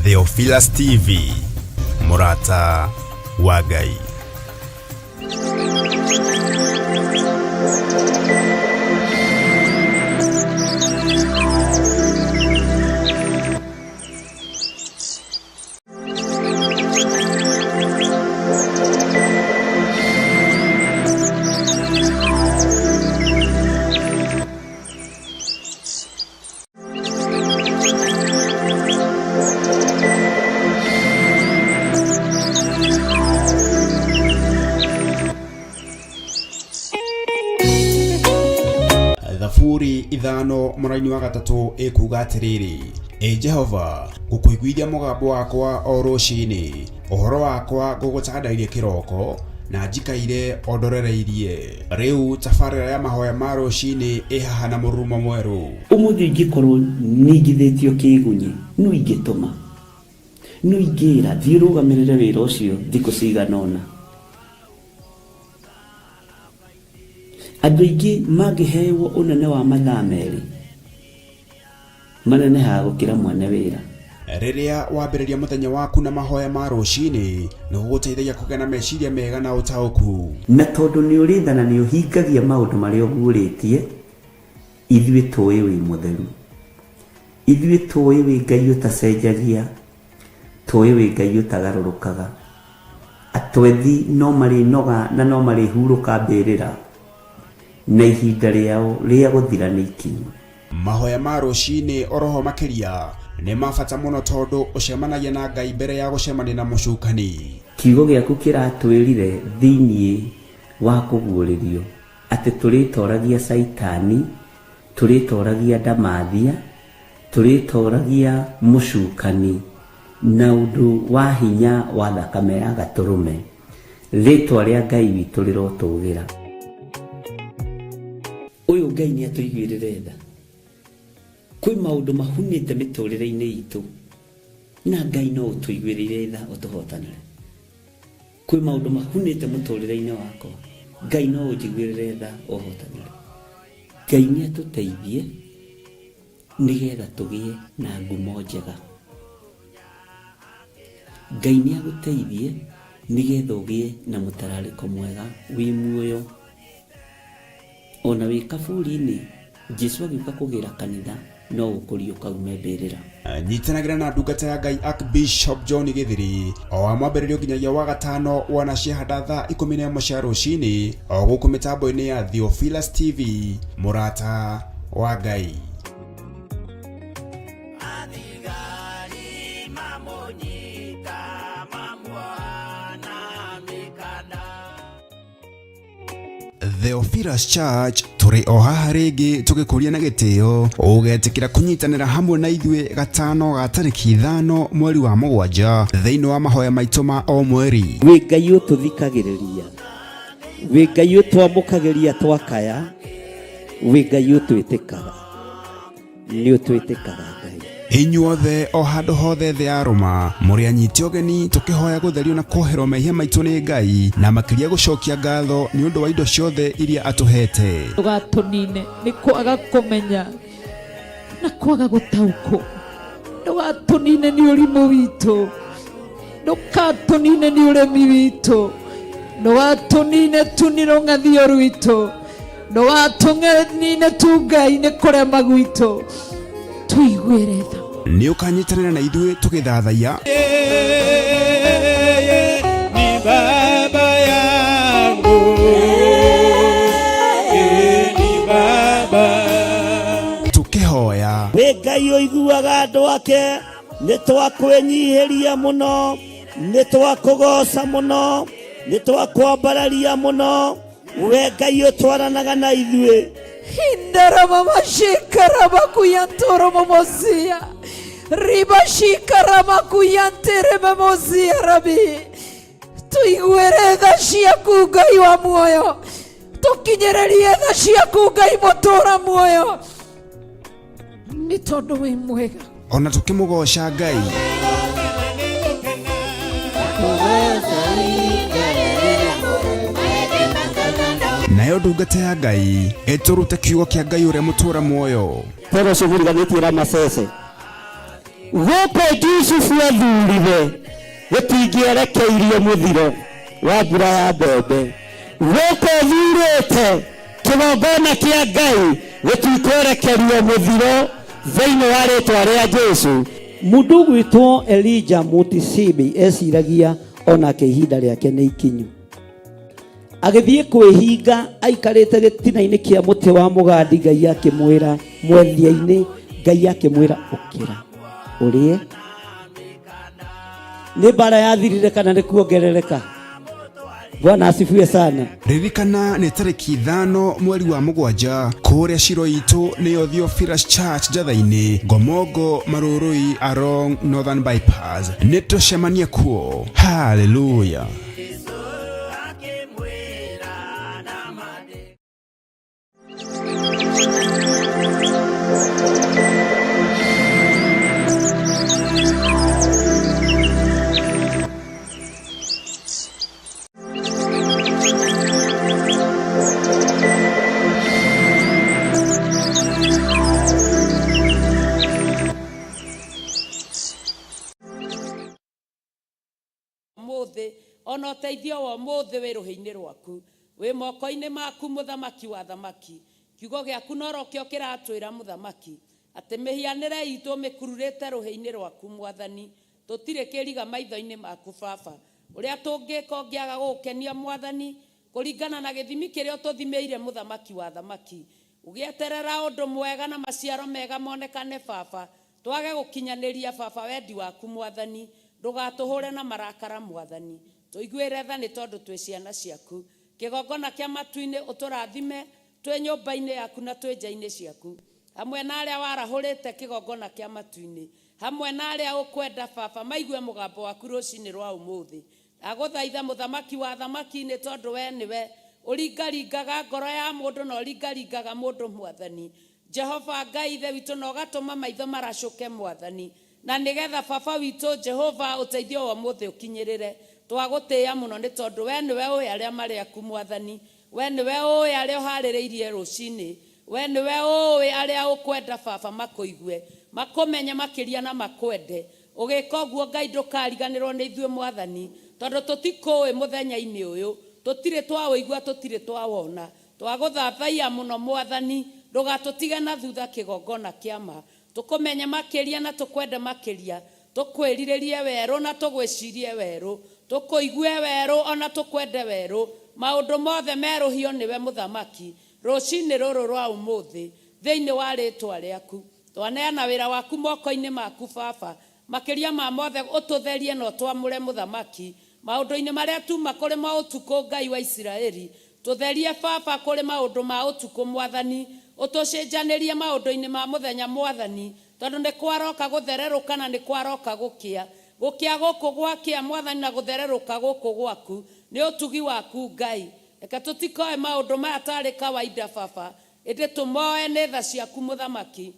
Theophilus TV, mũrata wa Ngai. Thaburi ithano mũraini wa gatatũ ĩkuga atĩrĩrĩ, Ĩ Jehova, ngũkũiguithia mũgambo wakwa o rũcinĩ, ũhoro wakwa ngũgũtandairie kĩroko, na njikaire o ndorereirie. Rĩu tabarĩra ya mahoya ma rũcinĩ ĩ haha na mũrurumo mwerũ. Ũmũthĩ ingĩkorwo ningithĩtio kĩĩgunyĩ, nũ ingĩtũma? Nũ ingĩĩra, 'Thiĩ ũrũgamĩrĩre wĩra ũcio thikũ cigana ũna'? Andũ aingĩ mangĩhewo ũnene wa mathaa merĩ, manenehaga gũkĩra mwene wĩra. Rĩrĩa wambĩrĩria mũthenya waku na mahoya ma rũcinĩ, nĩ gũgũteithagia kũgĩa na meciria mega na ũtaũku. Na tondũ nĩ ũrĩ tha na nĩ ũhingagia maũndũ marĩa ũguũrĩtie, ithuĩ tũĩ wĩ mũtheru. Ithuĩ tũĩ wĩ Ngai ũtacenjagia, tũĩ wĩ Ngai ũtagarũrũkaga. Atwethi no marĩnoga na no marĩhurũka mbĩrĩra, na ihinda rĩao rĩa gũthira nĩ ikinyu. Mahoya ma rũcinĩ oroho makĩria nĩ ma bata mũno tondũ ũcemanagia na Ngai mbere ya gũcemania na mũcukani. Kiugo gĩaku kĩratwĩrire thĩinĩ wa kũguũrĩrio atĩ tũrĩtoragia Caitani, tũrĩtoragia ndamathia, tũrĩtoragia mũcukani na ũndũ wa hinya wa thakame ya Gatũrũme. Rĩtwa rĩa Ngai witũ rĩrotũgĩra. Ũyũ Ngai nĩ atũiguĩrĩre tha. Kwĩ maũndũ mahunĩte mĩtũrĩre-inĩ itũ na Ngai no ũtũiguĩrĩire tha ũtũhotanĩre. Kwĩ maũndũ mahunĩte mũtũrĩre-inĩ wakwa, Ngai no ũnjiguĩrĩre tha ũhotanĩre. Ngai nĩ atũteithie nĩgetha tũgĩe na ngumo njega. Ngai nĩ agũteithie nĩgetha ũgĩe na mũtararĩko mwega wĩ muoyo. Ona wĩ kaburi-inĩ, Jesu agĩũka kũgĩra kanitha no ũkũriũka ume mbĩrĩra. Nyitanagĩra na ndungata ya Ngai Archbishop John Gĩthiri o wa mwambĩrĩrio nginyagia wa gatano wana ciahanda thaa 11 cia rũcinĩ o gũkũ mĩtambo-inĩ ya Theophilus TV, mũrata wa Ngai. Athigari mamũnyita mamuoha na mĩkanda. Theophilus Church tũrĩ o haha rĩngĩ tũgĩkũria na gĩtĩo ũgetĩkĩra kũnyitanĩra hamwe na ithuĩ gatano ga tarĩki 5 mweri wa 7 thĩinĩ wa mahoya maitũ ma o mweri. Wĩ Ngai ũtũthikagĩrĩria, wĩ Ngai ũtwamũkagĩria twakaya, wĩ Ngai ũtwĩtĩkaga. Nĩ ũtwĩtĩkaga Ngai. Inyuothe o handũ hothe thĩ ya rũma mũrĩ anyiti ũgeni tũkĩhoya gũtherio na kuoherwo mehia maitũ nĩ Ngai na makĩria gũcokia ngatho nĩ ũndũ wa indo ciothe iria atũhete. Ndũgatũnine nĩ kwaga kũmenya na kwaga gũtaũkwo. Ndũgatũnine nĩ ũrimũ witũ. Ndũgatũnine nĩ ũremi witũ. Ndũgatũnine tu nĩ rũng'athio rwitũ. Ndũgatũnine tu Ngai nĩ kũrema gwitũ. Tũiguĩre tha. Nĩ ũkanyitanĩra na ithuĩ tũgĩthathaiya. Yeye ni baba yangu. Yeye ni baba. Tũkĩhoya. Wĩ Ngai ũiguaga andũ ake, nĩ twakwĩnyihĩria mũno, nĩ twakũgoca mũno, nĩ twakwambararia mũno. We Ngai ũtwaranaga na ithuĩ. Hindaramamashikaramakuyantoromomosia. Ribashikaramakuyanteramomosia rabi. Tũiguĩre tha ciaku Ngai wa muoyo. Tũkinyĩrĩrie tha ciaku Ngai mũtũra muoyo, nĩ tondũ wĩ mwega. Ona tũkĩmũgoca Ngai. Nayo ndungata ya Ngai ĩtũrute kiugo kĩa Ngai ũrĩa mũtũra muoyo. Toro ũcio mũriganĩtie Ramasese gũkũ Jusufu athurire gũtingĩerekeirio mũthiro wa mbura ya mbembe. Gũkũ thurĩte kĩgongona kĩa Ngai gũtikwerekerio mũthiro thĩinĩ wa rĩtwa rĩa Jesu. Mũndũ ũgwĩtwo Elija Mũtisibi eciragia onake ihinda rĩake nĩ ikinyu. Agĩthiĩ kwĩhinga aikarĩte gĩtina-inĩ kĩa mũtĩ wa mũgandi, Ngai akĩmwĩra mwethia-inĩ, Ngai akĩmwĩra ũkĩra ũrĩe. Nĩ mbara yathirire kana nĩ kuongerereka? Bwana asifiwe sana. Ririkana nĩ tarĩki 5 mweri wa 7 kũrĩa Shilo itũ nĩyo Theophilus Church Njatha-inĩ, Ngomongo, Marũrũi along Northern Bypass. Nĩ tũcemanie kuo. Hallelujah. Ũmũthĩ ona ũteithio wa ũmũthĩ wĩ rũhĩ-inĩ rwaku, wĩ moko-inĩ maku mũthamaki wa athamaki. Kiugo gĩaku norokĩo kĩratwĩra mũthamaki atĩ mĩhianĩre itũ ũmĩkururĩte rũhĩ-inĩ rwaku mwathani. Tũtirĩ kĩriga maitho-inĩ maku baba. Ũrĩa tũngĩka ũngĩaga gũgũkenia mwathani kũringana na gĩthimi kĩrĩa ũtũthimĩire mũthamaki wa athamaki. Ũgĩeterera ũndũ mwega na maciaro mega monekane baba. Twage gũkinyanĩria baba wendi waku mwathani, ndũgatũhũre na marakara mwathani, tũiguĩre tha nĩ tondũ twĩ ciana ciaku. Kĩgongona kĩa matu-inĩ ũtũrathime twĩ nyũmba-inĩ yaku na twĩ nja-inĩ ciaku, hamwe na arĩa warahũrĩte kĩgongona kĩa matu-inĩ, hamwe na arĩa ũkwenda baba maigue mũgambo waku rũcinĩ rwa ũmũthĩ. Ndagũthaitha mũthamaki wa athamaki nĩ tondũ wee nĩwe ũringaringaga ngoro ya mũndũ na ũringaringaga mũndũ mwathani. Jehova Ngai Ithe witũ na ũgatũma maitho maracũke mwathani, na nĩgetha baba witũ Jehova ũteithio wa ũmũthĩ ũkinyĩrĩre. Twagũtĩĩa mũno nĩ tondũ wee nĩwe ũĩ arĩa marĩ aku mwathani. Wee nĩwe ũĩ arĩa ũharĩrĩirie rũcinĩ. Wee nĩwe ũĩ arĩa ũkwenda baba makũigue, makũmenye makĩria na makwende. Ũgĩka ũguo Ngai ndũkariganĩrwo nĩ ithuĩ mwathani, tondũ tũtikũĩ mũthenya-inĩ ũyũ, tũtirĩ twaũigua tũtirĩ twawona. Twagũthathaiya mũno Mwathani, ndũgatũtige na thutha kĩgongona kĩa ma. Tũkũmenye makĩria na tũkwende makĩria, tũkwĩrirĩrie werũ na tũgwĩcirie werũ, tũkũigue werũ o na tũkwende werũ. Maũndũ mothe merũhio nĩwe Mũthamaki, rũcinĩ rũrũ rwa ũmũthĩ, thĩinĩ wa rĩtwa rĩaku. Twaneana wĩra waku moko-inĩ maku Baba. Makĩria ma mothe ũtũtherie na ũtwamũre Mũthamaki, maũndũ-inĩ marĩa tuma kũrĩ mo ũtukũ, Ngai wa Isiraeli. Tũtherie Baba kũrĩ maũndũ ma ũtukũ Mwathani, ũtũcĩnjanĩrie maũndũ-inĩ ma mũthenya Mwathani, tondũ nĩ kwaroka gũthererũka na nĩ kwaroka gũkĩa. Gũkĩa gũkũ gwakĩa Mwathani na gũthererũka gũkũ gwaku nĩ ũtugi waku Ngai. Reke tũtikoe maũndũ maya tarĩ kawaida Baba, ĩndĩ tũmoe nĩ tha ciaku Mũthamaki.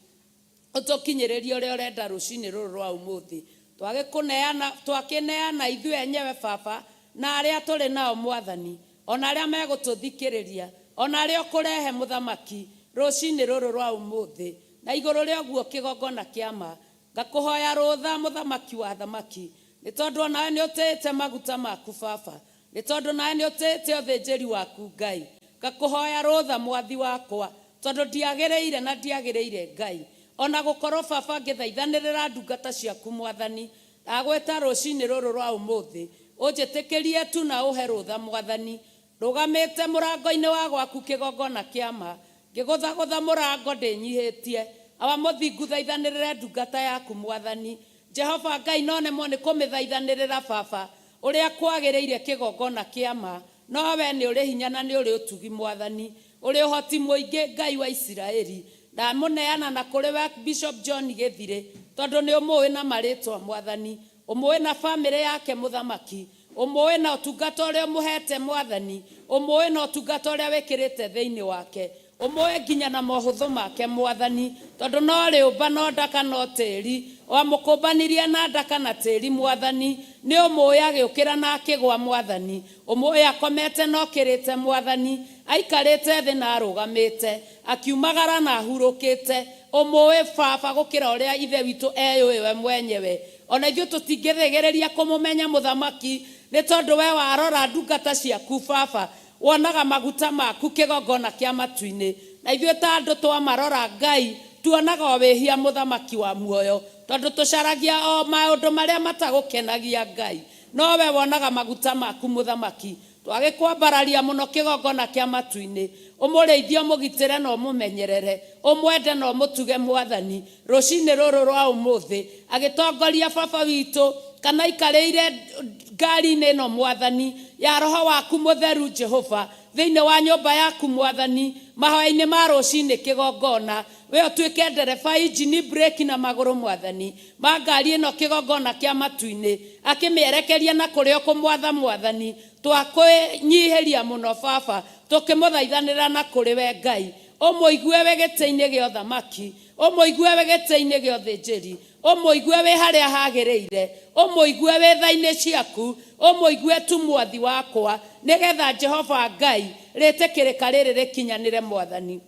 Ũtũkinyĩrĩrie ũrĩa ũrenda rũcinĩ rũrũ rwa ũmũthĩ. Twagĩkũneana, twakĩneana ithuĩ enyewe, Baba, na arĩa tũrĩ nao, Mwathani, o na arĩa megũtũthikĩrĩria, o na arĩa ũkũrehe, Mũthamaki, rũcinĩ rũrũ rwa ũmũthĩ. Na igũrũ rĩa ũguo kĩgongona kĩa ma, ngakũhoya rũtha, Mũthamaki wa athamaki, nĩ tondũ o nawe nĩũtĩĩte maguta maku, Baba. Nĩ tondũ nawe nĩũtĩĩte ũthĩnjĩri waku, Ngai. Ngakũhoya rũtha, Mwathi wakwa, tondũ ndiagĩrĩire na ndiagĩrĩire, Ngai, o na gũkorwo baba ngĩthaithanĩrĩra ndungata ciaku, Mwathani. Ndagwĩta rũcinĩ rũrũ rwa ũmũthĩ, ũnjĩtĩkĩrie tu na ũhe rũtha, Mwathani. Ndũgamĩte mũrango-inĩ wa gwaku kĩgongona kĩa ma, ngĩgũthagũtha mũrango ndĩnyihĩtie. Awa Mũthingu, thaithanĩrĩre ndungata yaku, Mwathani. Jehova Ngai, no nemwo nĩ kũmĩthaithanĩrĩra, Baba, ũrĩa kwagĩrĩire kĩgongona kĩa ma, no wee nĩ ũrĩ hinya na nĩ ũrĩ ũtugi, Mwathani, ũrĩ ũhoti mũingĩ, Ngai wa Isiraeli. Ndamũneana na kũrĩ we Bishop John Gĩthirĩ, tondũ nĩ ũmũũĩ na marĩtwa, Mwathani. Ũmũũĩ na famĩlĩ yake, Mũthamaki. Ũmũĩ na ũtungata ũrĩa ũmũhete Mwathani, ũmũĩ na ũtungata ũrĩa wĩkĩrĩte thĩinĩ wake, ũmũĩ nginya na mohũthũ make Mwathani, tondũ no rĩũmba no ndaka no tĩri, wamũkũmbanirie na ndaka na tĩri Mwathani, nĩ ũmũĩ agĩũkĩra na akĩgwa Mwathani, ũmũĩ akomete na okĩrĩte Mwathani, aikarĩte thĩ na arũgamĩte, akiumagara na ahurũkĩte, ũmũĩ Baba gũkĩra ũrĩa Ithe witũ eyũĩ we mwenyewe. Ona ithuĩ tũtingĩthĩgĩrĩria kũmũmenya mũthamaki, nĩ tondũ we warora ndungata ciaku Baba, wonaga maguta maku kĩgongona kĩa matu-inĩ, na ithuĩ ta andũ twamarora Ngai, tuonaga o wĩhia mũthamaki wa muoyo, tondũ tũcaragia o maũndũ marĩa matagũkenagia Ngai, no we wonaga maguta maku mũthamaki. Twagĩkwambararia mũno kĩgongona kĩa matu-inĩ, ũmũrĩithie, ũmũgitĩre na ũmũmenyerere, ũmwende na ũmũtuge Mwathani, rũcinĩ rũrũ rwa ũmũthĩ, agĩtongoria baba witũ, kana aikarĩire ngari-inĩ ĩno Mwathani, ya Roho waku Mũtheru Jehova, thĩinĩ wa nyũmba yaku Mwathani, mahoya-inĩ ma rũcinĩ kĩgongona, we ũtuĩke ndereba, injini, breki na magũrũ Mwathani, ma ngari ĩno kĩgongona kĩa matu-inĩ, akĩmĩerekeria na kũrĩa ũkũmwatha Mwathani, twakwĩnyihĩria mũno Baba, tũkĩmũthaithanĩra na kũrĩ we Ngai, ũmũigue wĩ gĩtĩ-inĩ gĩa ũthamaki, ũmũigue wĩ gĩtĩ-inĩ gĩa ũthĩnjĩri, ũmũigue wĩ harĩa hagĩrĩire, ũmũigue wĩ tha-inĩ ciaku, ũmũigue tu Mwathi wakwa, nĩgetha Jehova Ngai rĩtĩkĩrĩka rĩrĩ rĩkinyanĩre Mwathani.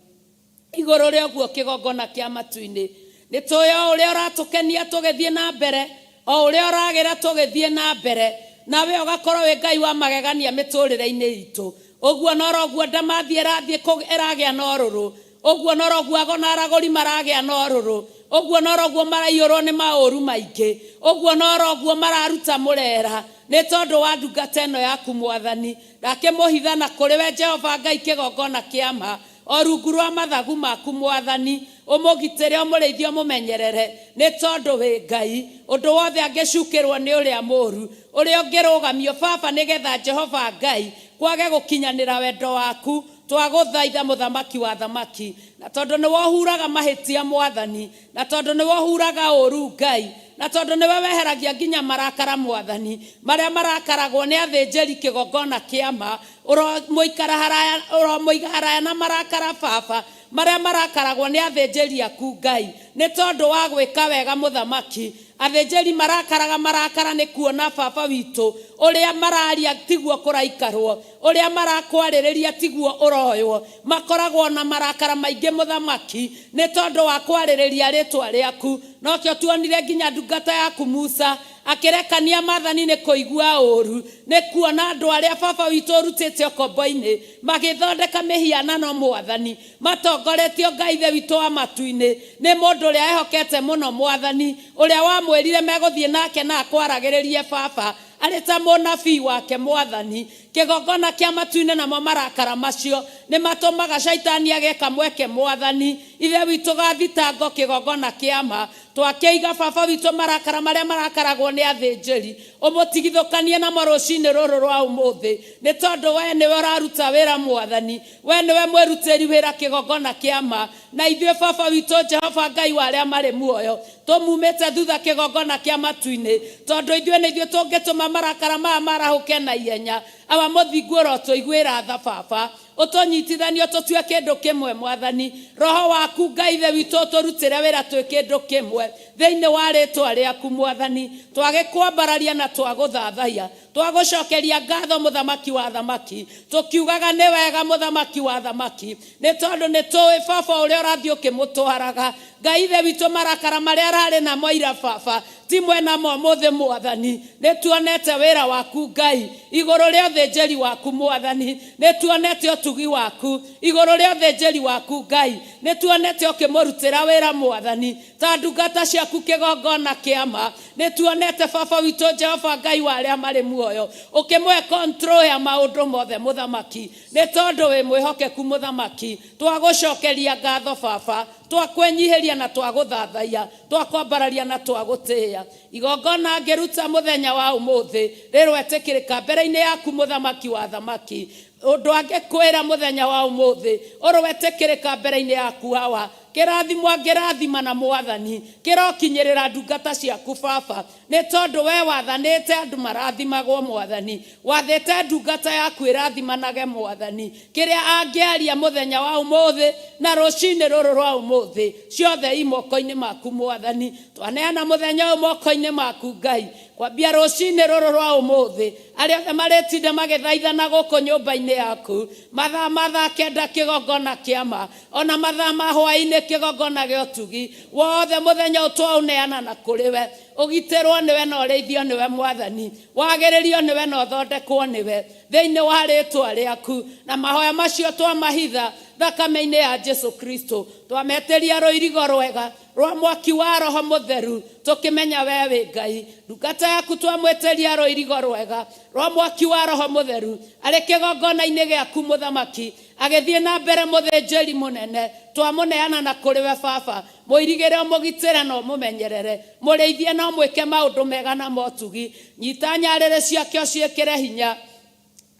Igũrũ rĩa ũguo kĩgongona kĩa matu-inĩ, nĩ tũĩ o ũrĩa ũratũkenia tũgĩthiĩ na mbere, o ũrĩa ũragĩra tũgĩthiĩ na mbere, nawe ũgakorwo wĩ Ngai wa magegania mĩtũrĩre-inĩ itũ. Ũguo noroguo ndamathia ĩrathiĩ ĩragĩa na ũrũrũ, ũguo noroguo ago na aragũri maragĩa na ũrũrũ, ũguo noroguo maraiyũrwo nĩ maũru maingĩ, ũguo noroguo mararuta mũrera, nĩ tondũ wa ndungata ĩno yaku Mwathani. Ndakĩmũhitha na kũrĩ we Jehova Ngai kĩgongona kĩa ma, o rungu rwa mathagu maku Mwathani, ũmũgitĩre, ũmũrĩithie, ũmũmenyerere, nĩ tondũ wĩ Ngai. Ũndũ wothe angĩcukĩrwo nĩ ũrĩa mũũru, ũrĩa ũngĩrũgamio Baba, nĩgetha Jehova Ngai kwage gũkinyanĩra wendo waku, twagũthaitha Mũthamaki wa athamaki, na tondũ nĩwe ũhuraga mahĩtia Mwathani, na tondũ nĩwe ũhuraga ũũru Ngai, na tondũ nĩwe weheragia nginya marakara Mwathani, marĩa marakaragwo nĩ athĩnjĩri kĩgongona kĩa ma, ũromũikara haraya, ũromũiga haraya na marakara Baba, marĩa marakaragwo nĩ athĩnjĩri aku Ngai, nĩ tondũ wa gwĩka wega Mũthamaki. Athĩnjĩri marakaraga marakara nĩ kuona Baba witũ, ũrĩa mararia tiguo kũraikarwo, ũrĩa marakwarĩrĩria tiguo ũroywo, makoragwo na marakara maingĩ Mũthamaki, nĩ tondũ wa kwarĩrĩria rĩtwa rĩaku. Nokĩo tuonire nginya ndungata yaku Musa akĩrekania maathani nĩ kũigua ũũru, nĩ kuona andũ arĩa Baba witũ ũrutĩte ũkombo-inĩ magĩthondeka mĩhianano Mwathani, matongoretio Ngai Ithe witũ wa matu-inĩ nĩ mũndũ ũrĩa ehokete mũno Mwathani, ũrĩa wamwĩrire megũthiĩ nake na akwaragĩrĩrie Baba arĩ ta mũnabii wake Mwathani. Kĩgongona kĩa matu-inĩ namo marakara macio nĩ matũmaga Shaitani agĩe kamweke Mwathani. Ithe witũ gathitango kĩgongona kĩa ma, twakĩiga Baba witũ marakara marĩa marakaragwo nĩ athĩnjĩri, ũmũtigithũkanie namo rũcinĩ rũrũ rwa ũmũthĩ, nĩ tondũ we nĩwe ũraruta wĩra Mwathani, we nĩwe mwĩrutĩri wĩra kĩgongona kĩa ma, na ithuĩ Baba witũ Jehova Ngai wa arĩa marĩ muoyo, tũmumĩte thutha kĩgongona kĩa matu-inĩ, tondũ ithuĩ nĩ ithuĩ tũngĩtũma marakara maya marahũke na ihenya. Awa mũthingu ũrotũiguĩra tha Baba, ũtũnyitithanie ũtũtue kĩndũ kĩmwe Mwathani. Roho waku Ngai Ithe witũ ũtũrutĩre wĩra twĩ kĩndũ kĩmwe thĩinĩ wa rĩtwa rĩaku Mwathani. Twagĩkwambararia na twagũthathaiya, twagũcokeria ngatho Mũthamaki wa athamaki, tũkiugaga nĩ wega Mũthamaki wa athamaki, nĩ tondũ nĩ tũĩ Baba ũrĩa ũrathiĩ ũkĩmũtwaraga. Ngai Ithe witũ marakara marĩa ararĩ namo ira Baba ti mwena ma ũmũthĩ Mwathani. Nĩ tuonete wĩra waku Ngai igũrũ rĩa ũthĩnjĩri waku Mwathani, nĩ tuonete ũtugi waku igũrũ rĩa ũthĩnjĩri waku Ngai, nĩ tuonete ũkĩmũrutĩra wĩra Mwathani ta ndungata ciaku kĩgongona kĩa ma, nĩ tuonete Baba witũ Jehova Ngai wa arĩa marĩ muoyo ũkĩmũhe control ya maũndũ mothe Mũthamaki, nĩ tondũ wĩ mwĩhokeku Mũthamaki. Twagũcokeria ngatho Baba, twakwĩnyihĩria na twagũthathaiya, twakwambararia na twagũtĩĩa. Igongona ngĩruta mũthenya wa ũmũthĩ rĩroetĩkĩrĩka mbere-inĩ yaku Mũthamaki wa athamaki. Ũndũ angĩkwĩra mũthenya wa ũmũthĩ ũroetĩkĩrĩka mbere-inĩ yaku Awa. Kĩrathimo angĩrathima na Mwathani kĩrokinyĩrĩra ndungata ciaku Baba, nĩ tondũ we wathanĩte andũ marathimagwo. Mwathani, wathĩte ndungata yaku ĩrathimanage. Mwathani, kĩrĩa angĩaria mũthenya wa ũmũthĩ na rũcinĩ rũrũ rwa ũmũthĩ, ciothe i moko-inĩ maku. Mwathani, twaneana mũthenya ũyũ moko-inĩ maku. Ngai, kwambia rũcinĩ rũrũ rwa ũmũthĩ, arĩa othe marĩtinda magĩthaithana gũkũ nyũmba-inĩ yaku, mathaa ma thaa 9 kĩgongona kĩama, ona mathaa ma hwaĩ-inĩ kĩgongona gĩa ũtugi, wothe mũthenya ũyũ twaũneana na kũrĩ we. Ũgitĩrwo nĩwe na ũrĩithio nĩwe. Mwathani, wagĩrĩrio nĩwe na ũthondekwo nĩwe, thĩinĩ wa rĩtwa rĩaku. Na mahoya macio twamahitha thakame-inĩ ya Jesu Kristo, twametĩria rũirigo rwega rwa mwaki wa Roho Mũtheru, tũkĩmenya we wĩ Ngai. Ndungata yaku twamwĩtĩria rũirigo rwega rwa mwaki wa Roho Mũtheru arĩ kĩgongona-inĩ gĩaku. Mũthamaki, agĩthiĩ na mbere, mũthĩnjĩri mũnene, twamũneana na kũrĩ we. Baba, mũirigĩre, ũmũgitĩre na ũmũmenyerere, mũrĩithie na ũmwĩke maũndũ mega na motugi. Nyita nyarĩrĩ ciake ũciĩkĩre hinya,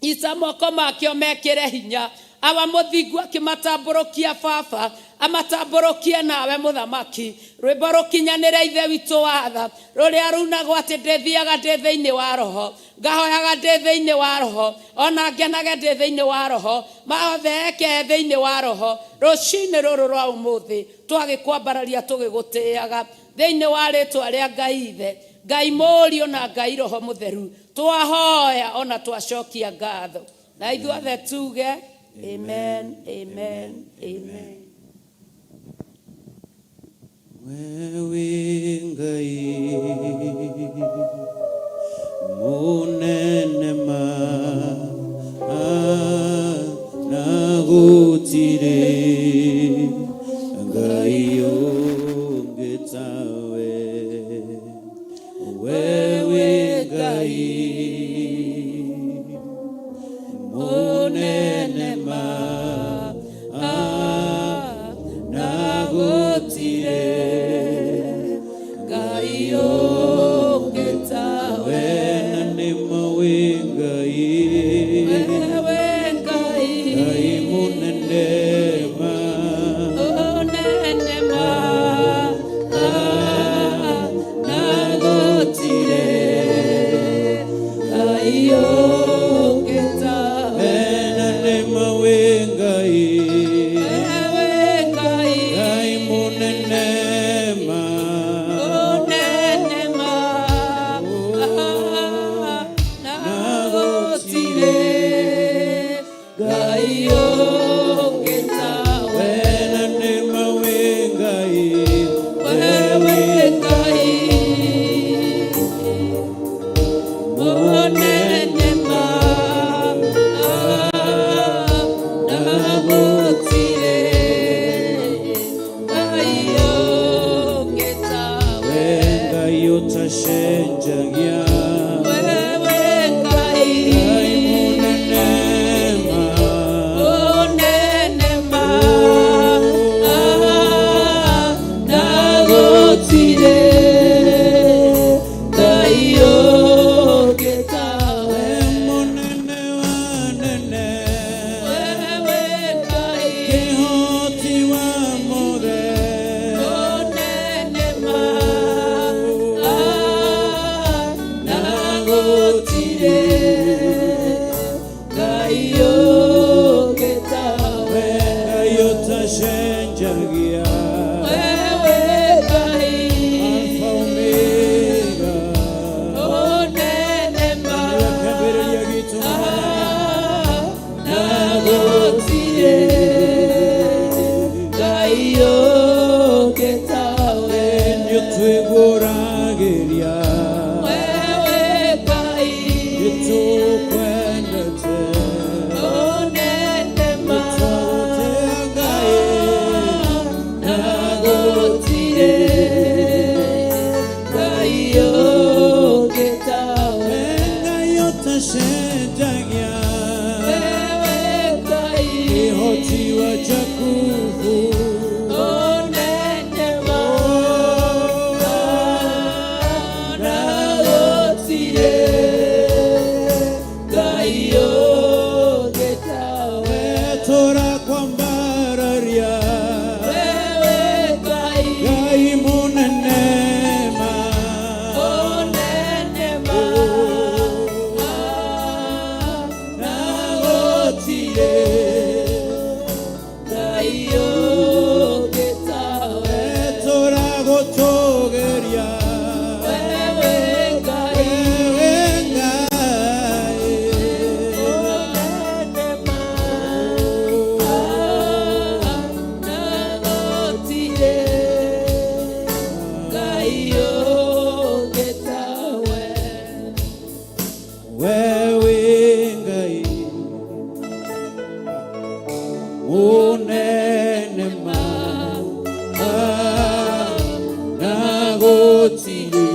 nyita moko makĩo mekĩre hinya. Awa mũthingu, akĩmatambũrũkia, Baba, amatambũrũkie nawe. Mũthamaki, rwĩmbo rũkinyanĩre Ithe witũ watha rũrĩa runagwo atĩ ndĩthiaga ndĩ thĩinĩ wa Roho, ngahoyaga ndĩ thĩinĩ wa Roho, ona ngenage ndĩ thĩinĩ wa Roho, maothe eke thĩinĩ wa Roho. Rũcinĩ rũrũ rwa ũmũthĩ twagĩkwambararia, tũgĩgũtĩaga thĩinĩ wa rĩtwa rĩa Ngai Ithe, Ngai Mũriũ na Ngai Roho Mũtheru. Twahoya ona twacokia ngatho, na ithuothe tuge amen, amen, amen. Wewe Ngai munene ma na gũtirĩ Ngai ũngĩ tawe. Wewe Ngai munene ma na gũtirĩ Ngai ũngĩ tawe. We na nĩma wĩ Ngai. Wewe Ngai. Ngai munene ma. Mũnene ma na gũtirĩ Ngai ũngĩ tawe. We na nĩma wĩ Ngai. Wewe Ngai. Ngai munene ma. Mũnene ma na gũtirĩ Ngai ũngĩ tawe. We na nĩma wĩ Ngai. Wewe Ngai mũnene ma na gũtirĩ Ngai ũngĩ tawe. We Ngai ũtacenjagia. Wewe Ngai. Ngai munene ma. Mũnene ma na gũtirĩ Ngai ũngĩ tawe. We munene wa nene. Wewe Ngai. Kĩhoti wa mothe. Mũnene ma na gũtirĩ Ngai ũngĩ tawe. We Ngai ũtacenjagia. Wewe Ngai. Alpha Omega. Mũnene ma Nĩwe kĩambĩrĩria gitũ, Mwathani. na gũtirĩ Ngai ũngĩ tawe. Nĩũtwĩgũragĩria. Wewe Ngai. Nĩtũkwendete. Mũnene ma Nĩtwagũtĩa Ngai. na gũtirĩ Ngai ũngĩ tawe. We Ngai ũtacenjagia. Wewe Ngai. Kĩhoti wa Jakubu. Mũnene ma na gũtirĩ Ngai ũngĩ tawe. Tũrakwambararia. Wewe Munene ma na gũtirĩ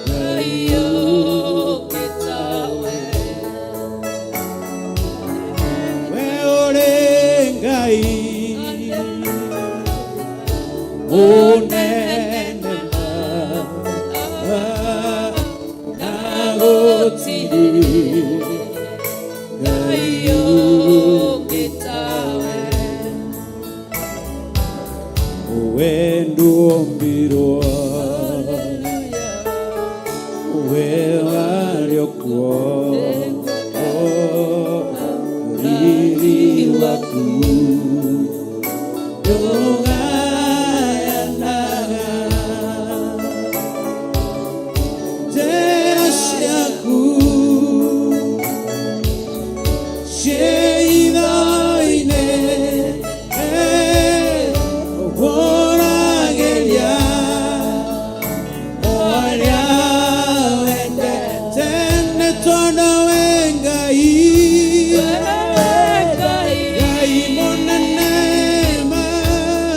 Ngai ũngĩ tawe. We ũrĩ Ngai munene ma na gũtirĩ Ngai ũngĩ tawe. Wendo we warĩokuo riri waku ndũgayanaga njĩra ciaku ciĩ itho-inĩ ũhũragĩria ũrĩa wendete nĩ tondũ wĩ Ngai. Wewe Ngai. Ngai mũnene ma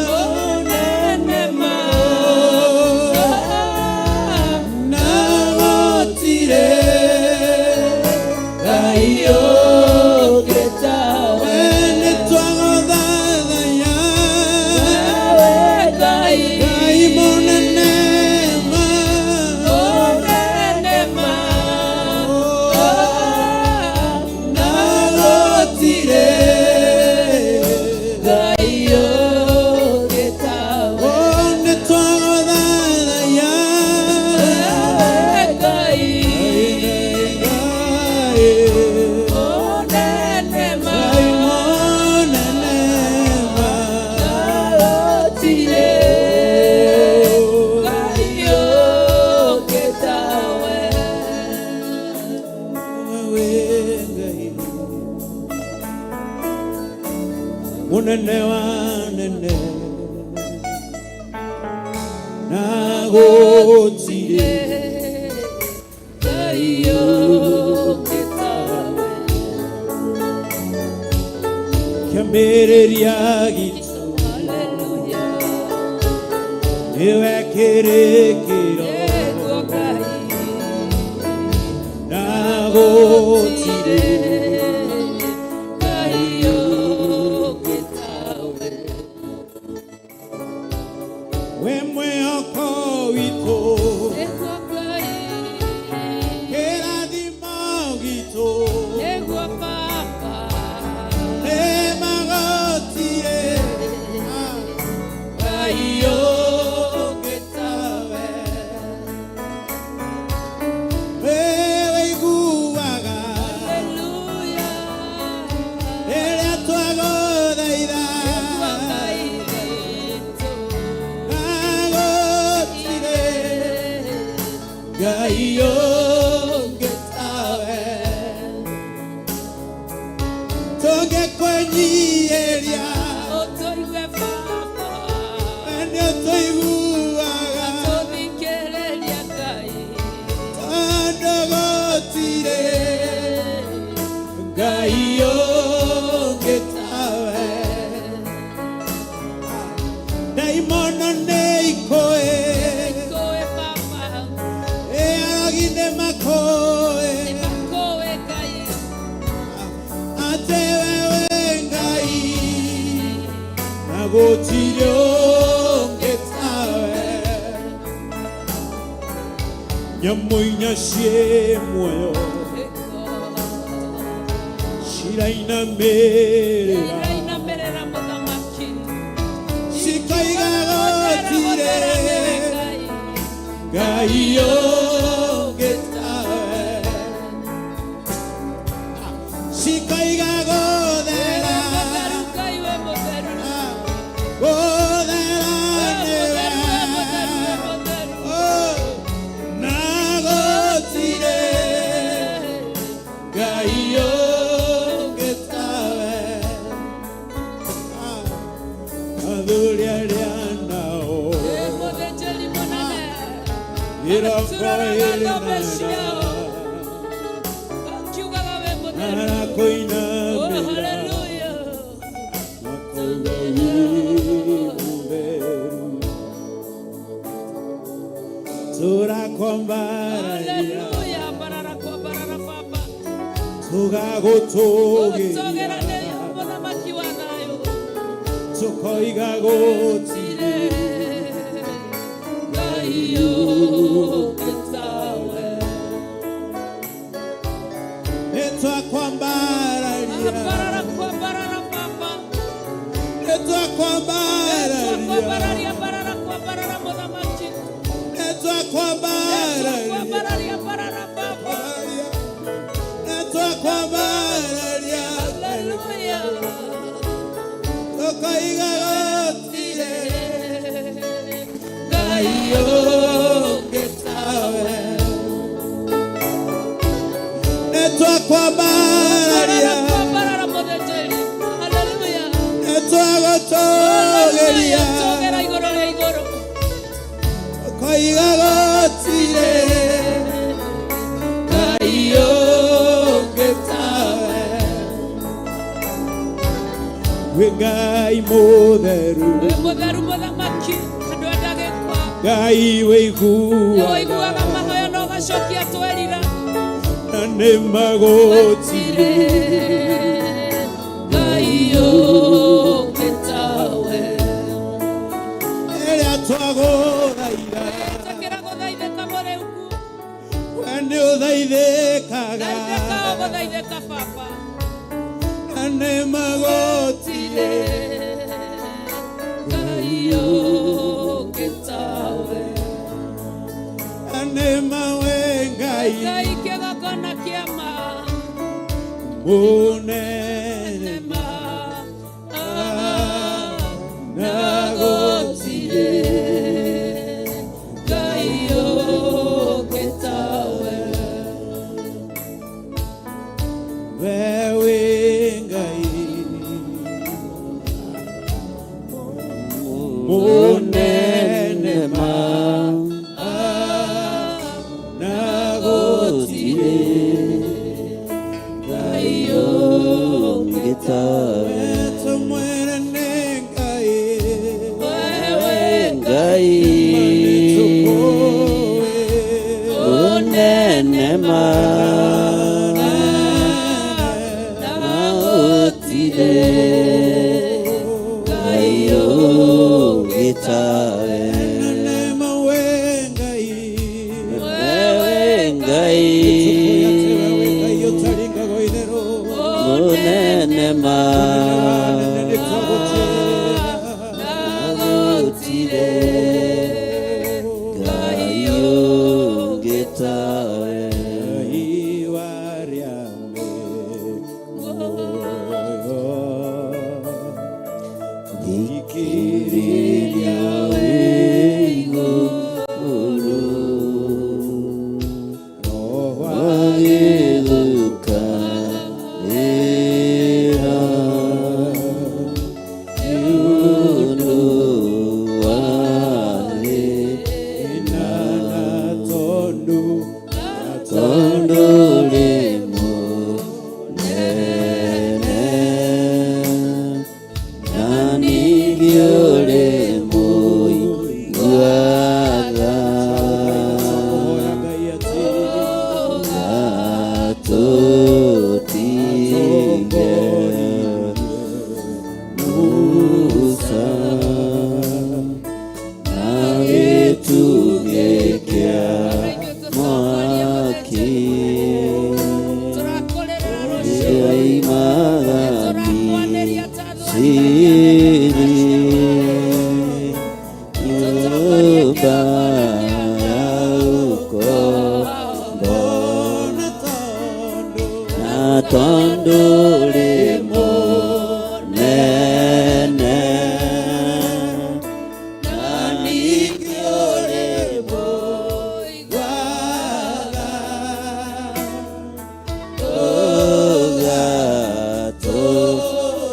Mũnene ma. Na gũtirĩ Ngai ũngĩ tawe. We nĩ twagũthathaiya Wewe Ngai. Ngai mũnene ma Mũnene ma. Na gũtirĩ Ngai ũngĩ tawe. Oh, nĩ twagũthathaiya Wewe Ngai. Ngai Mũnene ma. Ngai mũnene ma Gũtirĩ Ngai ũngĩ tawe. We Ngai mũnene wa nene na gũtirĩ Ngai ũngĩ tawe. Kĩambĩrĩria gitũ Hallelujah. nĩwe kĩrĩkĩro Nĩguo Ngai. Na gũtirĩ Ngai ũngĩ tawe. We mwĩhoko witũ Nĩguo Ngai. Kĩrathimo gitũ Nĩguo Baba. Nĩ magũtirĩ Ngai ũngĩ tawe. We wĩiguaga Hallelujah. rĩrĩa twagũthaitha Nĩguo Ngai witũ. Na gũtirĩ Ngai ũngĩ tawe tũngĩkwĩnyihĩria Ũtũigue Baba. We nĩ ũtũiguaga Tũthikĩrĩria Ngai. Tondũ gũtirĩ Ngai ũngĩ tawe ndaimono nĩ ikũĩ Kũĩ Baba. Ĩarogi nĩ makũĩ Nĩmakũĩ Ngai. Atĩ wewe Ngai na gũtirĩ ũngĩ tawe nyamũ inya ciĩ muoyo cirainamĩrĩra Irainamĩrĩra mũthamaki. Cikoiga gũtirĩ Ngai. Ngai ũngĩ tawe cikoiga gũthera Mũtheru Ngai we mũtheru. Gũthera We nĩwe mũtheru, we mũtheru, we mũtheru. Oh, na gũtirĩ Ngai ũngĩ tawe athuri arĩa nao Ĩ mũthĩnjĩri mũnene. mĩrongo Tũroraga ĩrĩ na thome ĩna ciao. Akiugaga we mũtheru. Oh, marakoinamĩra hallelujah. Ngai mũtheru tũrakwambararia Haleluya, barara kwa barara baba. Tũgagũtũgĩria Tũgerane mũthamaki wa thayũ. Tũkoiga gũtirĩ Ngai ũngĩ tawe. Nĩtwakwambararia Barara kwa barara baba. Nĩtwakwambararia Twakwa barara kwa barara mũthamaki. Nĩtwakwambararia Twakwa barara baba. Nĩtwakwambararia Haleluya. Tũkoiga gũtirĩ Ngai ũngĩ tawe. Nĩtwakwambararia Barara kwa barara mũthĩnjĩri. Haleluya. Nĩtwagũtũgĩria Tũgera igũrũ rĩa igũrũ. Tũkoiga gũtirĩ Ngai ũngĩ tawe. Wĩ Ngai mũtheru Wĩ mũtheru mũthamaki, andũ endagĩkwa. Ngai wĩiguaga Nĩũiguaga mahoya na ũgacokia twerira. Na nĩ magũtirĩ Ngai ũngĩ tawe. Rĩrĩa twagũthaitha Ĩtĩkĩra gũthaithĩka mũrĩuku. We nĩ ũthaithĩkaga Thaithĩka o gũthaithĩka baba. Na nĩ magũtirĩ Ngai ũngĩ tawe. Na nĩ mawe Ngai Ngai kĩgongona kĩa ma. Mũnene Ma. Na gũtirĩ Ngai ũngĩ tawe. We wĩ Ngai Mũnene ma Na gũtirĩ Ngai ũngĩ tawe. Tũmwĩre nĩ Ngai Wewe Ngai Nĩtũkũĩ ũnene ma na gũtirĩ Ngai ũngĩ tawe. Nĩ mawe Ngai Wewe Ngai Tũkũĩ atĩ we wĩ Ngai ũtaringagwo itherũ mũnene ma Nene nĩtwagũtĩĩa na gũtirĩ Ngai ũngĩ tawe. Ngai wa arĩa me muoyo Thikĩrĩria wĩ igũrũ Roho agĩthũka ĩra nĩ ũndũ wa thĩna na tondũ tondũ rĩ mũnene na ningĩ ũrĩ mũigua tha Kũhoya Ngai atĩ atũtige Musa na gĩtugĩ kĩa mwaki Tũrakũrĩrĩra rũciũ. ĩrĩoimaga Tũrakwanĩria ta Misiri nyũmba ya ũkombo na tondũ na tondũ rĩ mũnene na ningĩ ũrĩ mũigua tha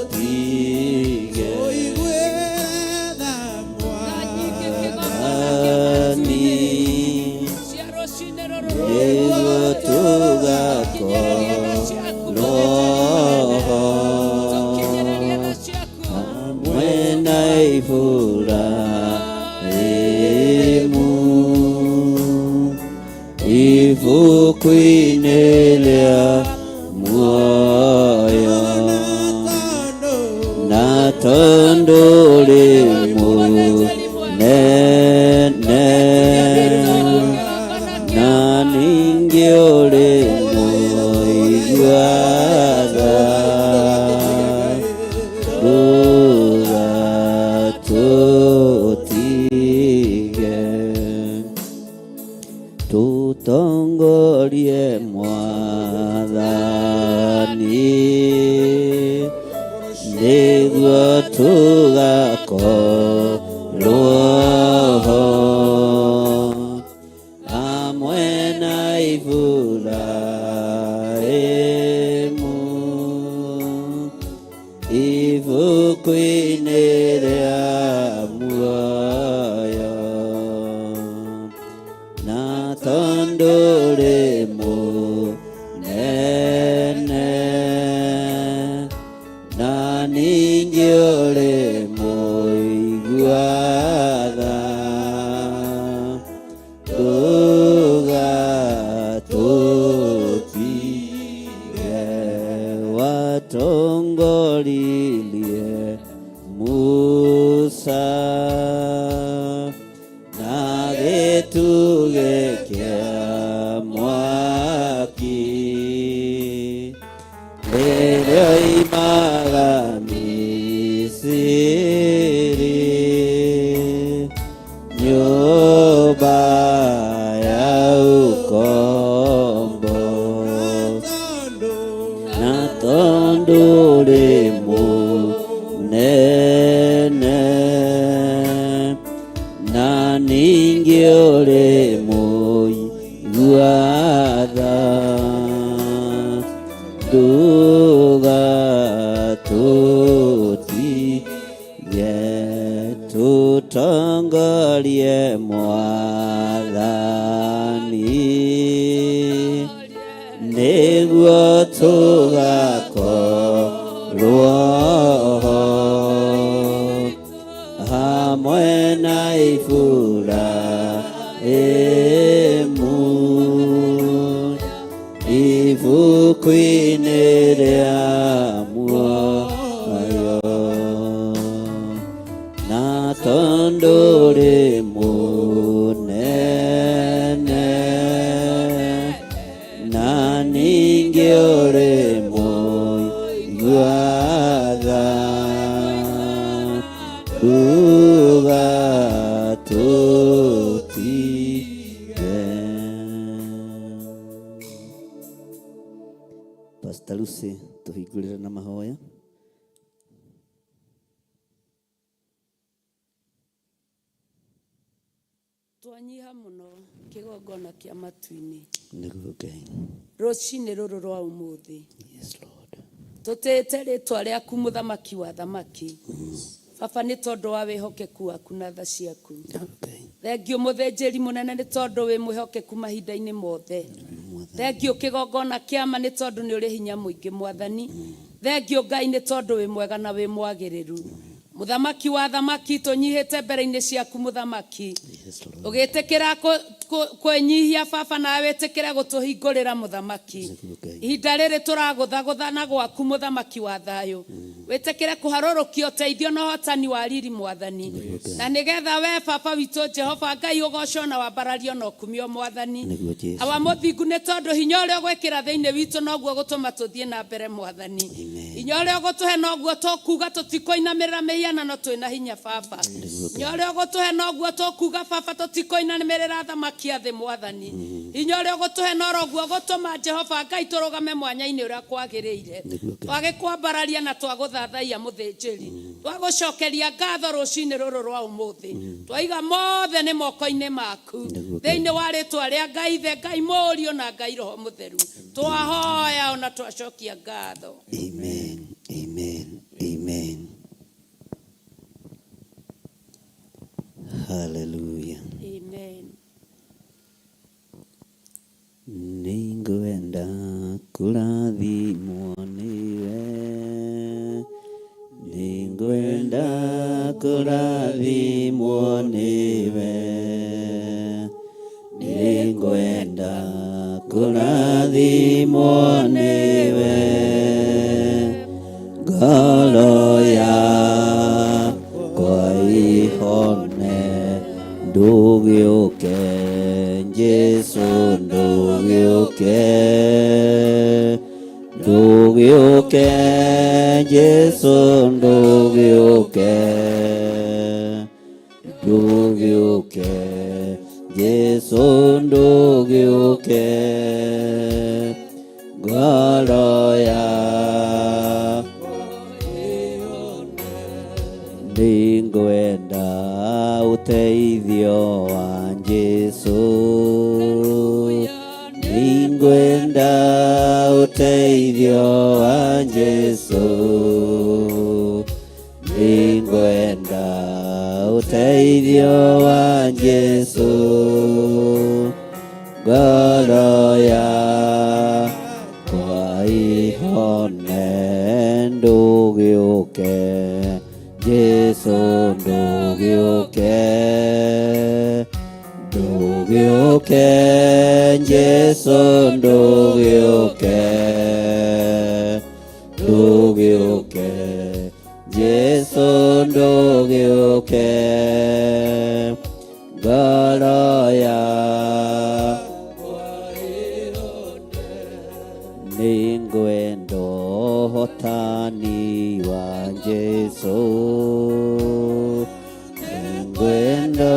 ũgatũtige Ũigue Ibrahimu ibuku-inĩ rĩa muoyo na tondũ ũrĩ mũnene na ningĩ ũrĩ mũigua tha ndũgatũtige tũtongorie mwathani nĩguo tũgakorwo ho hamwe na Iburahĩmu ibuku-inĩ rĩa muoyo na tondũ ũrĩ mũnene na ningĩ ũrĩ mũigua tha ndũgatũtige watongoririe Musa na gĩtugĩ kĩa mwaki rĩrĩa oimaga Misiri nyũmba ya ũkombo na tondũ ũrĩ mũnene na ningĩ ũrĩ mũigua tha ndũgatũtige tũtongorie mwathani nĩguo tũgakorwo ho hamwe na Iburahĩmu ibuku-inĩ rĩa muoyo na tondũ ũrĩ mũnene na ningĩ ũrĩ mũigua tha ndũgatũtige. Pastor Lucy tũhingũrĩre na mahoya. Twanyiha mũno kĩgongona kĩa matu-inĩ. Nĩguo Ngai. Rũcinĩ rũrũ rwa ũmũthĩ. Yes Lord. Tũtĩĩte rĩtwa rĩaku mũthamaki wa thamaki. Baba nĩ tondũ wa wĩhokeku waku na tha ciaku. Thengiũ mũthĩnjĩri mũnene nĩ tondũ wĩ mwĩhokeku mahinda-inĩ mothe. Thengiũ kĩgongona kĩama nĩ tondũ nĩ ũrĩ hinya mũingĩ mwathani. Thengiũ Ngai nĩ tondũ wĩ mwega na wĩ mwagĩrĩru. Mũthamaki wa thamaki tũnyihĩte mbere-inĩ ciaku mũthamaki. Ũgĩtĩkĩra kwĩnyihia baba nawe wĩtĩkĩre gũtũhingũrĩra mũthamaki. Ihinda rĩrĩ tũragũthagũtha na gwaku mũthamaki wa thayũ. Wĩtĩkĩre kũharũrũkia ũteithio na ũhotani wa riri mwathani. Na nĩgetha we baba witũ Jehova Ngai ũgocwo na wambarario na ũkumio mwathani. Awa mũthingu nĩ tondũ hinya ũrĩa ũgwĩkĩra thĩinĩ witũ noguo gũtũma tũthiĩ na mbere mwathani. Hinya ũrĩa ũgũtũhe noguo tũkuga tũtikũinamĩrĩra mĩhianano twĩna hinya baba. Hinya ũrĩa ũgũtũhe noguo tũkuga baba tũtikũinamĩrĩra athamaki a thĩ mwathani. Hinya ũrĩa ũgũtũhe noroguo ũgũtũma Jehova Ngai tũrũgame mwanya-inĩ ũrĩa kwagĩrĩire. Twagĩkwambararia na twagũthathaiya mũthĩnjĩri. Twagũcokeria ngatho rũcinĩ rũrũ rwa ũmũthĩ. Twaiga mothe nĩ moko-inĩ maku. Thĩinĩ wa rĩtwa rĩa Ngai Ithe, Ngai Mũriũ na Ngai Roho Mũtheru. Twahoya ona twacokia ngatho. Amen. Amen. Amen. Hallelujah. Amen. Nĩngwenda kũrathimwo nĩwe, nĩngwenda Kũrathimwo nĩwe, nĩngwenda kũrathimwo nĩwe, ngoro yakwa ihone, ndũgĩũke Jesũ, ndũgĩũke, ndũgĩũke Jesũ, ndũgĩũke, ndũgĩũke Jesũ, ndũgĩũke, ngoro yakwa nĩngwenda ũteithio wa Jesũ, nĩngwenda ũteithio wa Jesũ, nĩngwenda ũteithio wa Jesũ, ngoro yakwa ihone, ndũgĩũke Jesũ, ndũgĩũke, ndũgĩũke Jesũ, ndũgĩũke, ndũgĩũke Jesũ, ndũgĩũke, ngoro yakwa nĩngwenda ũhotani wa Jesũ, nĩngwenda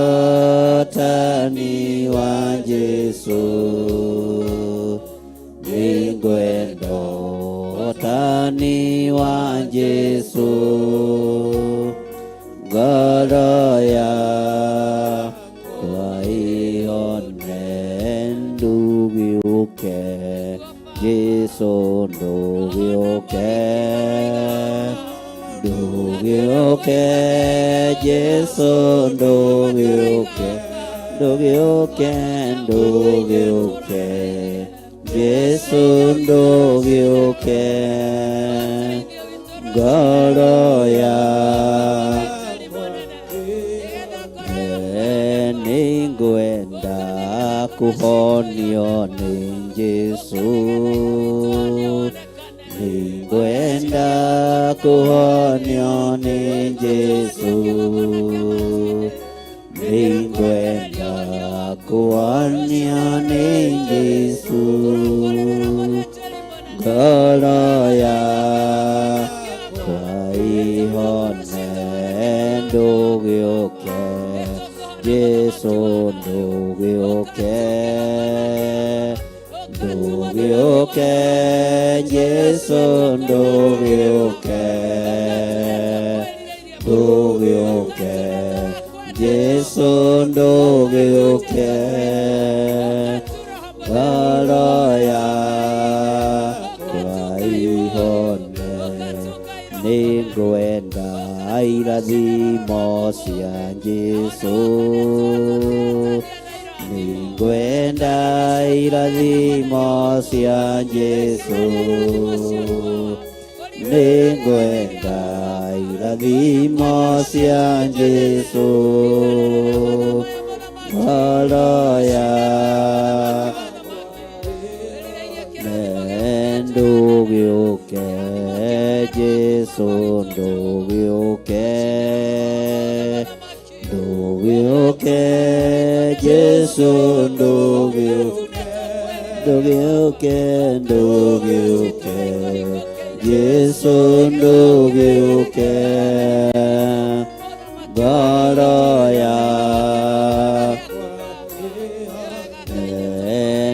ũhotani wa Jesũ, nĩngwenda ũhotani wa Jesũ, ngoro yakwa ihone, ndũgĩũke Jesũ, ndũgĩũke, ndũgĩũke Jesũ, ndũgĩũke, ndũgĩũke, ndũgĩũke Jesũ, ndũgĩũke, ngoro yakwa nĩngwenda kũhonio nĩ Jesũ, nĩngwenda kũhonio nĩ Jesũ, nĩngwenda kũhonio nĩ Jesũ, ngoro yakwa ihone, ndũgĩũke Jesũ, ndũgĩũke, ndũgĩũke Jesũ, ndũgĩũke, ndũgĩũke Jesũ, ndũgĩũke, ngoro yakwa ihone, nĩngwenda irathimo cia Jesũ, nĩngwenda irathimo cia Jesũ, nĩngwenda irathimo cia Jesũ, ngoro yakwa ndũgĩũke Jesũ, ndũgĩũke, ndũgĩũke Jesũ, ndũgĩũke, ndũgĩũke, ndũgĩũke Jesũ, ndũgĩũke, ngoro yakwa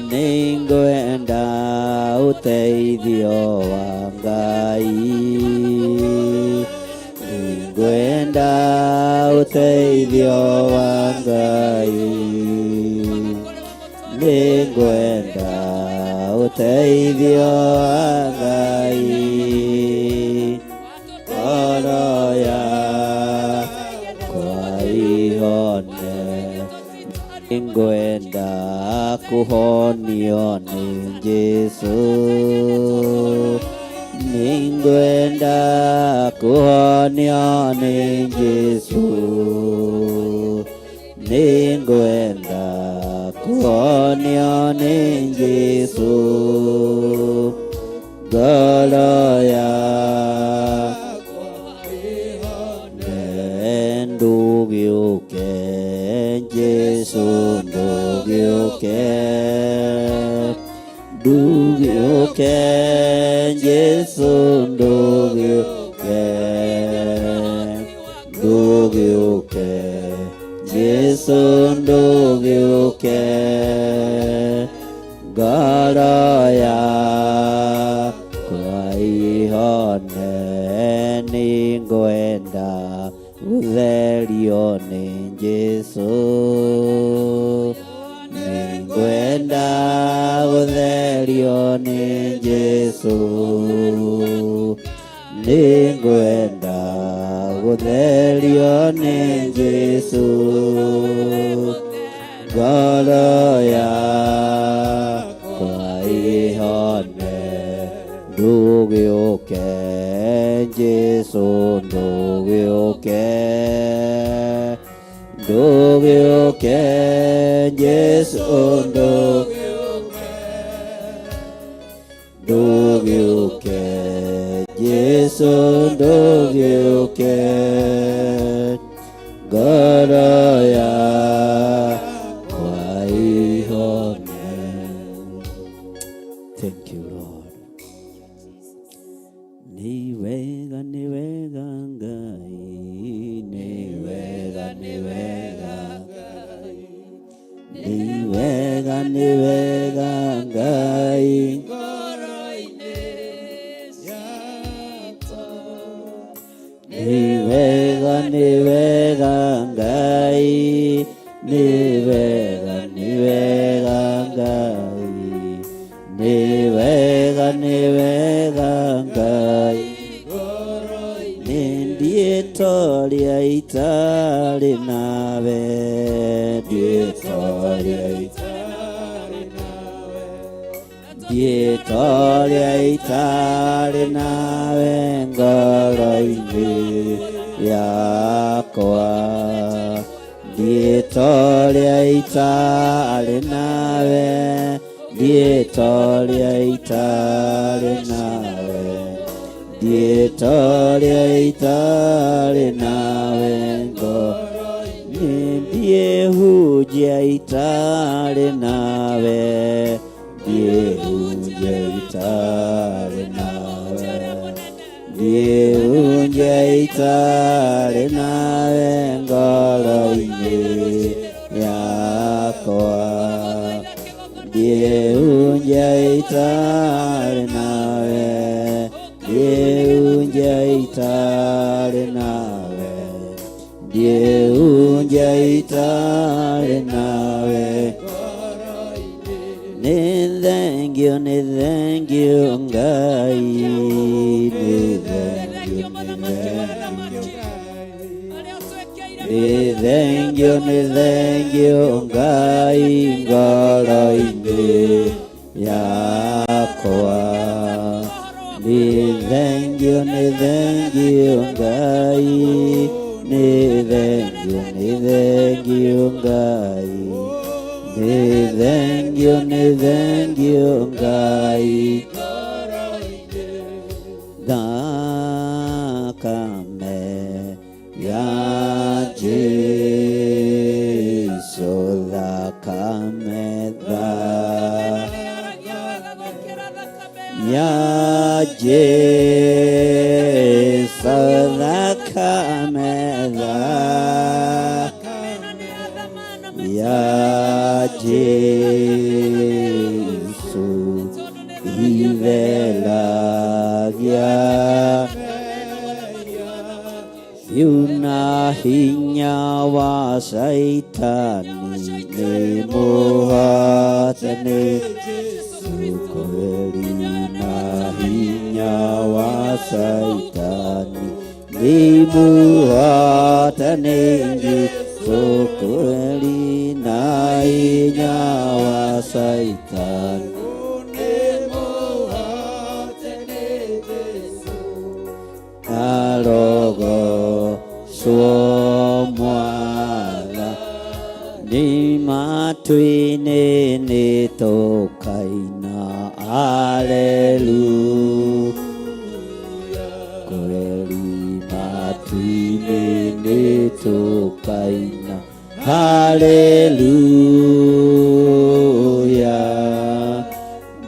nĩngwenda ũteithio wa Ngai, nĩngwenda ũteithio wa Ngai, nĩngwenda ũteithio wa Ngai, ngoro yakwa ihone, nĩngwenda kũhonio nĩ Jesũ, Nĩngwenda kũhonio nĩ Jesũ. Nĩngwenda kũhonio nĩ Jesũ. Ngoro yakwa ndũgĩũke Jesũ, ndũgĩũke, ndũgĩũke Jesũ, ndũgĩũke, ndũgĩũke Jesũ, ndũgĩũke, ngoro yakwa ihone. Nĩngwenda gũtherio nĩ Jesũ, nĩngwenda gũtherio nĩ Jesũ, nĩngwenda gũtherio nĩ Jesũ, ngoro yakwa ihone. Ndũgĩũke Jesũ, ndũgĩũke, ndũgĩũke Jesũ, ndũgĩũke, ndũgĩũke Jesũ, ndũgĩũke, ngoro yakwa ihone. Thank you, Lord. Nĩ wega, nĩ wega Ngai, nĩ wega, nĩ wega Ngai, nĩ wega, nĩ wega Ngai. Ngoro-inĩ citũ. Nĩ wega, nĩ wega Ngai, nĩ wega, nĩ wega Ngai, nĩ wega, nĩ wega Ngai. Nĩ ndiĩtoria itarĩ nawe, ndiĩtoria itarĩ nawe, ndiĩtoria itarĩ nawe ngoro-inĩ yakwa, ndiĩtoria itarĩ nawe, ndiĩtoria itarĩ nawe, ndiĩtoria itarĩ nawe ngoro-inĩ, ndiĩhunjia itarĩ nawe, ndiĩhunjia itarĩ nawe, ndiĩhunjia itarĩ nawe ngoro-inĩ yakwa, ndiĩhunjia itarĩ nawe, ndiĩhunjia itarĩ nawe, ndiĩhunjia itarĩ nawe. Nĩ thengio, nĩ thengio Ngai, nĩ thengio, nĩ thengio, nĩ thengio, nĩ thengio Ngai ngoro-inĩ yakwa, nĩ thengio, nĩ thengio Ngai, nĩ thengio, nĩ thengio Ngai, nĩ thengio, nĩ thengio Ngai. Thakame ya Jesu, thakame, ya Jesu, thakame, ya Jesu itheragia yuna hinya wa Shaitani, nĩ mũhotani kweli, na hinya wa Shaitani nĩ mũhotani Jesu kweli, na hinya wa Shaitani. Arogocwo mwatha ni matu-inĩ nĩ tũkaina aleluya kweli matu-inĩ nĩ tũkaina haleluya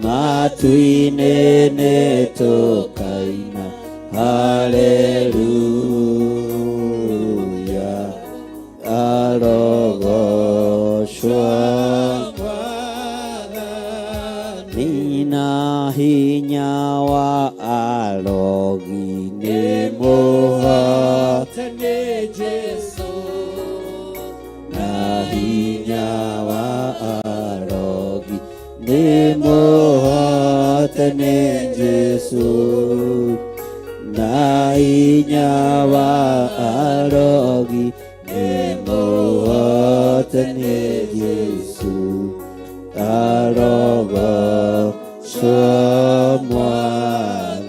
matu-inĩ nĩ tũkaina haleluya arogocwo nina hinya wa arogi nĩ mũhotani Jesu na hinya wa arogi nĩ mũhotani Jesu na hinya wa arogi nĩ mũhotani Jesu arogocwo mwathani.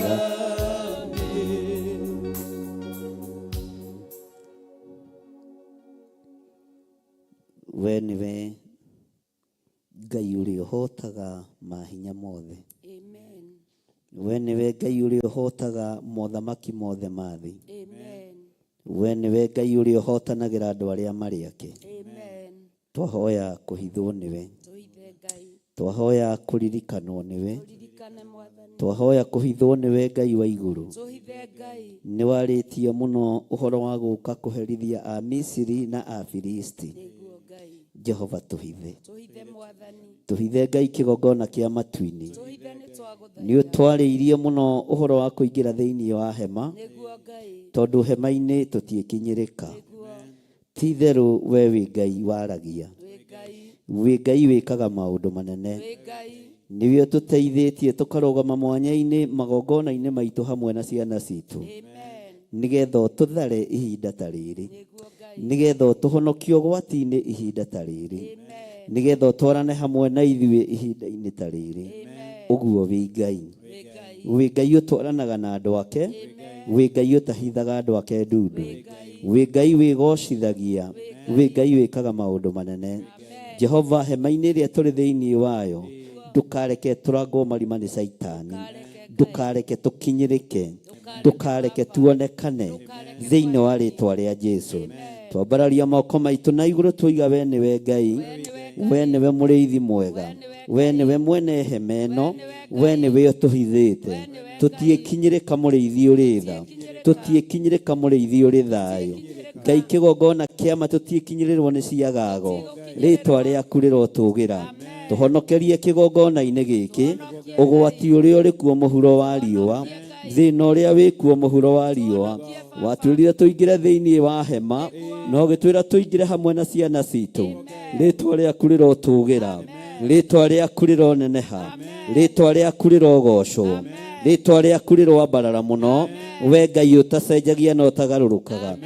We nĩwe Ngai ũrĩa ũhotaga mahinya mothe. Amen. We nĩwe Ngai ũrĩa ũhotaga mothamaki mothe ma thĩ. Amen. We nĩwe Ngai ũrĩa ũhotanagĩra andũ arĩa marĩ ake. Amen. Twahoya kũhithwo nĩwe. Tũhithe Ngai. Twahoya kũririkanwo nĩwe. Tũririkane Mwathani. Twahoya kũhithwo nĩwe Ngai wa igũrũ. Tũhithe Ngai. Nĩ warĩtie mũno ũhoro wa gũka kũherithia Amisiri na Afilisti. Nĩguo Ngai. Jehova tũhithe. Tũhithe Mwathani. Tũhithe Ngai kĩgongona kĩa matu-inĩ. Tũhithe nĩ twagũthaitha. Nĩ ũtwarĩirie mũno ũhoro wa kũingĩra thĩinĩ wa hema. Nĩguo Ngai. Tondũ hema-inĩ tũtiĩkinyĩrĩka. Nĩguo. Ti itherũ we wĩ Ngai waragia. Wĩ Ngai. Wĩ Ngai wĩkaga maũndũ manene. Wĩ Ngai. Nĩwe ũtũteithĩtie tũkarũgama mwanya-inĩ magongona-inĩ maitũ hamwe na ciana citũ. Amen. Nĩgetha ũtũthare ihinda ta rĩrĩ. Nĩguo Ngai. Nĩgetha ũtũhonokie ũgwati-inĩ ihinda ta rĩrĩ. Amen. Nĩgetha ũtwarane hamwe na ithuĩ ihinda-inĩ ta rĩrĩ. Amen. Ũguo wĩ Ngai. Wĩ Ngai. Wĩ Ngai ũtwaranaga na andũ ake. Wĩ Ngai ũtahithaga andũ ake ndundu. Wĩ Ngai wĩgocithagia. Wĩ Ngai wĩkaga maũndũ manene. Jehova hema-inĩ ĩrĩa tũrĩ thĩinĩ wayo ndũkareke tũrangwo marima nĩ Caitani. Ndũkareke tũkinyĩrĩke. Ndũkareke tuonekane thĩinĩ wa rĩtwa rĩa Jesu. Twambararia moko maitũ na igũrũ twoiga we nĩwe Ngai. We nĩwe mũrĩithi mwega. We nĩwe mwene hema ĩno. We nĩwe ũtũhithĩte. Tũtiĩkinyĩrĩka mũrĩithi ũrĩ tha. Tũtiĩkinyĩrĩka mũrĩithi ũrĩ thayũ. Ngai kĩgongona kĩama tũtiĩkinyĩrĩrwo nĩ ciagago. Rĩtwa rĩaku rĩrotũgĩra. Tũhonokerie kĩgongona-inĩ gĩkĩ. Ũgwati ũrĩa ũrĩ kuo mũhuro wa riũa. Thĩna ũrĩa wĩ kuo mũhuro wa riũa. Watwĩrire tũingĩre thĩinĩ wa hema na ũgĩtwĩra tũingĩre hamwe na ciana citũ. Rĩtwa rĩaku rĩrotũgĩra. Rĩtwa rĩaku rĩroneneha. Rĩtwa rĩaku rĩrogocwo. Rĩtwa rĩaku rĩroambarara mũno. We Ngai ũtacenjagia na ũtagarũrũkaga.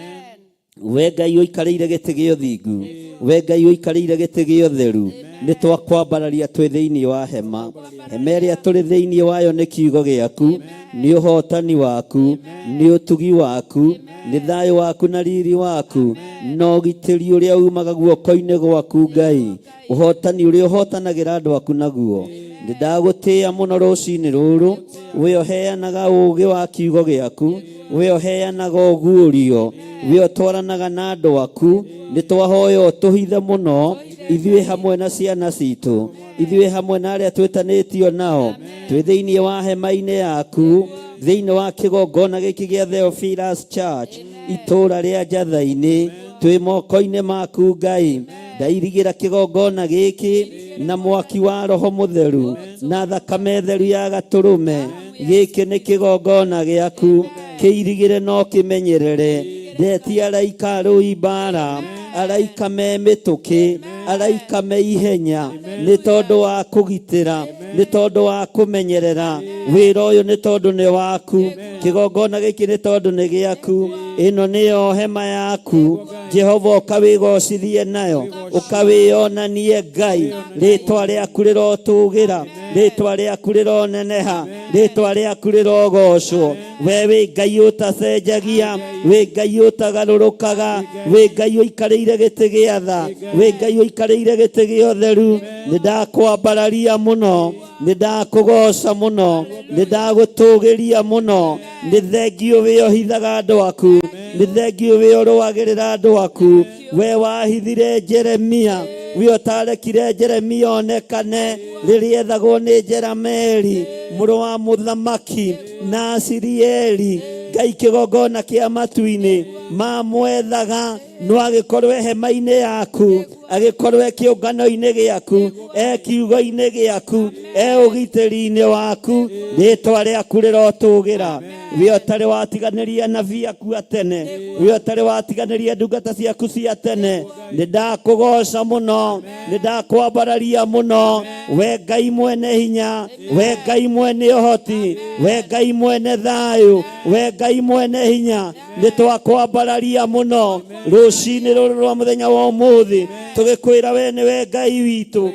We Ngai ũikarĩire gĩtĩ gĩa ũthingu. We Ngai ũikarĩire gĩtĩ gĩa ũtheru. Nĩ twakwambararia twĩ thĩinĩ wa hema. Hema ĩrĩa tũrĩ thĩinĩ wayo nĩ kiugo gĩaku, nĩ ũhotani waku, nĩ ũtugi waku, nĩ thayũ waku na riri waku, na ũgitĩri ũrĩa umaga guoko-inĩ gwaku Ngai. Ũhotani ũrĩa ũhotanagĩra andũ aku naguo. Nĩ ndagũtĩĩa mũno rũcinĩ rũrũ. We ũheanaga ũũgĩ wa kiugo gĩaku. We ũheanaga ũguũrio. We ũtwaranaga na andũ aku. Nĩ twahoya ũtũhithe mũno ithuĩ hamwe na ciana citũ, ithuĩ hamwe na arĩa twĩtanĩtio nao, twĩ thĩinĩ wa hema-inĩ yaku, thĩinĩ wa kĩgongona gĩkĩ gĩa Theophilus Church, itũũra rĩa Njatha-inĩ, twĩ moko-inĩ maku Ngai. Ndairigĩra kĩgongona gĩkĩ na mwaki wa Roho Mũtheru na thakame theru ya gatũrũme. Gĩkĩ nĩ kĩgongona gĩaku, kĩirigĩre no kĩmenyerere. Ndetia araika arũi mbara, araika me mĩtũkĩ, araika me ihenya, nĩ tondũ wa kũgitĩra, nĩ tondũ wa kũmenyerera wĩra ũyũ, nĩ tondũ nĩ waku. Kĩgongona gĩkĩ nĩ tondũ nĩ gĩaku. Ĩno nĩyo hema yaku Jehova, ũkawĩgocithie nayo, ũkawĩonanie Ngai. Rĩtwa rĩaku rĩrotũgĩra. Rĩtwa rĩaku rĩroneneha, rĩtwa rĩaku rĩrogocwo. We wĩ Ngai ũtacenjagia, wĩ Ngai ũtagarũrũkaga, wĩ Ngai ũikarĩire gĩtĩ gĩa tha, wĩ Ngai ũikarĩire gĩtĩ gĩa ũtheru. Nĩ ndakwambararia mũno, nĩ ndakũgoca mũno, nĩ ndagũtũgĩria mũno. Nĩ thengiũ wĩ ũhithaga andũ aku, nĩ thengiũ wĩ ũrũagĩrĩra andũ aku. We wahithire Jeremia, we ũtarekire Jeremia onekane rĩrĩa ethagwo nĩ Jerameli mũrũ wa mũthamaki na Asirieli. Ngai kĩgongona kĩa matu-inĩ mamwethaga, no agĩkorwo e hema-inĩ yaku, agĩkorwo e kĩũngano-inĩ gĩaku, e kiugo-inĩ gĩaku, e ũgitĩri-inĩ waku. Rĩtwa rĩaku rĩrotũgĩra. We ũtarĩ watiganĩria anabii aku a tene, we ũtarĩ watiganĩria ndungata ciaku cia tene, nĩ ndakũgoca mũno, nĩ ndakwambararia mũno. We Ngai mwene hinya, we Ngai mwene ũhoti, we Ngai mwene thayũ, we Ngai mwene hinya, nĩ twakwambararia mũno rũcinĩ rũrũ rwa mũthenya wa ũmũthĩ, tũgĩkwĩra we nĩwe Ngai witũ,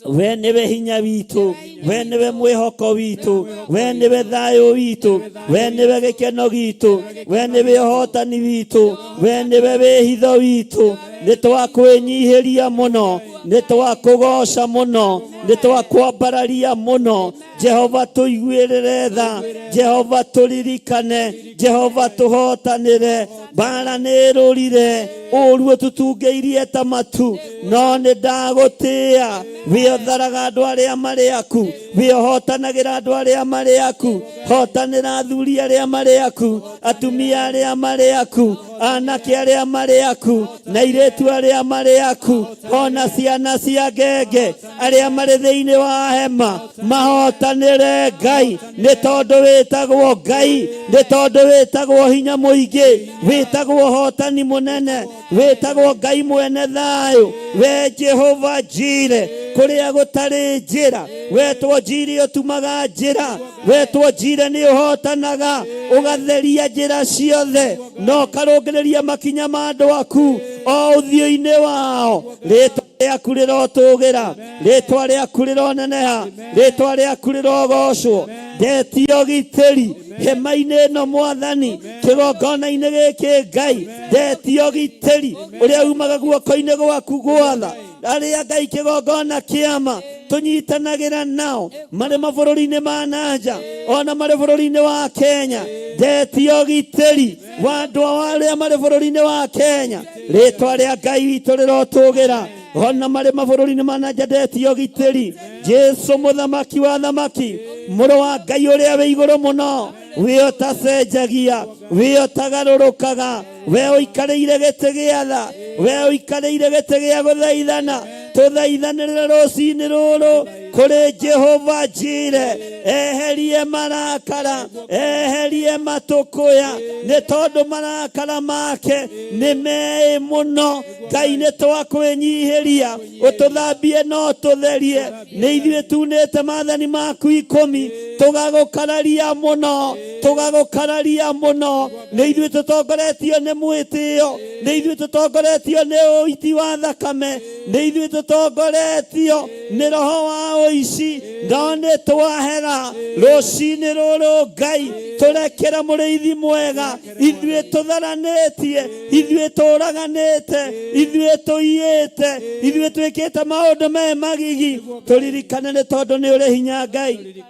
we nĩwe hinya witũ, we nĩwe mwĩhoko witũ, we nĩwe thayũ witũ, we nĩwe gĩkeno gitũ, we nĩwe ũhotani witũ, we nĩwe wĩhitho witũ. Nĩ twakwĩnyihĩria mũno, nĩ twakũgoca mũno, nĩ twakwambararia mũno. Jehova tũiguĩrĩre tha, Jehova tũririkane, Jehova tũhotanĩre. Mbara nĩ ĩrũrire, ũũru ũtũtungĩirie ta matu, no nĩ ndagũtĩĩa. Wĩ ũtharaga andũ arĩa marĩ aku, wĩ ũhotanagĩra andũ arĩa marĩ aku. Hotanĩra athuri arĩa marĩ aku, atumia arĩa marĩ aku, anake arĩa marĩ aku, na airĩtu arĩa marĩ aku, ona ciana cia ngenge arĩa marĩ thĩinĩ wa hema. Mahotanĩre Ngai, nĩ tondũ wĩtagwo Ngai, nĩ tondũ wĩtagwo hinya mũingĩ, wĩtagwo ũhotani mũnene, wĩtagwo Ngai mwene thayũ. We Jehova Jire, kũrĩa gũtarĩ njĩra, wetwo Jire ũtumaga njĩra, wetwo Jire nĩ ũhotanaga, ũgatheria njĩra ciothe, na ũkarũngĩrĩria makinya ma andũ aku o ũthiũ-inĩ wao. Rĩtwa rĩaku rĩrotũgĩra, rĩtwa rĩaku rĩroneneha, rĩtwa rĩaku rĩrogocwo. Ndetio ũgitĩri hema-inĩ ĩno Mwathani, kĩgongona-inĩ gĩkĩ Ngai, ndetio ũgitĩri ũrĩa umaga guoko-inĩ gwaku gwatha. Arĩa Ngai kĩgongona kĩama tũnyitanagĩra nao marĩ mabũrũri-inĩ ma nanja ona marĩ bũrũri-inĩ wa Kenya, ndetio ũgitĩri wa andũ arĩa marĩ bũrũri-inĩ wa Kenya. Rĩtwa rĩa Ngai witũ rĩrotũgĩra ona marĩ mabũrũri-inĩ ma nanja, ndetio ũgitĩri. Jesu mũthamaki wa thamaki, mũrũ wa Ngai ũrĩa wĩ igũrũ mũno, wĩ ũtacenjagia, wĩ ũtagarũrũkaga, we ũikarĩire gĩtĩ gĩa tha, we ũikarĩire gĩtĩ gĩa gũthaithana, tũthaithanĩrĩre rũcinĩ rũrũ kũrĩ Jehova Jire, eherie marakara, eherie matũkũya, nĩ tondũ marakara make nĩ meĩ mũno. Ngai nĩ twakwĩnyihĩria, ũtũthambie no tũtherie. Nĩ ithuĩ tunĩte maathani maku 10, tũgagũkararia mũno, tũgagũkararia mũno. Nĩ ithuĩ tũtongoretio nĩ mwĩtĩo, nĩ ithuĩ tũtongoretio nĩ ũiti wa thakame, nĩ ithuĩ tũtongoretio nĩ roho wa ũici, no nĩ twahera rũcinĩ rũrũ. Ngai tũrekere mũrĩithi mwega, ithuĩ tũtharanĩtie, ithuĩ tũraganĩte, ithuĩ tũiyĩte, ithuĩ twĩkĩte maũndũ me magigi. Tũririkane nĩ tondũ nĩ ũrĩ hinya Ngai.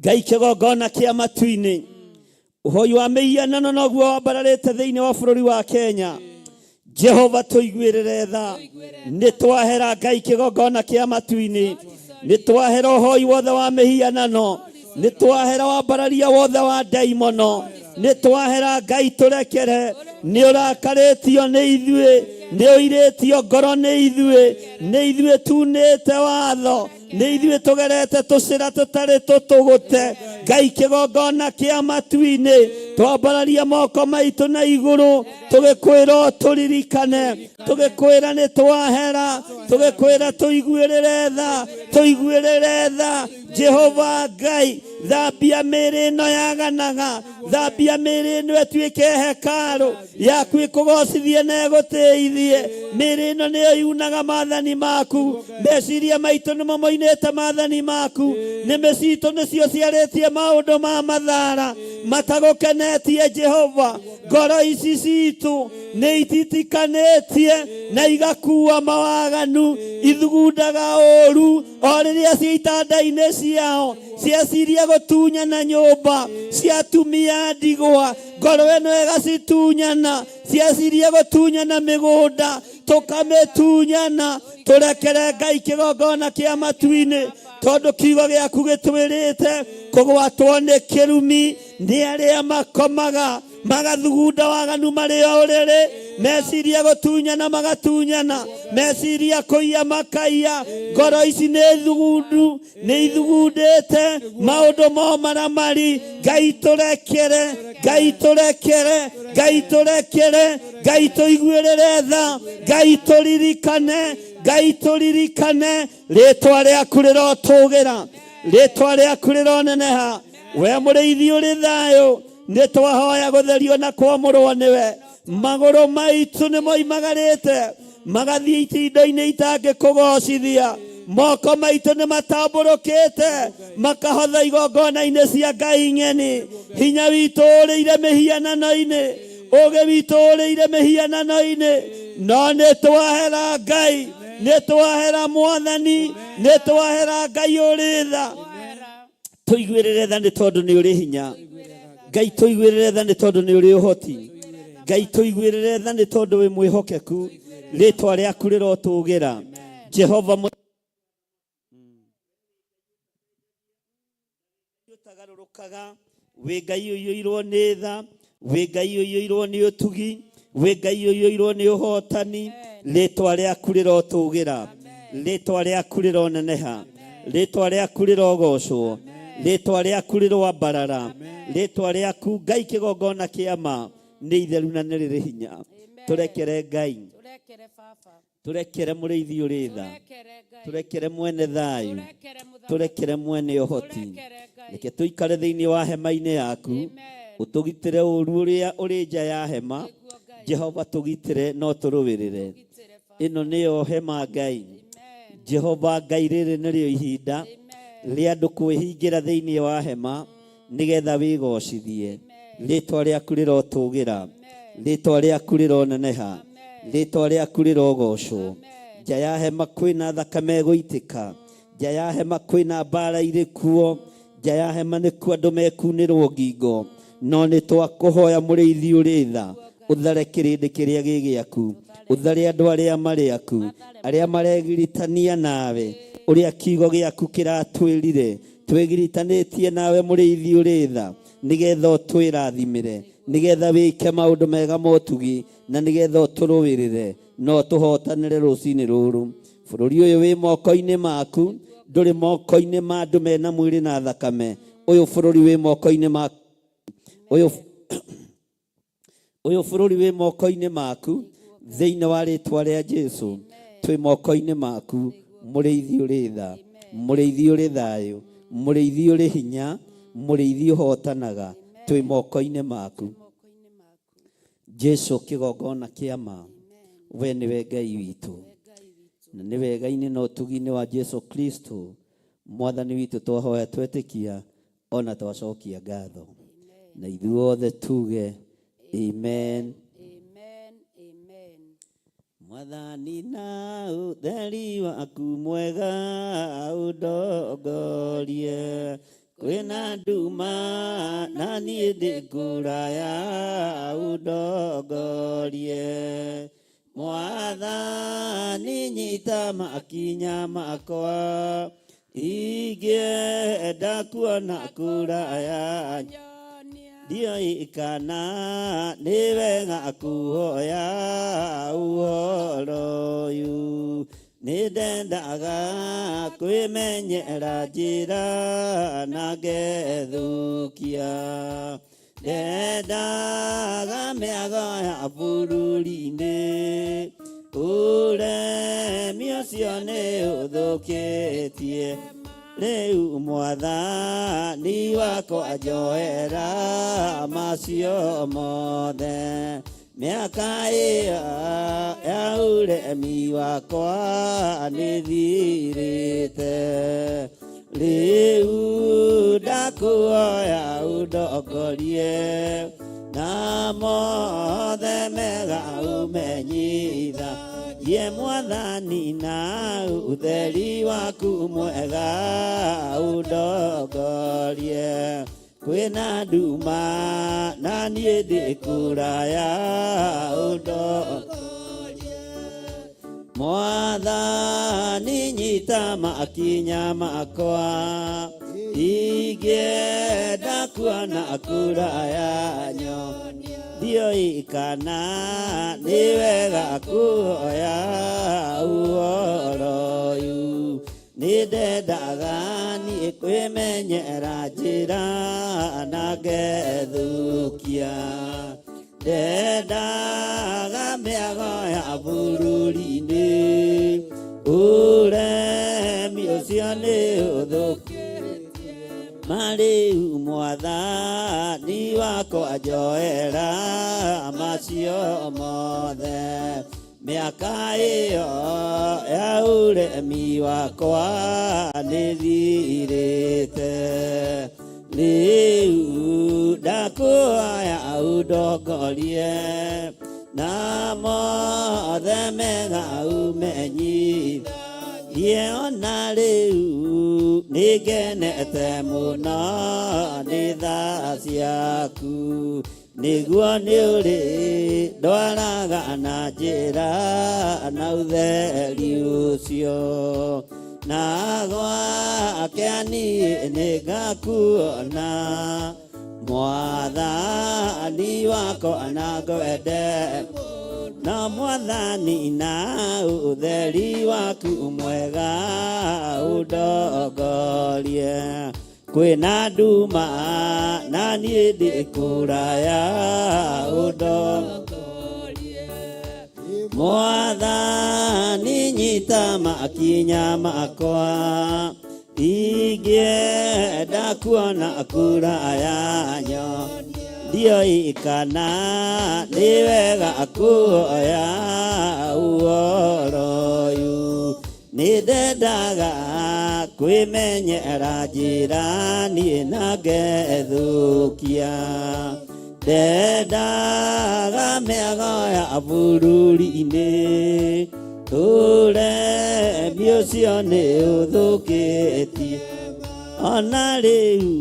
Ngai kĩgongona kĩa matu-inĩ, ũhoi wa mĩhianano noguo wambararĩte thĩinĩ wa bũrũri wa Kenya. Jehova tũiguĩrĩre tha, nĩ twahera Ngai kĩgongona kĩa matu-inĩ, nĩ twahera ũhoi wothe wa mĩhianano, nĩ twahera wambararia wothe wa ndaimono, nĩ twahera Ngai tũrekere. Nĩ ũrakarĩtio nĩ ithuĩ, nĩ ũirĩtio ngoro nĩ ithuĩ, nĩ ithuĩ tunĩte watho, nĩ ithuĩ tũgerete tũcĩra tũtarĩ tũtũgũte. Ngai kĩgongona kĩa matu-inĩ, twambararia moko maitũ na igũrũ, tũgĩkwĩra tũririkane, tũgĩkwĩra nĩ twahera, tũgĩkwĩra tũiguĩrĩre tha, tũiguĩrĩre tha. Jehova Ngai, Thambia mĩĩrĩ ĩno yaganaga, thambia mĩĩrĩ ĩno ĩtuĩke hekarũ yaku ĩkũgocithie na ĩgũtĩithie. Mĩĩrĩ ĩno nĩyo yunaga maathani maku, meciria maitũ nĩmo moinĩte maathani maku, nĩmĩ citũ nĩcio ciarĩtie maũndũ ma mathara matagũkenetie Jehova. Ngoro ici citũ nĩ ititikanĩtie na igakua mawaganu, ithugundaga ũũru o rĩrĩa ciĩ itanda-inĩ ciao, cieciria gũtunyana nyũmba cia atumia a ndigwa, ngoro ĩno ĩgacitunyana, cieciria gũtunyana mĩgũnda, tũkamĩtunyana. Tũrekere Ngai kĩgongona kĩa matu-inĩ, tondũ kiugo gĩaku gĩtwĩrĩte kũgwatwo nĩ kĩrumi nĩ arĩa makomaga magathugunda waganu marĩ o ũrĩrĩ, meciria gũtunyana magatunyana, meciria kũiya makaiya. Ngoro ici nĩ thugundu, nĩ ithugundĩte maũndũ mo maramari. Ngai tũrekere, Ngai tũrekere, Ngai tũrekere, Ngai tũiguĩrĩre tha, Ngai tũririkane, Ngai tũririkane. Rĩtwa rĩaku rĩrotũgĩra, rĩtwa rĩaku rĩroneneha. We mũrĩithi ũrĩ thayũ, nĩ twahoya gũtherio na kwamũrwo nĩwe. Magũrũ maitũ nĩ moimagarĩte magathiĩ itindo-inĩ itangĩkũgocithia, moko maitũ nĩ matambũrũkĩte makahotha igongona-inĩ cia ngai ng'eni. Hinya witũ ũrĩire mĩhianano-inĩ, ũgĩ witũ ũrĩire mĩhianano-inĩ, no nĩ twahera Ngai, nĩ twahera Mwathani, nĩ twahera Ngai ũrĩ tha. Tũiguĩrĩre tha nĩ tondũ nĩ ũrĩ hinya. Ngai tũiguĩrĩre tha nĩ tondũ nĩ ũrĩ ũhoti. Ngai tũiguĩrĩre tha nĩ tondũ wĩ mwĩhokeku. Rĩtwa rĩaku rĩrotũgĩra Jehova ũtagarũrũkaga, wĩ Ngai ũiyũirwo nĩ tha, wĩ Ngai ũiyũirwo nĩ ũtugi, wĩ Ngai ũiyũirwo nĩ ũhotani. Rĩtwa rĩaku rĩrotũgĩra, rĩtwa rĩaku rĩroneneha, rĩtwa rĩaku rĩrogocwo, rĩtwa rĩaku rĩroambarara, rĩtwa rĩaku Ngai kĩgongona kĩa ma nĩ itheru na nĩ rĩrĩ hinya. Tũrekere Ngai, Tũrekere Baba. Tũrekere mũrĩithi ũrĩ tha, Tũrekere Ngai. Tũrekere mwene thayũ, Tũrekere mũthamaki. Tũrekere mwene ũhoti. Tũrekere Ngai. Reke tũikare thĩinĩ wa hema-inĩ yaku, Amen. ũtũgitĩre ũũru ũrĩa ũrĩ nja ya hema. Nĩguo Ngai. Jehova tũgitĩre no tũrũĩrĩre. Tũgitĩre Baba. Ĩno nĩyo hema Ngai. Amen. Jehova Ngai, rĩrĩ nĩrĩo ihinda Amen. rĩa andũ kwĩhingĩra thĩinĩ wa hema nĩgetha wĩgocithie. Rĩtwa rĩaku rĩrotũgĩra, rĩtwa rĩaku rĩroneneha, rĩtwa rĩaku rĩrogocwo. Nja ya hema kwĩna thakame ĩgũitĩka, nja ya hema kwĩna mbara irĩ kuo, nja ya hema nĩkuo andũ mekunĩrwo ngingo, no nĩ twakũhoya mũrĩithi ũrĩ tha, ũthare kĩrĩndĩ kĩrĩa gĩ gĩaku, ũthare andũ arĩa marĩ aku, arĩa maregiritania nawe, ũrĩa kiugo gĩaku kĩratwĩrire, twĩgiritanĩtie nawe mũrĩithi ũrĩ tha, nĩgetha ũtwĩrathimĩre, nĩgetha wĩke maũndũ mega motugi, na nĩgetha ũtũrũĩrĩre no tũhotanĩre rũcinĩ rũrũ. Bũrũri ũyũ wĩ moko-inĩ maku, ndũrĩ moko-inĩ ma andũ mena mwĩrĩ na thakame. Ũyũ bũrũri wĩ moko-inĩ maku, ũyũ ũyũ bũrũri wĩ moko-inĩ maku. Thĩinĩ wa rĩtwa rĩa Jesu twĩ moko-inĩ maku, mũrĩithi ũrĩ tha, mũrĩithi ũrĩ thayũ, mũrĩithi ũrĩ hinya, mũrĩithi ũhotanaga, twĩ moko-inĩ maku. Jesu kĩgongona kĩa ma, we nĩwe Ngai witũ, na nĩ wega-inĩ na ũtugi-inĩ wa Jesu Kristo Mwathani witũ twahoya twetĩkia ona twacokia ngatho, na ithuothe tuge amen. Amen. Amen. Mwathani na ũtheri waku mwega ũndongorie, kwĩna nduma na niĩ ndĩ kũraya ũndongorie. Mwathani nyita makinya makwa, ingĩenda kuona kũraya, ndiũĩ kana nĩ wega kuhoya ũhoro ũyũ. Nĩ ndendaga kwĩmenyera njĩra na ngethũkia, ndendaga mĩago ya bũrũri-inĩ, ũremi ũcio nĩ ũthũkĩtie. Rĩu mwathani wakwa njoera macio mothe mĩaka ĩyo ya ũremi wakwa nĩthirĩte rĩu ndakuoya ũndongorie na mothe mega ũmenyitha ye mwathani na ũtheri waku mwega ũndongorie kwĩna nduma na niĩ ndĩ kũraya ũndongorie mwathani nyita makinya makwa ingĩenda kuona kũraya nyonia ndiũĩ kana nĩ wega kuoya ũhoro ũyũ nĩ ndendaga niĩ kwĩmenyera njĩra na ngethũkia ndendaga mĩago ya bũrũri-inĩ ũremi ũcio nĩ ũthũkĩtie marĩu mwathani wakwa njoera macio mothe mĩaka ĩyo ya ũremi wakwa nĩthirĩte rĩu ndakuoya ũndongorie na mothe mega ũmenyithagie ona rĩu nĩngenete mũno nĩ tha ciaku nĩguo nĩ ũrĩ ndwaraga na njĩra na ũtheri ũcio na gwake niĩ nĩngakuona mwathani wakwa na ngwende na mwathani na ũtheri waku mwega ũndongorie kwĩna nduma na niĩ ndĩ kũraya ũndongorie mwathani nyita makinya makwa ingĩenda kuona kũraya nyonia ndiũĩ kana nĩ wega kuoya ũhoro ũyũ nĩ ndendaga kwĩmenyera njĩra niĩ na ngethũkia ndendaga mĩago ya bũrũri-inĩ ũremi ũcio nĩ ũthũkĩtie ona rĩu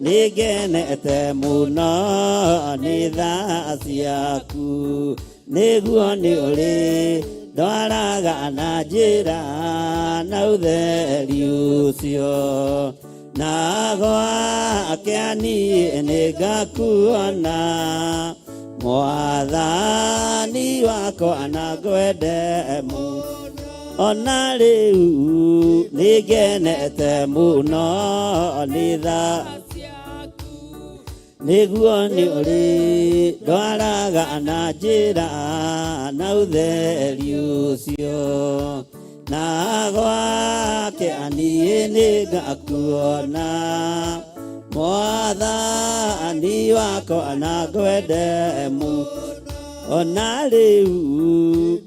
nĩngenete mũno nĩ tha ciaku nĩguo nĩ ũrĩ ndwaraga na njĩra na ũtheri ũcio na gwake niĩ nĩngakuona mwathani wakwa na ngwende mũno ona rĩu nĩngenete mũno nĩ tha nĩguo nĩ ũrĩ ndwaraga na njĩra na ũtheri ũcio na gwake niĩ nĩngakuona mwathani wakwa na ngwende mũno ona rĩu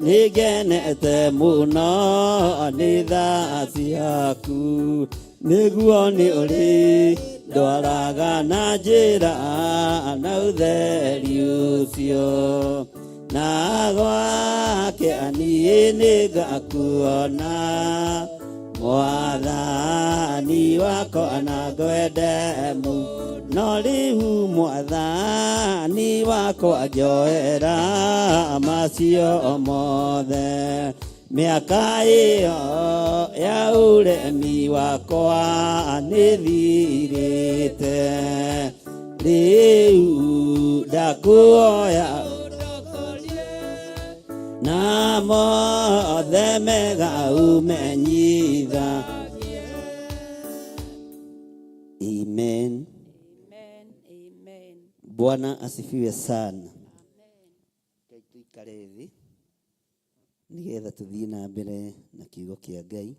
nĩngenete mũno nĩ tha ciaku nĩguo nĩ ũrĩ ndwaraga na njĩra na ũtheri ũcio na gwake niĩ nĩngakuona mwathani wakwa na ngwende mũno rĩu mwathani wakwa njoera macio mothe mĩaka ĩyo ya ũremi wakwa nĩthirĩte rĩu ndakuoya na mothe mega ũmenyitha amen. Amen. Amen. Bwana asifiwe sana. Ngai tuikare thĩ nĩgetha tũthiĩ na mbere na kiugo kĩa Ngai.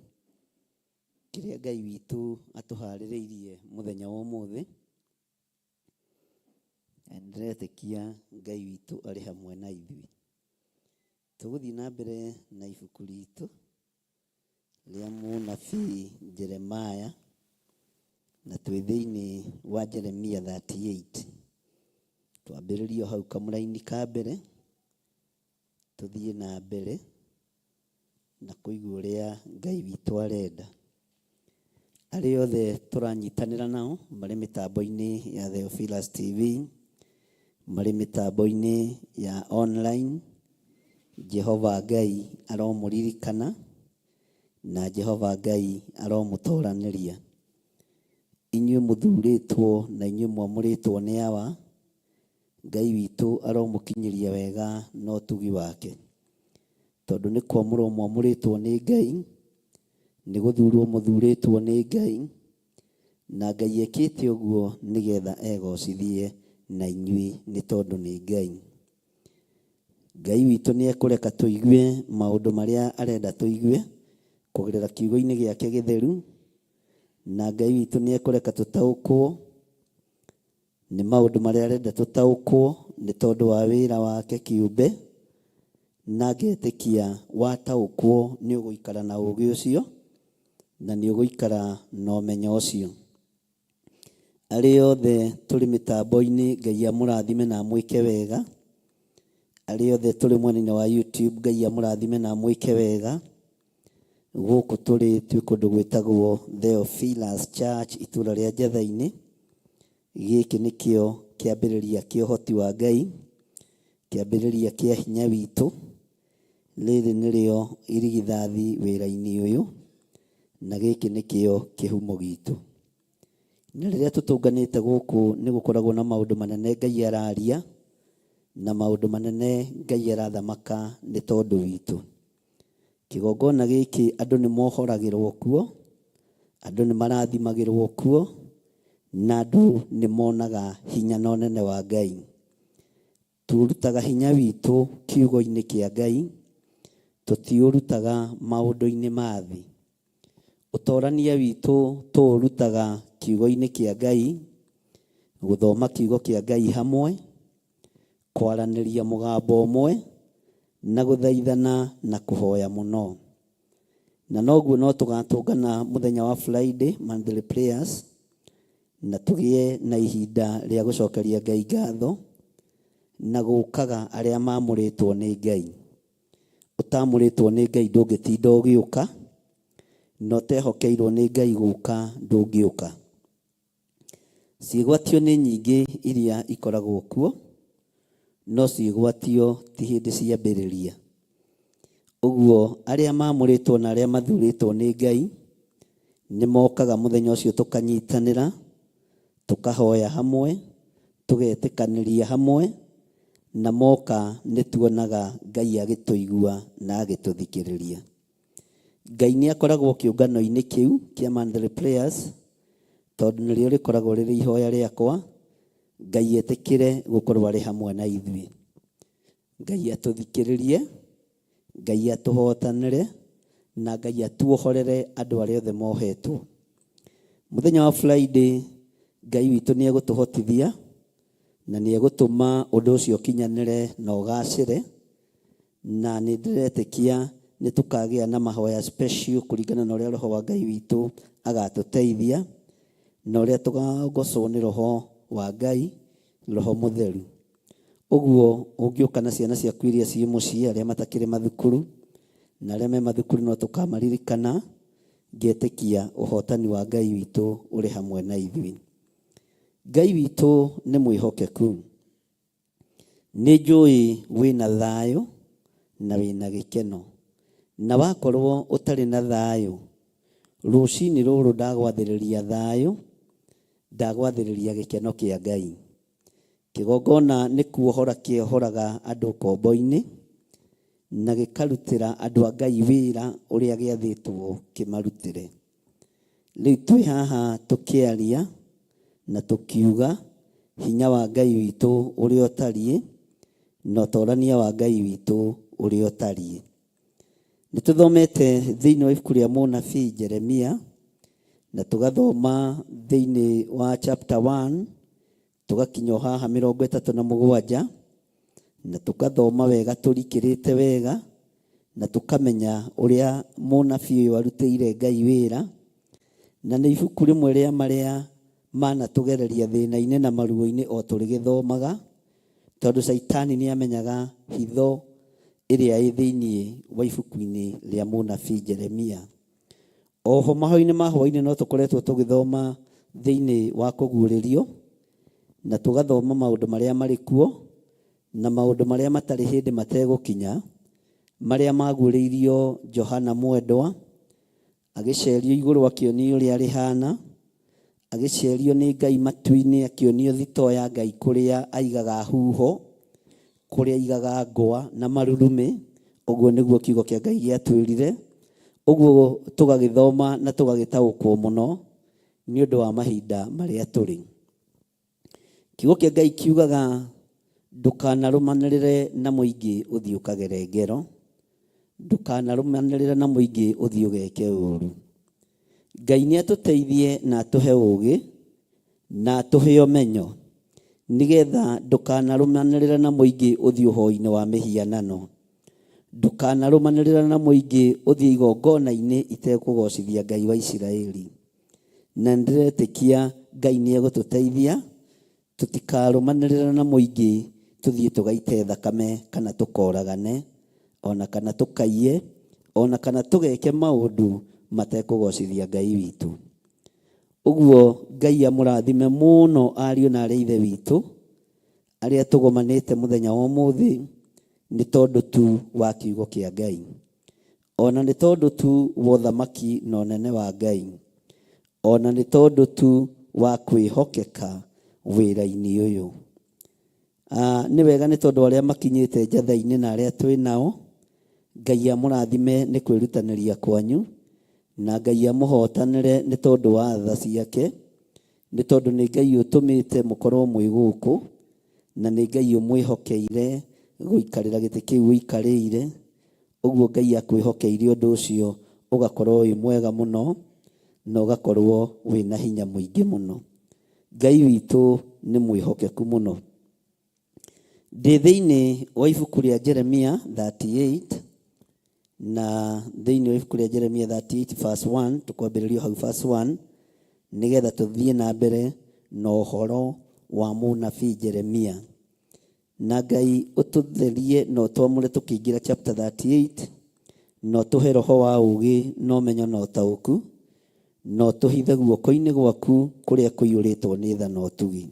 Kĩrĩa Ngai witũ atũharĩrĩirie mũthenya wa ũmũthĩ. Na nĩndĩretĩkia Ngai witũ arĩ hamwe na ithuĩ. Tũgũthiĩ na mbere na ibuku ritũ rĩa mũnabii Jeremiah, na twĩ thĩinĩ wa Jeremia 38. Twambĩrĩrie o hau kamũraini ka mbere, tũthiĩ na mbere na kũigua ũrĩa Ngai witũ arenda. Arĩa othe tũranyitanĩra nao marĩ mĩtambo-inĩ ya Theophilus TV, marĩ mĩtambo-inĩ ya online, Jehova Ngai aromũririkana na Jehova Ngai aromũtoranĩria. Inyuĩ mũthurĩtwo na inyuĩ mwamũrĩtwo nĩ Awa, Ngai witũ aromũkinyĩria wega na ũtugi wake. Tondũ nĩ kwamũrwo mwamũrĩtwo nĩ Ngai, nĩ gũthurwo mũthurĩtwo nĩ Ngai, na Ngai ekĩte ũguo nĩgetha egocithie na inyuĩ nĩ tondũ nĩ Ngai. Ngai witũ nĩ ekũreka tũigue maũndũ marĩa arenda tũigue kũgerera kiugo-inĩ gĩake gĩtheru, na Ngai witũ nĩ ekũreka tũtaũkwo nĩ maũndũ marĩa arenda tũtaũkwo nĩ tondũ wa wĩra wake kĩũmbe, na ngetĩkia wataũkwo nĩ ũgũikara na ũũgĩ ũcio na nĩ ũgũikara na ũmenyo ũcio. Arĩa othe tũrĩ mĩtambo-inĩ, Ngai amũrathime na amwĩke wega. Arĩa othe tũrĩ mwena-inĩ wa YouTube, Ngai amũrathime na amwĩke wega. Gũkũ tũrĩ twĩ kũndũ gwĩtagwo Theophilus Church itũra rĩa Njatha-inĩ. Gĩkĩ nĩkĩo kĩambĩrĩria kĩa ũhoti wa Ngai, kĩambĩrĩria kĩa hinya witũ. Rĩrĩ nĩrĩo irigithathi wĩra-inĩ ũyũ, na gĩkĩ nĩkĩo kĩhumo gitũ. Na rĩrĩa tũtũnganĩte gũkũ nĩ gũkoragwo na maũndũ manene Ngai araria, na maũndũ manene Ngai arathamaka nĩ tondũ witũ. Kĩgongona gĩkĩ andũ nĩ mohoragĩrwo kuo, andũ nĩ marathimagĩrwo kuo, na andũ nĩ monaga hinya na ũnene wa Ngai. Tũrutaga hinya witũ kiugo-inĩ kĩa Ngai, tũtiũrutaga maũndũ-inĩ ma thĩ. Ũtorania witũ tũũrutaga kiugo-inĩ kĩa Ngai, gũthoma kiugo kĩa Ngai hamwe, kwaranĩria mũgambo ũmwe, na gũthaithana na kũhoya mũno. Na noguo no tũgatũngana mũthenya wa Friday monthly prayers, na tũgĩe na ihinda rĩa gũcokeria Ngai ngatho, na gũkaga arĩa mamũrĩtwo nĩ Ngai. Ũtamũrĩtwo nĩ Ngai ndũngĩtinda ũgĩũka, na ũtehokeirwo nĩ Ngai gũka ndũngĩũka. Ciĩgwatio nĩ nyingĩ iria ikoragwo kuo, no ciĩgwatio ti hĩndĩ ciambĩrĩria. Ũguo arĩa mamũrĩtwo na arĩa mathurĩtwo nĩ Ngai nĩ mokaga mũthenya ũcio tũkanyitanĩra, tũkahoya hamwe, tũgetĩkanĩria hamwe, na moka nĩ tuonaga Ngai agĩtũigua na agĩtũthikĩrĩria. Ngai nĩ akoragwo kĩũngano-inĩ kĩu kĩa monthly prayers, tondũ nĩrĩo rĩkoragwo rĩrĩ ihoya rĩakwa, Ngai etĩkĩre gũkorwo arĩ hamwe na ithuĩ. Ngai atũthikĩrĩrie, Ngai atũhotanĩre, na Ngai atuohorere andũ arĩa othe mohetwo. Mũthenya wa Friday, Ngai witũ nĩ egũtũhotithia, na nĩ egũtũma ũndũ ũcio ũkinyanĩre na ũgacĩre, na nĩ ndĩretĩkia nĩ tũkagĩa na mahoya special kũringana na ũrĩa Roho wa Ngai witũ agatũteithia, na ũrĩa tũkaongocwo nĩ Roho wa Ngai, Roho Mũtheru. Ũguo ũngĩũka na ciana ciaku iria ciĩ mũciĩ, arĩa matakĩrĩ mathukuru, na arĩa me mathukuru no tũkamaririkana, ngetĩkia ũhotani wa Ngai witũ ũrĩ hamwe na ithuĩ. Ngai witũ nĩ mwĩhokeku. Nĩ njũĩ wĩna thayũ na wĩna gĩkeno. Na wakorwo ũtarĩ na thayũ, rũcinĩ rũrũ ndagwathĩrĩria thayũ, ndagwathĩrĩria gĩkeno kĩa Ngai. Kĩgongona nĩ kuohora kĩohoraga andũ ũkombo-inĩ, na gĩkarutĩra andũ a Ngai wĩra ũrĩa gĩathĩtwo kĩmarutĩre. Rĩu twĩ haha tũkĩaria na tũkiuga hinya wa Ngai witũ ũrĩa ũtariĩ, na ũtorania wa Ngai witũ ũrĩa ũtariĩ. Nĩ tũthomete thĩinĩ wa ibuku rĩa mũnabii Jeremia, Na tũgathoma thĩinĩ wa chapter 1 tũgakinya o haha 37, na tũgathoma wega tũrikĩrĩte wega, na tũkamenya ũrĩa mũnabii ũyũ arutĩire Ngai wĩra. Na nĩ ibuku rĩmwe rĩa marĩa manatũgereria thĩna-inĩ na maruo-inĩ o tũrĩgĩthomaga, tondũ Caitani nĩ amenyaga hitho ĩrĩa ĩ thĩinĩ wa ibuku-inĩ rĩa mũnabii Jeremia. Oho mahoya-inĩ ma hwaĩ-inĩ no tũkoretwo tũgĩthoma thĩinĩ wa kũguũrĩrio, na tũgathoma maũndũ marĩa marĩ kuo, na maũndũ marĩa matarĩ hĩndĩ mategũkinya, marĩa maguũrĩirio Johana mwendwa, agĩcerio igũrũ akĩonio ũrĩa rĩhana, agĩcerio nĩ Ngai matu-inĩ akĩonio thitoo ya Ngai kũrĩa aigaga huho, kũrĩa aigaga ngwa na marurumĩ. Ũguo nĩguo kiugo kĩa Ngai gĩatwĩrire. Ũguo tũgagĩthoma na tũgagĩtaũkwo mũno nĩ ũndũ wa mahinda marĩa tũrĩ. Kiugo kĩa Ngai kiugaga ndũkanarũmanĩrĩre na mũingĩ ũthiĩ ũkagere ngero, ndũkanarũmanĩrĩre na mũingĩ ũthiĩ ũgeke ũru. Ngai nĩ atũteithie na atũhe ũgĩ na atũhe ũmenyo, nĩgetha ndũkanarũmanĩrĩre na mũingĩ ũthiĩ ũhoi-inĩ wa mĩhianano, ndũkanarũmanĩrĩre na mũingĩ ũthiĩ igongona-inĩ itekũgocithia Ngai wa Isiraeli. Na nĩndĩretĩkia Ngai nĩ egũtũteithia tũtikarũmanĩrĩre na mũingĩ tũthiĩ tũgaite thakame kana tũkoragane, ona kana tũkaiye, ona kana tũgeke maũndũ matekũgocithia Ngai witũ. Ũguo Ngai amũrathime mũno ariũ na arĩ ithe witũ arĩa tũgomanĩte mũthenya wa ũmũthĩ nĩ tondũ tu wa kiugo kĩa Ngai, ona nĩ tondũ tu wa ũthamaki na ũnene wa Ngai, ona nĩ tondũ tu wa kwĩhokeka wĩra-inĩ ũyũ. Nĩ wega nĩ tondũ arĩa makinyĩte njatha-inĩ na arĩa twĩ nao, Ngai amũrathime nĩ kwĩrutanĩria kwanyu, na Ngai amũhotanĩre nĩ tondũ wa tha ciake, nĩ tondũ nĩ Ngai ũtũmĩte mũkorwo mwĩ gũkũ, na nĩ Ngai ũmwĩhokeire gũikarĩra gĩtĩ kĩu ũikarĩire. Ũguo Ngai akwĩhokeire ũndũ ũcio ũgakorwo wĩ mwega mũno, na ũgakorwo wĩna hinya mũingĩ mũno. Ngai witũ nĩ mwĩhokeku mũno. Ndĩ thĩinĩ wa ibuku rĩa Jeremia 38, na thĩinĩ wa ibuku rĩa Jeremia 38 verse 1, tũkwambĩrĩria hau verse 1, nĩgetha tũthiĩ na mbere na ũhoro wa mũnabii Jeremia. Na Ngai ũtũtherie na ũtwamũre tũkĩingĩra chapter 38, na ũtũhe roho wa ũũgĩ na ũmenyo na ũtaũku, na ũtũhithe guoko-inĩ gwaku kũrĩa kũiyũrĩtwo nĩ tha na ũtugi.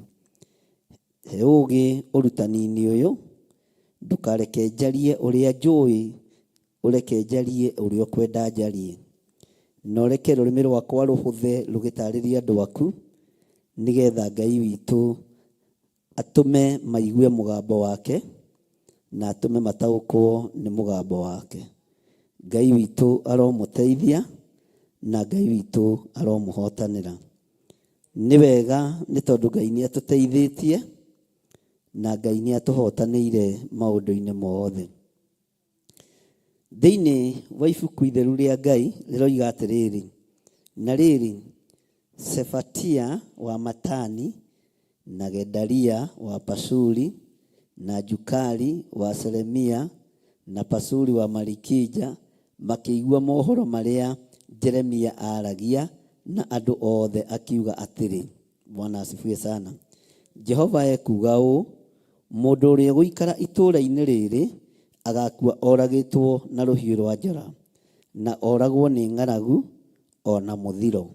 He ũũgĩ ũrutani-inĩ ũyũ, ndũkareke njarie ũrĩa njũĩ, ũreke njarie ũrĩa ũkwenda njarie. Na ũreke rũrĩmĩ rwakwa rũhũthe rũgĩtaarĩria andũ aku, nĩgetha Ngai witũ atũme maigue mũgambo wake, na atũme mataũkwo nĩ mũgambo wake. Ngai witũ aromũteithia, na Ngai witũ aromũhotanĩra. Nĩ wega nĩ tondũ Ngai nĩ atũteithĩtie, na Ngai nĩ atũhotanĩire maũndũ-inĩ mothe. Thĩinĩ wa ibuku itheru rĩa Ngai rĩroiga atĩrĩrĩ, na rĩrĩ, Shefatia wa Matani, na Gedalia wa Pashuri, na Jukali wa Shelemia, na Pashuri wa Malikija makĩigua mohoro marĩa Jeremia aaragia na andũ othe akiuga atĩrĩ, Bwana asifiwe sana. Jehova ekuuga ũũ, mũndũ ũrĩa ũgũikara itũũra-inĩ rĩrĩ agakua oragĩtwo na rũhiũ rwa njora, na oragwo nĩ ng'aragu o na mũthiro.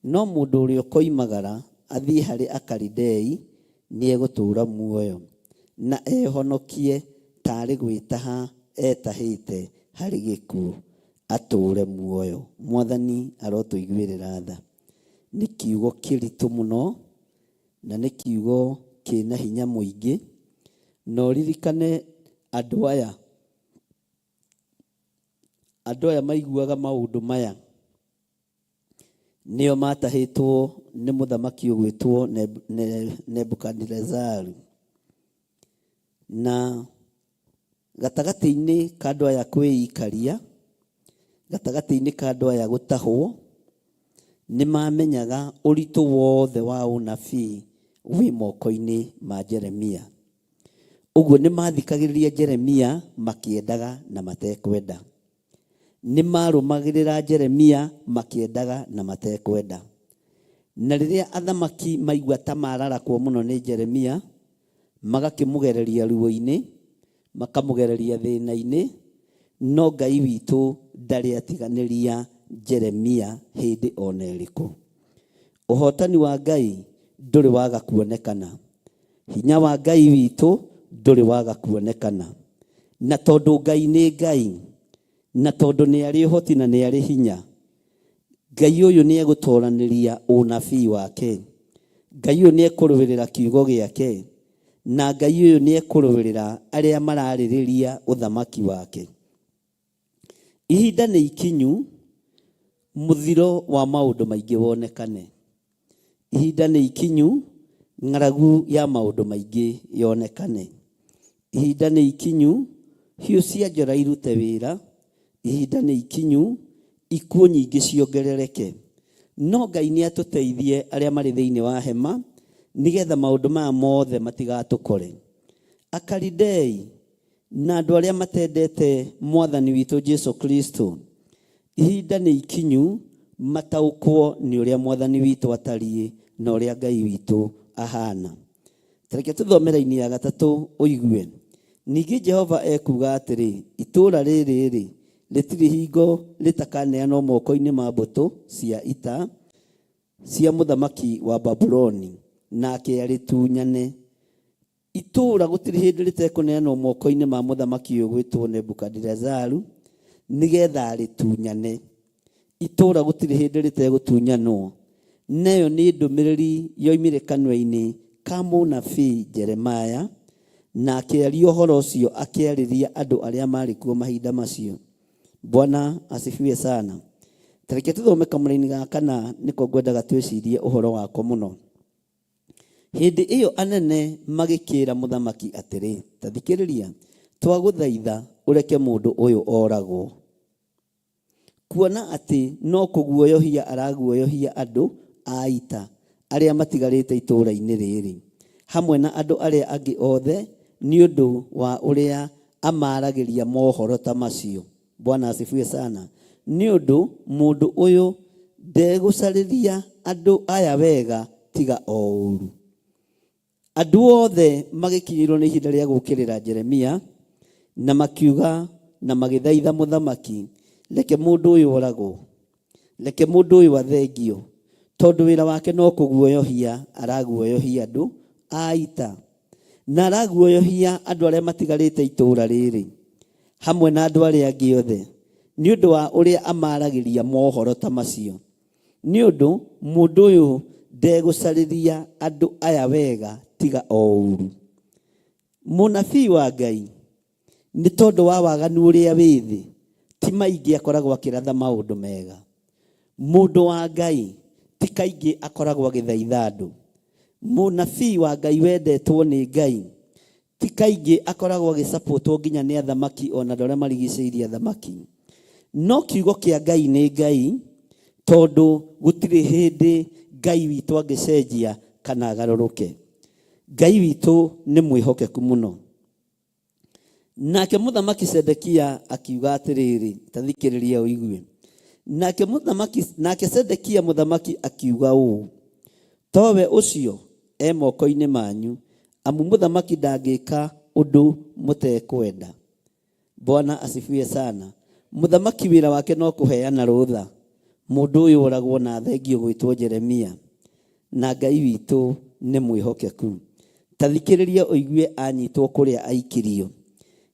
No mũndũ ũrĩa ũkoimagara athiĩ harĩ Akalidei nĩegũtũũra muoyo, na ehonokie taarĩ gwĩtaha etahĩte harĩ gĩkuũ, atũũre muoyo. Mwathani arotũiguĩrĩra tha. Nĩ kiugo kĩritũ mũno, na nĩ kiugo kĩna hinya mũingĩ. Na ũririkane andũ aya, andũ aya maiguaga maũndũ maya nĩo matahĩtwo nĩ mũthamaki ũgwĩtwo Nebukadinezaru. Na gatagatĩ-inĩ ka andũ aya kwĩikaria, gatagatĩ-inĩ ka andũ aya gũtahwo, Nĩ maamenyaga ũritũ wothe wa ũnabii wĩ moko-inĩ ma Jeremia. Ũguo nĩ maathikagĩrĩria Jeremia makĩendaga na matekwenda. Nĩ maarũmagĩrĩra Jeremia makĩendaga na matekwenda. Na rĩrĩa athamaki maigua ta mararakwo mũno nĩ Jeremia, magakĩmũgereria ruo-inĩ, makamũgereria thĩna-inĩ, no Ngai witũ ndarĩ atiganĩria Jeremia hĩndĩ o na ĩrĩkũ. Ũhotani wa Ngai ndũrĩ waga kuonekana. Hinya wa Ngai witũ ndũrĩ waga kuonekana. Na tondũ Ngai nĩ Ngai, na tondũ nĩ arĩ ũhoti na nĩ arĩ hinya, Ngai ũyũ nĩ egũtoranĩria ũnabii wake. Ngai ũyũ nĩ ekũrũĩrĩra kiugo gĩake. Na Ngai ũyũ nĩ ekũrũĩrĩra arĩa mararĩrĩria ũthamaki wake. Ihinda nĩ ikinyu mũthiro wa maũndũ maingĩ wonekane. Ihinda nĩ ikinyu ng'aragu ya maũndũ maingĩ yonekane. Ihinda nĩ ikinyu hiũ cia njora irute wĩra. Ihinda nĩ ikinyu ikuũ nyingĩ ciongerereke. No Ngai nĩ atũteithie arĩa marĩ thĩinĩ wa hema nĩgetha maũndũ maya mothe matigatũkore. Akalidei na andũ arĩa matendete Mwathani witũ Jesu Kristo, ihinda nĩ ikinyu mataũkwo nĩ ũrĩa Mwathani witũ atariĩ na ũrĩa Ngai witũ ahana. Ta reke tũthome raini ya gatatũ ũigue. Ningĩ Jehova ekuuga atĩrĩ, itũũra rĩrĩ-rĩ, rĩtirĩ hingo rĩtakaneanwo moko-inĩ ma mbũtũ cia ita cia mũthamaki wa Babuloni, nake arĩtunyane. Itũũra gũtirĩ hĩndĩ rĩtekũneanwo moko-inĩ ma mũthamaki ũyũ ũgwĩtwo Nebukadirezaru, nĩgetha arĩtunyane. Itũũra gũtirĩ hĩndĩ rĩtegũtunyanwo. Na ĩyo nĩ ndũmĩrĩri yoimire kanua-inĩ ka mũnabii Jeremia, na akĩaria ũhoro ũcio akĩarĩria andũ arĩa maarĩ kuo mahinda macio. Bwana asifiwe sana. Ta reke tũthome kamũraini ga kana nĩko ngwendaga twĩcirie ũhoro wako mũno. Hĩndĩ ĩyo anene magĩkĩĩra mũthamaki atĩrĩ, Ta thikĩrĩria, twagũthaitha ũreke mũndũ ũyũ oragwo, kuona atĩ no kũguoyohia araguoyohia andũ a ita arĩa matigarĩte itũũra-inĩ rĩrĩ, hamwe na andũ arĩa angĩ othe, nĩ ũndũ wa ũrĩa amaaragĩria mohoro ta macio. Bwana asifiwe sana. Nĩ ũndũ mũndũ ũyũ ndegũcarĩria andũ aya wega tiga o ũũru. Andũ othe magĩkinyĩrwo nĩ ihinda rĩa gũũkĩrĩra Jeremia, na makiuga na magĩthaitha mũthamaki, reke mũndũ ũyũ oragwo, reke mũndũ ũyũ athengio, tondũ wĩra wake no kũguoyohia araguoyohia andũ a ita, na araguoyohia andũ arĩa matigarĩte itũũra rĩrĩ, hamwe na andũ arĩa angĩ othe, nĩ ũndũ wa ũrĩa amaragĩria mohoro ta macio. Nĩ ũndũ mũndũ ũyũ ndegũcarĩria andũ aya wega tiga o ũũru. Mũnabii wa Ngai, nĩ tondũ wa waganu ũrĩa wĩ thĩ, ti maingĩ akoragwo akĩratha maũndũ mega. Mũndũ wa Ngai ti kaingĩ akoragwo agĩthaitha andũ. Mũnabii wa Ngai wendetwo nĩ Ngai ti kaingĩ akoragwo agĩcapotwo nginya nĩ athamaki ona andũ arĩa marigicĩirie athamaki. No kiugo kĩa Ngai nĩ Ngai, tondũ gũtirĩ hĩndĩ Ngai witũ angĩcenjia kana agarũrũke. Ngai witũ nĩ mwĩhokeku mũno. Nake mũthamaki Sedekia akiuga atĩrĩrĩ, ta thikĩrĩria ũigue. Nake mũthamaki, nake Sedekia mũthamaki akiuga ũũ, towe ũcio e moko-inĩ manyu, amu mũthamaki ndangĩka ũndũ mũtekwenda. Bwana asifiwe sana. Mũthamaki wĩra wake no kũheana rũtha. Mũndũ ũyũ oragwo na athengio gwĩtwo Jeremia. Na Ngai witũ nĩ mwĩhokeku. Ta thikĩrĩria ũigue anyitwo kũrĩa aikirio.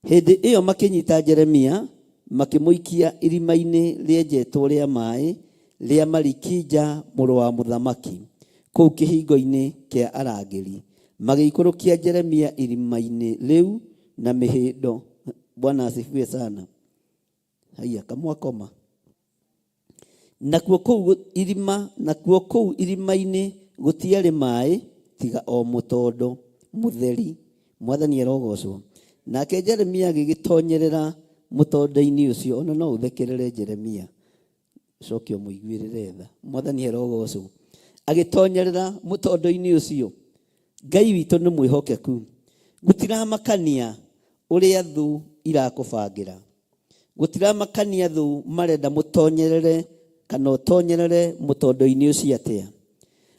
Hĩndĩ ĩyo makĩnyita Jeremia, makĩmũikia irima-inĩ rĩenjetwo rĩa maĩ rĩa Malikija mũrũ wa mũthamaki, kũu kĩhingo-inĩ kĩa arangĩri. Magĩikũrũkia Jeremia irima-inĩ rĩu na mĩhĩndo. Bwana asifiwe sana. Haiya, kamwakoma. Nakuo kũu irima, nakuo kũu irima-inĩ gũtiarĩ maĩ tiga o mũtondo mũtheri. Mwathani arogocwo. Nake Jeremia agĩgĩtonyerera mũtondo-inĩ ũcio. Ona no ũthekerere Jeremia. Ũcoke ũmũiguĩrĩre tha. Mwathani arogocwo. Agĩtonyerera mũtondo-inĩ ũcio. Ngai witũ nĩ mwĩhokeku. Gũtiramakania ũrĩa thũ irakũbangĩra. Gũtiramakania thũ marenda mũtonyerere kana ũtonyerere mũtondo-inĩ ũcio atĩa.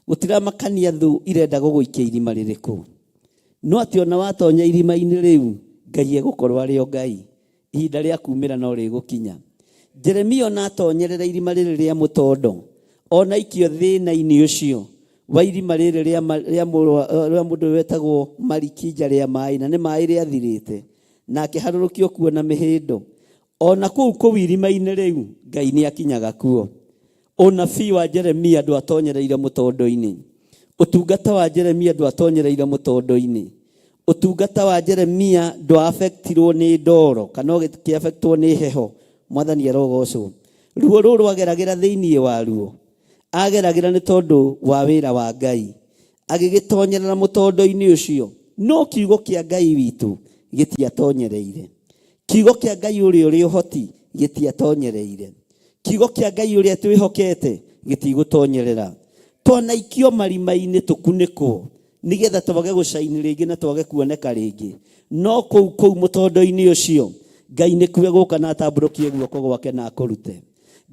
Gũtiramakania thũ irenda gũgũikia irima rĩrĩkũ. No atĩ ona watonya irima-inĩ rĩu, Ngai egũkorwo arĩ o Ngai. Ihinda rĩa kumĩra no rĩgũkinya. Jeremia ona atonyerera irima rĩrĩ rĩa mũtondo, ona aikio thĩna-inĩ ũcio wa irima rĩrĩ rĩa rĩa rĩa mũndũ wetagwo Malikija rĩa maĩ, na nĩ maĩ rĩathirĩte, na akĩharũrũkio kuo na mĩhĩndo. Ona kũu kũu irima-inĩ rĩu, Ngai nĩ akinyaga kuo. Ũnabii wa Jeremia ndwatonyereire mũtondo-inĩ. Ũtungata wa Jeremia ndwatonyereire mũtondo-inĩ. Ũtungata wa Jeremia ndwa-affectirwo nĩ ndoro kana ũgĩkĩ-affectwo nĩ heho. Mwathani arogocwo. Ruo rũu rwageragĩra thĩinĩ waruo. Ageragĩra nĩ tondũ wa wĩra wa Ngai. Agĩgĩtonyerera mũtondo-inĩ ũcio. No kiugo kĩa Ngai witũ gĩtiatonyereire. Kiugo kĩa Ngai ũrĩa ũrĩ ũhoti gĩtiatonyereire. Kiugo kĩa Ngai ũrĩa twĩhokete gĩtigũtonyerera. Twanaikio marima-inĩ tũkunĩkwo nĩgetha twage gũcaini rĩngĩ na twage kuoneka rĩngĩ. No kũu kũu mũtondo-inĩ ũcio Ngai nĩkuo egũka na atambũrũkie guoko gwake na akũrute.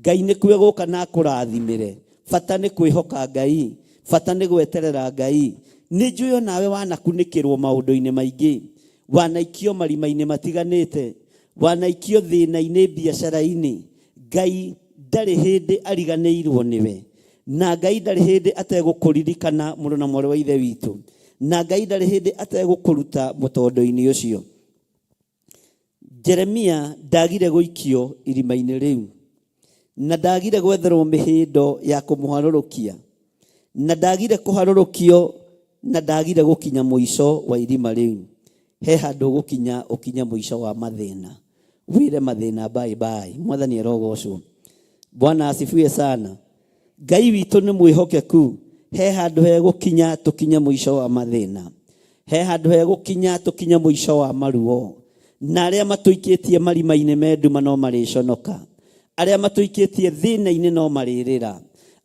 Ngai nĩkuo egũka na akũrathimĩre. Bata nĩ kwĩhoka Ngai, bata nĩ gweterera Ngai. Nĩ njũĩ onawe wanakunĩkĩrwo maũndũ-inĩ maingĩ, wanaikio marima-inĩ matiganĩte, wanaikio thĩna-inĩ biacara-inĩ. Ngai ndarĩ hĩndĩ ariganĩirwo nĩwe, na Ngai ndarĩ hĩndĩ ategũkũririkana mũrũ na mwarĩ wa Ithe witũ, na Ngai ndarĩ hĩndĩ ategũkũruta mũtondo-inĩ ũcio. Jeremia ndagire gũikio irima-inĩ rĩu, na ndagire gwetherwo mĩhĩndo ya kũmũharũrũkia, na ndagire kũharũrũkio, na ndagire gũkinya mũico wa irima rĩu. He handũ ũgũkinya ũkinye mũico wa mathĩna, wĩre mathĩna bye bye. Mwathani arogocwo. Bwana asifiwe sana. Ngai witũ nĩ mwĩhokeku. He handũ hegũkinya tũkinye mũico wa mathĩna. He handũ hegũkinya tũkinye mũico wa maruo. Na arĩa matũikĩtie marima-inĩ me nduma no marĩconoka. Arĩa matũikĩtie thĩna-inĩ no marĩrĩra.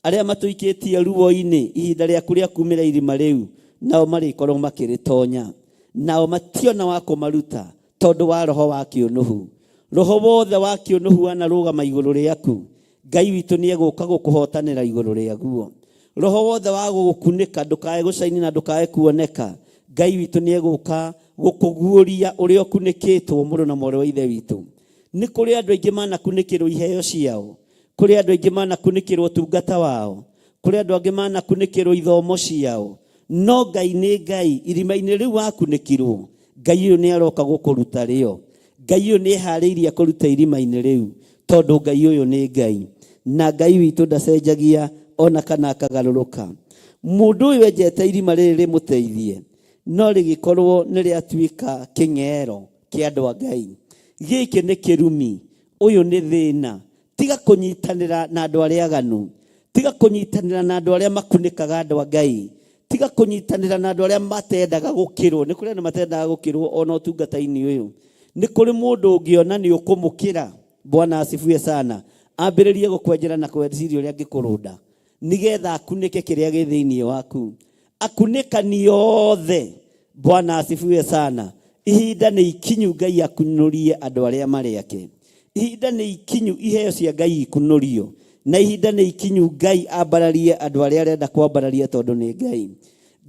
Arĩa matũikĩtie ruo-inĩ ihinda rĩaku rĩa kumĩra irima rĩu, nao marĩkorwo makĩrĩtonya. Nao mationa wa kũmaruta tondũ wa roho wa kĩũnũhu. Roho wothe wa kĩũnũhu wanarũgama igũrũ rĩaku, Ngai witũ nĩ egũka gũkũhotanĩra igũrũ rĩaguo. Roho wothe wa gũgũkunĩka ndũkae gũcaini na ndũkae kuoneka, Ngai witũ nĩ egũka gũkũguũria ũrĩa ũkunĩkĩtwo mũrũ na mwarĩ wa Ithe witũ. Nĩ kũrĩ andũ aingĩ manakunĩkĩrwo iheo ciao, kũrĩ andũ aingĩ manakunĩkĩrwo ũtungata wao, kũrĩ andũ angĩ manakunĩkĩrwo ithomo ciao. No Ngai nĩ Ngai, irima-inĩ rĩu wakunĩkirwo, Ngai ũyũ nĩ aroka gũkũruta rĩo. Ngai ũyũ nĩ eharĩirie akũrute irima-inĩ rĩu, tondũ Ngai ũyũ nĩ Ngai. Na Ngai witũ ndacenjagia ona kana akagarũrũka. Mũndũ ũyũ enjete irima rĩrĩ rĩmũteithie, no rĩgĩkorwo nĩ rĩatuĩka kĩng'ero kĩa andũ a Ngai. Gĩkĩ nĩ kĩrumi, ũyũ nĩ thĩna. Tiga kũnyitanĩra na andũ arĩa aganu. Tiga kũnyitanĩra na andũ arĩa makunĩkaga andũ a Ngai. Tiga kũnyitanĩra na andũ arĩa matendaga gũkĩrwo. Nĩ kũrĩ andũ matendaga gũkĩrwo ona ũtungata-inĩ ũyũ. Nĩ kũrĩ mũndũ ũngĩona nĩ ũkũmũkĩra, Bwana asifiwe sana, ambĩrĩrie gũkwenjera na kweciria ũrĩa angĩkũrũnda nĩgetha akunĩke kĩrĩa gĩ thĩinĩ waku. Akunĩkani othe, Bwana asifiwe sana. Ihinda nĩ ikinyu Ngai akunũrie andũ arĩa marĩ ake. Ihinda nĩ ikinyu iheo cia Ngai ikunũrio. Na ihinda nĩ ikinyu Ngai ambararie andũ arĩa arenda kwambararia tondũ nĩ Ngai.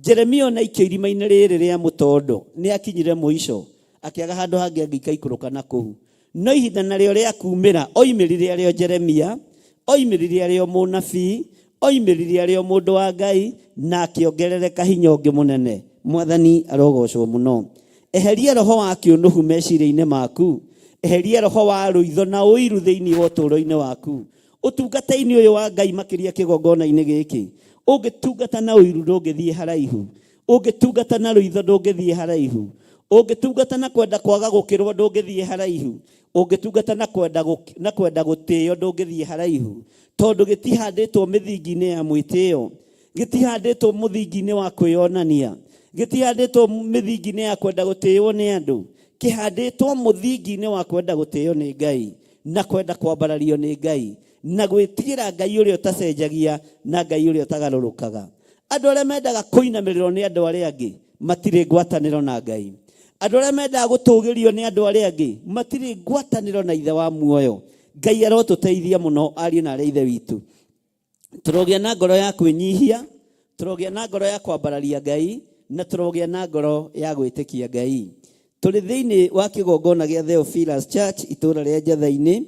Jeremia ona aikio irima-inĩ rĩrĩ rĩa mũtondo nĩ akinyire mũico, akĩaga handũ hangĩ angĩikaikũrũka na kũu. No ihinda narĩo rĩa kumĩra, oimĩrire arĩ o Jeremia, oimĩrire arĩ o mũnabii, oimĩrire arĩ o mũndũ wa Ngai, na akĩongerereka hinya ũngĩ mũnene. Mwathani arogocwo mũno. Eheria roho wa kĩũnũhu meciria-inĩ maku. Eheria roho wa rũitho na ũiru thĩinĩ wa ũtũũro-inĩ waku. Ũtungata-inĩ ũyũ wa Ngai makĩria kĩgongona-inĩ gĩkĩ, ũngĩtungata na ũiru ndũngĩthiĩ haraihu. Ũngĩtungata na rũitho ndũngĩthiĩ haraihu. Ũngĩtungata na kwenda kwaga gũkĩrwo ndũngĩthiĩ haraihu. Ũngĩtungata na kwenda na kwenda gũtĩo ndũngĩthiĩ haraihu. Tondũ gĩtihandĩtwo mĩthingi-inĩ ya mwĩtĩo. Gĩtihandĩtwo mũthingi-inĩ wa kwĩyonania. Gĩtihandĩtwo mĩthingi-inĩ ya kwenda gũtĩo nĩ andũ. Kĩhandĩtwo mũthingi-inĩ wa kwenda gũtĩo nĩ Ngai na kwenda kwambarario nĩ Ngai. Na gwĩtigĩra Ngai ũrĩa ũtacenjagia na Ngai ũrĩa ũtagarũrũkaga. Andũ arĩa mendaga kũinamĩrĩrwo nĩ andũ arĩa angĩ matirĩ ngwatanĩro na Ngai. Andũ arĩa mendaga gũtũgĩrio nĩ andũ arĩa angĩ matirĩ ngwatanĩro na Ithe wa muoyo. Ngai arotũteithia mũno ariũ na arĩa ithe witũ. Tũrogĩa na ngoro ya kwĩnyihia, tũrogĩa na ngoro ya kwambararia Ngai, na tũrogĩa na ngoro ya gwĩtĩkia Ngai. Tũrĩ thĩinĩ wa kĩgongona gĩa Theophilus Church itũũra rĩa Njatha-inĩ,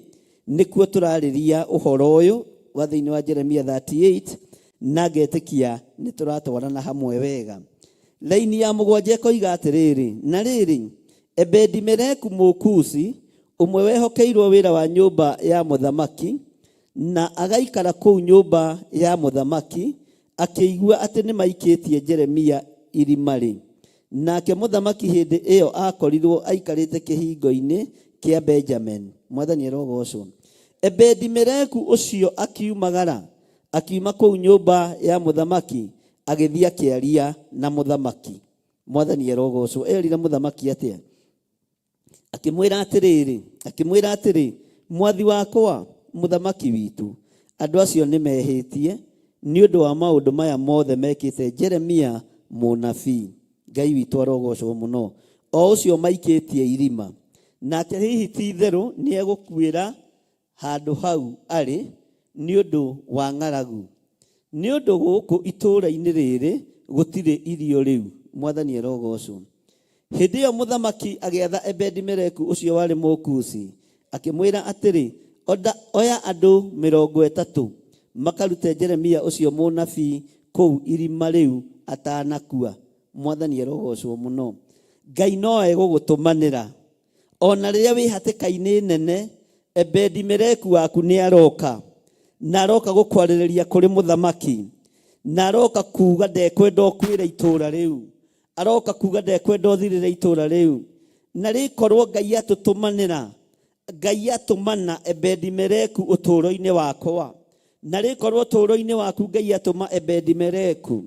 nĩkuo tũrarĩria ũhoro ũyũ wa thĩinĩ wa Jeremia 38, na ngetĩkia nĩ tũratwarana hamwe wega. Laini ya mũgwanja ĩkoiga atĩrĩrĩ, na rĩrĩ, Ebedi-Meleku Mũkushi, ũmwe wehokeirwo wĩra wa nyũmba ya mũthamaki, na agaikara kũu nyũmba ya mũthamaki, akĩigua atĩ nĩmaikĩtie Jeremia irima-rĩ. Nake mũthamaki hĩndĩ ĩyo aakorirwo aikarĩte kĩhingo-inĩ kĩa Benjamini. Mwathani arogoocwo. Ebedi-Meleku ũcio akiumagara, akiuma kũu nyũmba ya mũthamaki, agĩthiĩ akĩaria na mũthamaki. Mwathani arogoocwo. Erire mũthamaki atĩa? Akĩmwĩra atĩrĩrĩ, akĩmwĩra atĩrĩ, mwathi wakwa, mũthamaki witũ, andũ acio nĩ mehĩtie nĩ ũndũ wa maũndũ maya mothe mekĩte Jeremia mũnabii. Ngai witũ arogocwo mũno, o ũcio maikĩtie irima. Nake hihi ti itherũ nĩ egũkuĩra handũ hau arĩ nĩ ũndũ wa ng'aragu, nĩ ũndũ gũkũ itũũra-inĩ rĩrĩ gũtirĩ irio rĩu. Mwathani arogocwo. Hĩndĩ ĩyo mũthamaki agĩatha Ebedi-Meleku ũcio warĩ Mũkushi, akĩmwĩra atĩrĩ, Oya andũ 30 makarute Jeremia ũcio mũnabii kũu irima rĩu atanakua. Mwathani arogocwo mũno. Ngai no egũgũtũmanĩra ona rĩrĩa wĩ hatĩka-inĩ nene. Ebedi-Meleku waku nĩ aroka, na aroka gũkwarĩrĩria kũrĩ mũthamaki, na aroka kuga ndekwenda ũkuĩre itũũra rĩu, aroka kuga ndekwenda ũthirĩre itũũra rĩu. Na rĩkorwo Ngai atũtũmanĩra, Ngai atũmana Ebedi-Meleku ũtũũro-inĩ wakwa, na rĩkorwo ũtũũro-inĩ waku Ngai atũma Ebedi-Meleku,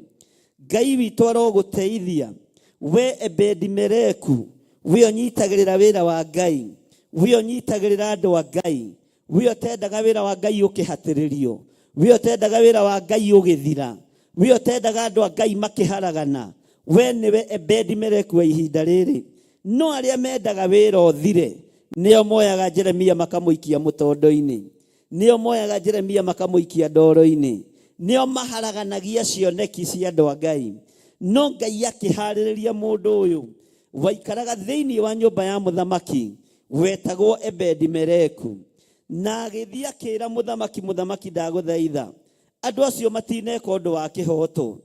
Ngai witũ arogũteithia. We Ebedi-Meleku, we ũnyitagĩrĩra wĩra wa Ngai, we ũnyitagĩrĩra andũ a Ngai, we ũtendaga wĩra wa Ngai ũkĩhatĩrĩrio, we ũtendaga wĩra wa Ngai ũgĩthira, we ũtendaga andũ a Ngai makĩharagana, we nĩwe Ebedi-Meleku wa ihinda rĩrĩ. No arĩa mendaga wĩra ũthire nĩo moyaga Jeremia makamũikia mũtondo-inĩ, nĩo moyaga Jeremia makamũikia ndoro-inĩ, nĩo maharaganagia cioneki cia andũ a Ngai. No Ngai akĩharĩrĩria mũndũ ũyũ waikaraga thĩinĩ wa nyũmba ya mũthamaki wetagwo Ebedi-Meleku, na agĩthiĩ akĩra mũthamaki, mũthamaki ndagũthaitha, andũ acio matineka ũndũ wa kĩhooto,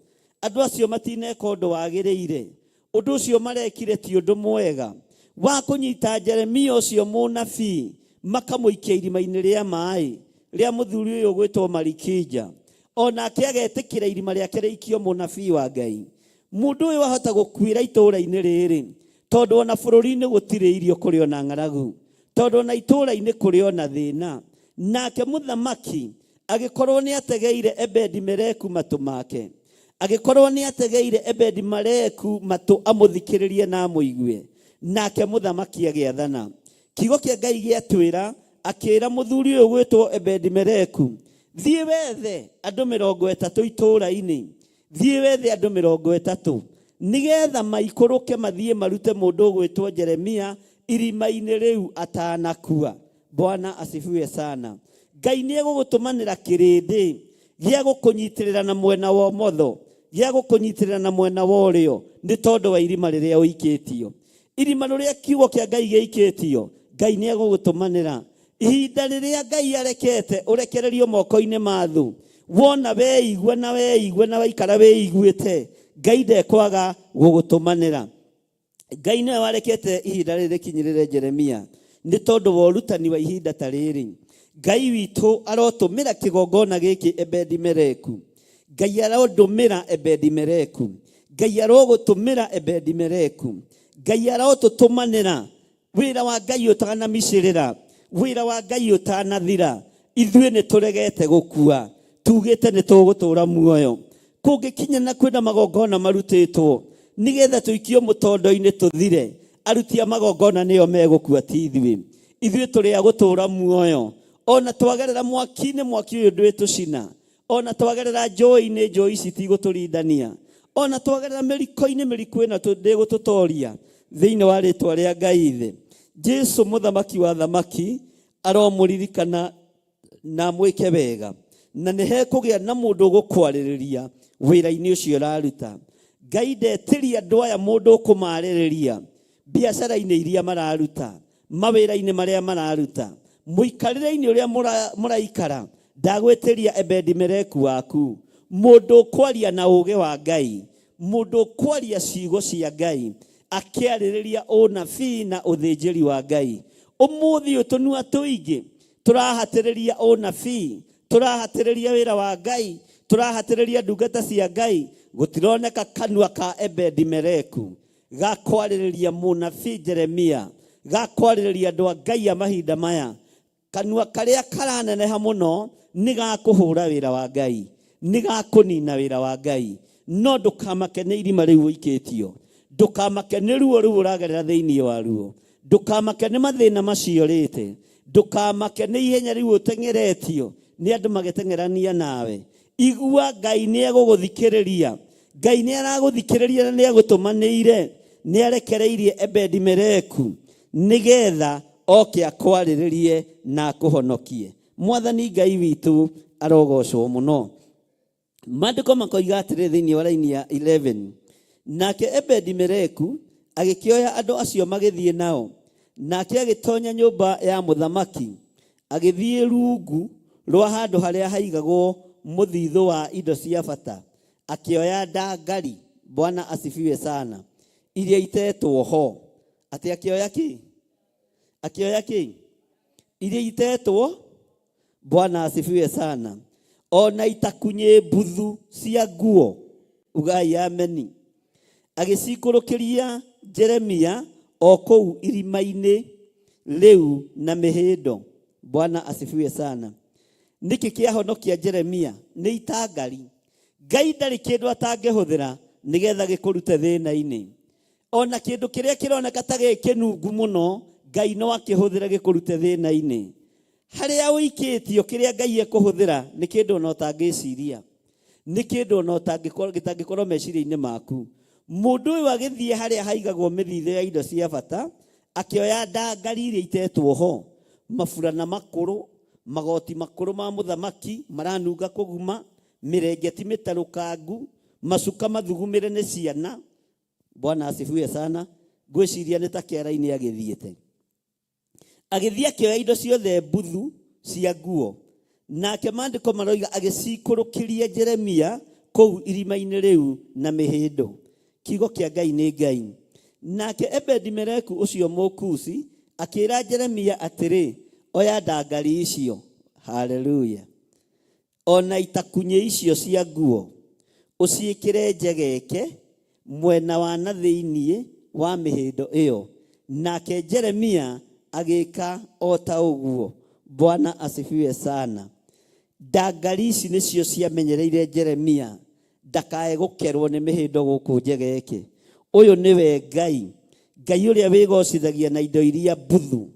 andũ acio matineka ũndũ wagĩrĩire, ũndũ ũcio marekire ti ũndũ mwega wa kũnyita Jeremia ũcio mũnabii makamũikia irima-inĩ rĩa maĩ rĩa mũthuri ũyũ ũgwĩtwo Malikija. Onake agetĩkĩra irima rĩake rĩikio mũnabii wa Ngai. Mũndũ ũyũ ahota gũkuĩra itũũra-inĩ rĩrĩ, tondũ ona bũrũri-inĩ gũtirĩ irio, kũrĩ ona ng'aragu, tondũ ona itũũra-inĩ kũrĩ ona thĩna. Nake mũthamaki agĩkorwo nĩ ategeire Ebedi-Meleku matũ make, agĩkorwo nĩ ategeire Ebedi-Meleku matũ amũthikĩrĩrie na amũigue. Nake mũthamaki agĩathana. Kiugo kĩa Ngai gĩatwĩra, akĩra mũthuri ũyũ gwĩtwo Ebedi-Meleku, thiĩ wethe andũ 30 itũũra-inĩ, thiĩ wethe andũ 30 nĩgetha maikũrũke mathiĩ marute mũndũ ũgwĩtwo Jeremia irima-inĩ rĩu atanakua. Bwana asifiwe sana. Ngai nĩ egũgũtũmanĩra kĩrĩndĩ gĩa gũkũnyitĩrĩra na mwena wa ũmotho, gĩa gũkũnyitĩrĩra na mwena wa ũrĩo, nĩ tondũ wa irima rĩrĩa ũikĩtio. Irima rĩrĩa kiugo kĩa Ngai gĩikĩtio, Ngai nĩ egũgũtũmanĩra. Ihinda rĩrĩa Ngai arekete ũrekererio moko-inĩ ma thũ, wona weigua na weigua na waikara wĩiguĩte, Ngai ndekwaga gũgũtũmanĩra. Ngai nĩwe warekete ihinda rĩrĩ rĩkinyĩrĩre Jeremia nĩ tondũ wa ũrutani wa ihinda ta rĩrĩ. Ngai witũ arotũmĩra kĩgongona gĩkĩ Ebedi-Meleku. Ngai arondũmĩra Ebedi-Meleku. Ngai arogũtũmĩra Ebedi-Meleku. Ngai arotũtũmanĩra. Wĩra wa Ngai ũtanamicĩrĩra, wĩra wa Ngai ũtanathira, ithuĩ nĩ tũregete gũkua, tugĩte nĩ tũgũtũra muoyo. Kũngĩkinya na kwĩna magongona marutĩtwo nĩgetha tũikio mũtondo-inĩ tũthire, aruti a magongona nĩo megũkua, ti ithuĩ. Ithuĩ tũrĩ a gũtũra muoyo. Ona twagerera mwaki-inĩ, mwaki ũyũ ndwĩtũcina. Ona twagerera njũĩ-inĩ, njũĩ ici tigũtũrindania. Ona twagerera mĩriko-inĩ, mĩriko ĩno ndĩgũtũtoria. Thĩinĩ wa rĩtwa rĩa Ngai Ithe, Jesu mũthamaki wa thamaki aromũririkana na mwĩke wega, na nĩ hekũgĩa na mũndũ ũgũkwarĩrĩria wĩra-inĩ ũcio ũraruta. Ngai ndetĩria andũ aya mũndũ ũkũmarĩrĩria biacara-inĩ iria mararuta, mawĩra-inĩ marĩa mararuta, mũikarĩre-inĩ ũrĩa mũraikara. Ndagwĩtĩria Ebedi-Meleku waku, mũndũ ũkwaria na ũũgĩ wa Ngai, mũndũ ũkwaria ciugo cia Ngai, akĩarĩrĩria ũnabii na ũthĩnjĩri wa Ngai. Ũmũthĩ ũyũ tũnua tũingĩ tũrahatĩrĩria ũnabii, tũrahatĩrĩria wĩra wa Ngai, tũrahatĩrĩria ndungata cia Ngai. Gũtironeka kanua ka Ebedi-Meleku gakwarĩrĩria mũnabii Jeremia, gakwarĩrĩria andũ a Ngai a mahinda maya. Kanua karĩa karaneneha mũno nĩ gakũhũra wĩra wa Ngai, nĩ gakũnina wĩra wa Ngai. No ndũkamake nĩ irima rĩu ũikĩtio, ndũkamake nĩ ruo rũu ũragerera thĩinĩ wa ruo, ndũkamake nĩ mathĩna macio ũrĩte, ndũkamake nĩ ihenya rĩu ũteng'eretio nĩ andũ magĩteng'erania nawe. Igua Ngai nĩ egũgũthikĩrĩria. Ngai nĩ aragũthikĩrĩria na nĩ agũtũmanĩire, nĩ arekereirie Ebedi-Meleku nĩgetha oke akwarĩrĩrie na akũhonokie. Mwathani Ngai witũ arogocwo mũno. Maandĩko makoiga atĩrĩ thĩinĩ wa raini ya 11, nake Ebedi-Meleku agĩkĩoya andũ acio magĩthiĩ nao, nake agĩtonya nyũmba ya mũthamaki, agĩthiĩ rungu rwa handũ harĩa haigagwo mũthithũ wa indo cia bata, akĩoya ndangari, Bwana asifiwe sana, iria itetwo ho. Atĩ akĩoya kĩ? Akĩoya kĩ? Iria itetwo. Bwana asifiwe sana. Ona itakunyĩ mbuthu cia nguo, ugai ameni. Agĩcikũrũkĩria Jeremia o kũu irima-inĩ rĩu na mĩhĩndo. Bwana asifiwe sana. Nĩkĩ kĩahonokia Jeremia? Nĩ itangari. Ngai ndarĩ kĩndũ atangĩhũthĩra nĩgetha gĩkũrute thĩna-inĩ. Ona kĩndũ kĩrĩa kĩroneka ta gĩ kĩnungu mũno, Ngai no akĩhũthĩre gĩkũrute thĩna-inĩ. Harĩa ũikĩtio, kĩrĩa Ngai ekũhũthĩra nĩ kĩndũ ona ũtangĩciria, nĩ kĩndũ ona gĩtangĩkorwo meciria-inĩ maku. Mũndũ ũyũ agĩthiĩ harĩa haigagwo mĩthithũ ya indo cia bata, akĩoya ndangari iria itetwo ho, maburana makũrũ, magoti makũrũ ma mũthamaki maranunga kũguma, mĩrengeti mĩtarũkangu, macuka mathugumĩre nĩ ciana. Bwana asifiwe sana. Ngwĩciria nĩ ta kĩara-inĩ agĩthiĩte. Agĩthiĩ akĩoya indo ciothe mbuthu cia nguo, nake maandĩko maroiga agĩcikũrũkĩria Jeremia kũu irima-inĩ rĩu na mĩhĩndo. Kiugo kĩa Ngai nĩ Ngai. Nake Ebedi-Meleku ũcio Mũkusi akĩĩra Jeremia atĩrĩ, oya ndangari icio. Haleluya. O na itakunyĩ icio cia nguo, ũciĩkĩre njegeke mwena wa na thĩinĩ wa mĩhĩndo ĩyo. Nake Jeremia agĩka o ta ũguo. Bwana asifiwe sana. Ndangari ici nĩcio ciamenyereire Jeremia ndakae gũkerwo nĩ mĩhĩndo gũkũ njegeke. Ũyũ nĩwe Ngai, Ngai ũrĩa wĩgocithagia na indo iria mbuthu,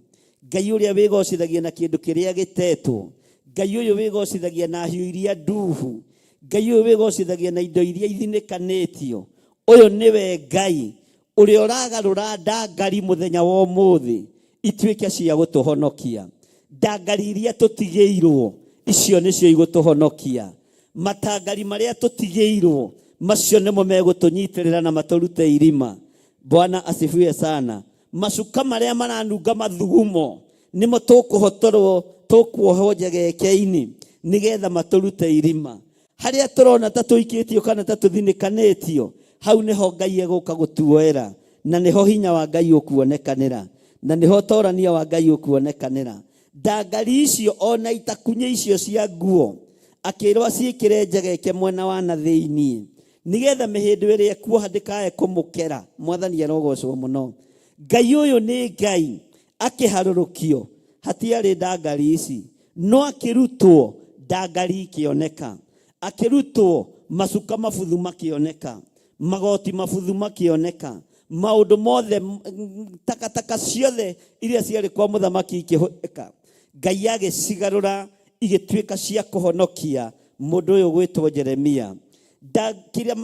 Ngai ũrĩa wĩgocithagia na kĩndũ kĩrĩa gĩtetwo, Ngai ũyũ wĩgocithagia na hiũ iria nduhu, Ngai ũyũ wĩgocithagia na indo iria ithinĩkanĩtio. Ũyũ nĩwe Ngai ũrĩa ũragarũra ndangari mũthenya wa ũmũthĩ ituĩke cia gũtũhonokia. Ndangari iria tũtigĩirwo, icio nĩcio igũtũhonokia. Matangari marĩa tũtigĩirwo, macio nĩmo megũtũnyitĩrĩra na matũrute irima. Bwana asifiwe sana. Macuka marĩa maranunga mathugumo nĩmo tũkũhotorwo, tũkuohwo njegeke-inĩ nĩgetha matũrute irima. Harĩa tũrona ta tũikĩtio kana ta tũthinĩkanĩtio, hau nĩho Ngai egũka gũtuoera, na nĩho hinya wa Ngai ũkuonekanĩra, na nĩho ũtorania wa Ngai ũkuonekanĩra. Ndangari icio ona itakunyĩ icio cia nguo akĩrwo aciĩkĩre njegeke mwena wa na thĩinĩ, nĩgetha mĩhĩndo ĩrĩa ĩkuoha ndĩkae kũmũkera. Mwathani arogocwo mũno. Ngai ũyũ nĩ Ngai akĩharũrũkio, hatiarĩ ndangari ici, no akĩrutwo ndangari ikĩoneka, akĩrutwo macuka mabuthu makĩoneka, magoti mabuthu makĩoneka, maũndũ mothe, takataka ciothe iria ciarĩ kwa mũthamaki ikĩhũthĩka. Ngai agĩcigarũra igĩtuĩka cia kũhonokia mũndũ ũyũ gwĩtwo Jeremia.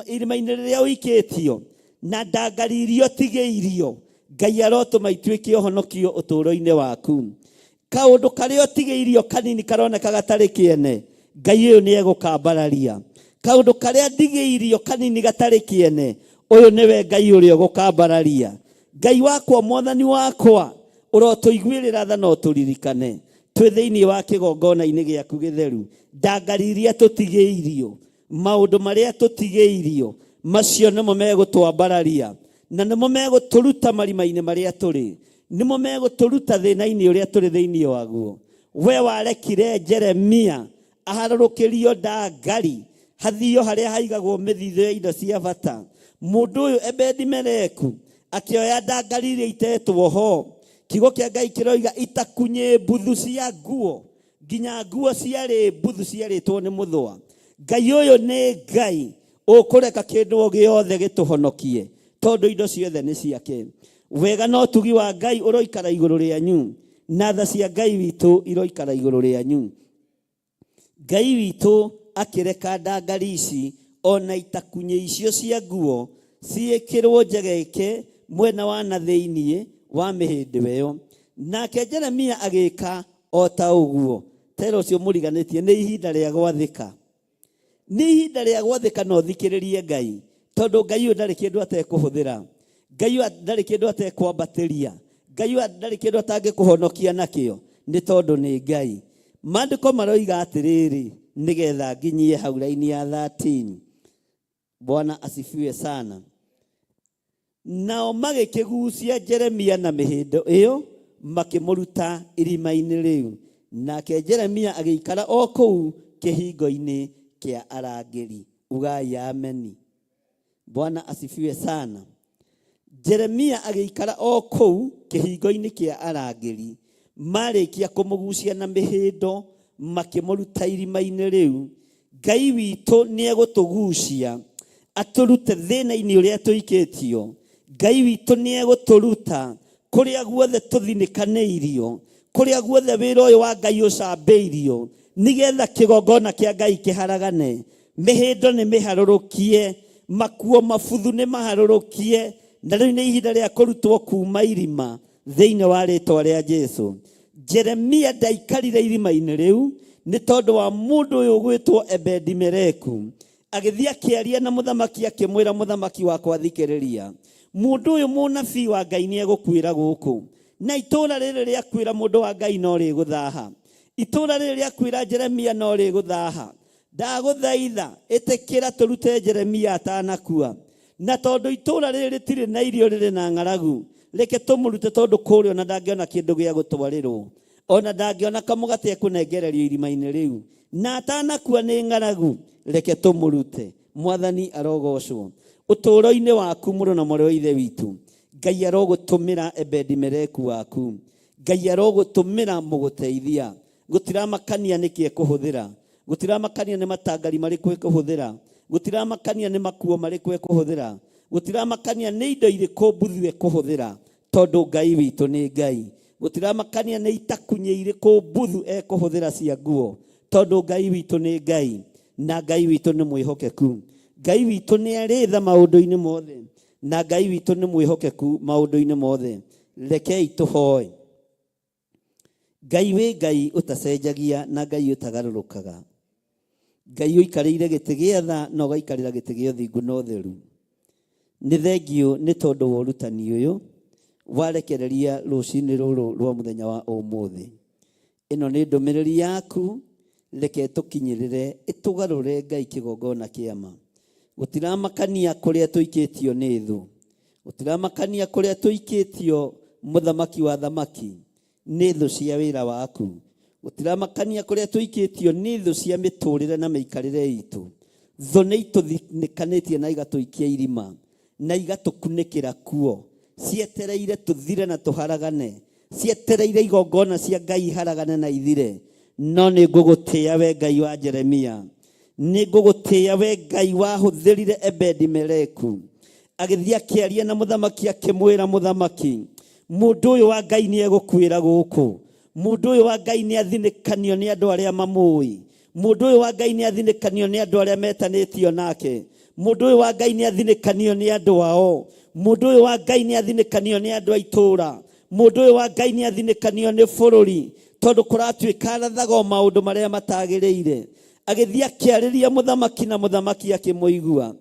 Irima-inĩ rĩrĩa ũikĩtio na ndangari iria ũtigĩirio, Ngai arotũma ituĩke ũhonokio ũtũũro-inĩ waku. Kaũndũ karĩa ũtigĩirio kanini karoneka gatarĩ kĩene, Ngai ũyũ nĩ egũkambararia. Kaũndũ karĩa ndigĩirio kanini gatarĩ kĩene, ũyũ nĩwe Ngai ũrĩa ũgũkambararia. Ngai wakwa, Mwathani wakwa, ũrotũiguĩrĩra tha na ũtũririkane twĩ thĩinĩ wa kĩgongona-inĩ gĩaku gĩtheru. Ndangari iria tũtigĩirio, maũndũ marĩa tũtigĩirio, macio nĩmo megũtwambararia na nĩmo megũtũruta marima-inĩ marĩa tũrĩ, nĩmo megũtũruta thĩna-inĩ ũrĩa tũrĩ thĩinĩ waguo. We warekire Jeremia aharũrũkĩrio ndangari hathio harĩa haigagwo mĩthithũ ya indo cia bata. Mũndũ ũyũ Ebedi-Meleku akĩoya ndangari iria itetwo ho. Kiugo kĩa Ngai kĩroiga itakunyĩ mbuthu cia nguo, nginya nguo ciarĩ mbuthu ciarĩtwo nĩ mũthũa. Ngai ũyũ nĩ Ngai ũkũreka kĩndũ o gĩothe gĩtũhonokie, tondũ indo ciothe nĩ ciake. Wega na ũtugi wa Ngai ũroikara igũrũ rĩanyu, na tha cia Ngai witũ iroikara igũrũ rĩanyu. Ngai witũ akĩreka ndangari ici ona itakunyĩ icio cia nguo ciĩkĩrwo njegeke mwena wa na thĩinĩ wa mĩhĩndĩ ĩyo. Nake Jeremia agĩka o ta ũguo. Tera ũcio mũriganĩtie, nĩ ihinda rĩa gwathĩka. Nĩ ihinda rĩa gwathĩka na ũthikĩrĩrie Ngai, tondũ Ngai ũyũ ndarĩ kĩndũ atekũhũthĩra. Ngai ũyũ ndarĩ kĩndũ atekwambatĩria. Ngai ũyũ ndarĩ kĩndũ atangĩkũhonokia nakĩo, nĩ tondũ nĩ Ngai. Maandĩko maroiga atĩrĩrĩ, nĩgetha nginyie hau raini ya 13. Bwana asifiwe sana. Nao magĩkĩgucia Jeremia na mĩhĩndo ĩyo, makĩmũruta irima-inĩ rĩu. Nake Jeremia agĩikara o kũu kĩhingo-inĩ kĩa arangĩri. Ugai ameni. Bwana asifiwe sana. Jeremia agĩikara o kũu kĩhingo-inĩ kĩa arangĩri. Marĩkia kũmũgucia na mĩhĩndo, makĩmũruta irima-inĩ rĩu. Ngai witũ nĩ egũtũgucia atũrute thĩna-inĩ ũrĩa tũikĩtio. Ngai witũ nĩ egũtũruta kũrĩa guothe tũthinĩkanĩirio, kũrĩa guothe wĩra ũyũ wa Ngai ũcambĩirio, nĩgetha kĩgongona kĩa Ngai kĩharagane. Mĩhĩndo nĩ mĩharũrũkie, makuo mabuthu nĩ maharũrũkie, na rĩu nĩ ihinda rĩa kũrutwo kuma irima thĩinĩ wa rĩtwa rĩa Jesu. Jeremia ndaikarire irima-inĩ rĩu nĩ tondũ wa mũndũ ũyũ ũgwĩtwo Ebedi-Meleku. Agĩthiĩ akĩaria na mũthamaki akĩmwĩra, mũthamaki wakwa thikĩrĩria, mũndũ ũyũ mũnabii wa Ngai nĩ egũkuĩra gũkũ, na itũũra rĩrĩ rĩakuĩra mũndũ wa Ngai no rĩgũthaha. Itũũra rĩrĩ rĩakuĩra Jeremia no rĩgũthaha. Ndagũthaitha ĩtĩkĩra tũrute Jeremia atanakua. Na tondũ itũũra rĩrĩ rĩtirĩ na irio rĩrĩ na ng'aragu, reke tũmũrute tondũ kũrĩa ona ndangĩona kĩndũ gĩa gũtwarĩrwo. Ona ndangĩona kamũgate ekũnengererio irima-inĩ rĩu. Na atanakua nĩ ng'aragu, reke tũmũrute. Mwathani arogocwo. Ũtũũro-inĩ waku mũrũ na mwarĩ wa Ithe witũ, Ngai arogũtũmĩra Ebedi-Meleku waku. Ngai arogũtũmĩra mũgũteithia. Gũtiramakania nĩkĩ ekũhũthĩra. Gũtiramakania nĩ matangari marĩkũ ekũhũthĩra. Gũtiramakania nĩ makuo marĩkũ ekũhũthĩra. Gũtiramakania nĩ indo irĩkũ mbuthu ekũhũthĩra, tondũ Ngai witũ nĩ Ngai. Gũtiramakania nĩ itakunyĩ irĩkũ mbuthu ekũhũthĩra cia nguo, tondũ Ngai witũ nĩ Ngai, na Ngai witũ nĩ mwĩhokeku. Ngai witũ nĩ arĩ tha maũndũ-inĩ mothe, na Ngai witũ nĩ mwĩhokeku maũndũ-inĩ mothe. Rekei tũhoe. Ngai wĩ Ngai ũtacenjagia na Ngai ũtagarũrũkaga. Ngai ũikarĩire gĩtĩ gĩa tha na ũgaikarĩra gĩtĩ gĩa ũthingu na ũtheru. Nĩ thengiũ nĩ tondũ wa ũrutani ũyũ warekereria rũcinĩ rũrũ rwa mũthenya wa ũmũthĩ. Ĩno nĩ ndũmĩrĩri yaku, reke ĩtũkinyĩrĩre, ĩtũgarũre Ngai kĩgongona kĩa ma. Gũtiramakania kũrĩa tũikĩtio nĩ thũ. Gũtiramakania kũrĩa tũikĩtio mũthamaki wa thamaki nĩ thũ cia wĩra waku. Gũtiramakania kũrĩa tũikĩtio nĩ thũ cia mĩtũrĩre na mĩikarĩre itũ. Thũ nĩ itũthinĩkanĩtie na igatũikia irima na igatũkunĩkĩra kuo. Cietereire tũthire na tũharagane. Cietereire igongona cia Ngai iharagane na ithire. No nĩ ngũgũtĩĩa we Ngai wa Jeremia. Nĩ ngũgũtĩĩa we Ngai wahũthĩrire Ebedi-Meleku. Agĩthiĩ akĩaria na mũthamaki akĩmwĩra, mũthamaki, mũndũ ũyũ wa Ngai nĩ egũkuĩra gũkũ. Mũndũ ũyũ wa Ngai nĩ athinĩkanio nĩ andũ arĩa mamũĩ. Mũndũ ũyũ wa Ngai nĩ athinĩkanio nĩ andũ arĩa metanĩtio nake. Mũndũ ũyũ wa Ngai nĩ athinĩkanio nĩ andũ ao. Mũndũ ũyũ wa Ngai nĩ athinĩkanio nĩ andũ a itũũra. Mũndũ ũyũ wa Ngai nĩ athinĩkanio nĩ bũrũri, tondũ kũratuĩka arathaga o maũndũ marĩa matagĩrĩire. Agĩthiĩ akĩarĩria mũthamaki na mũthamaki akĩmũigua.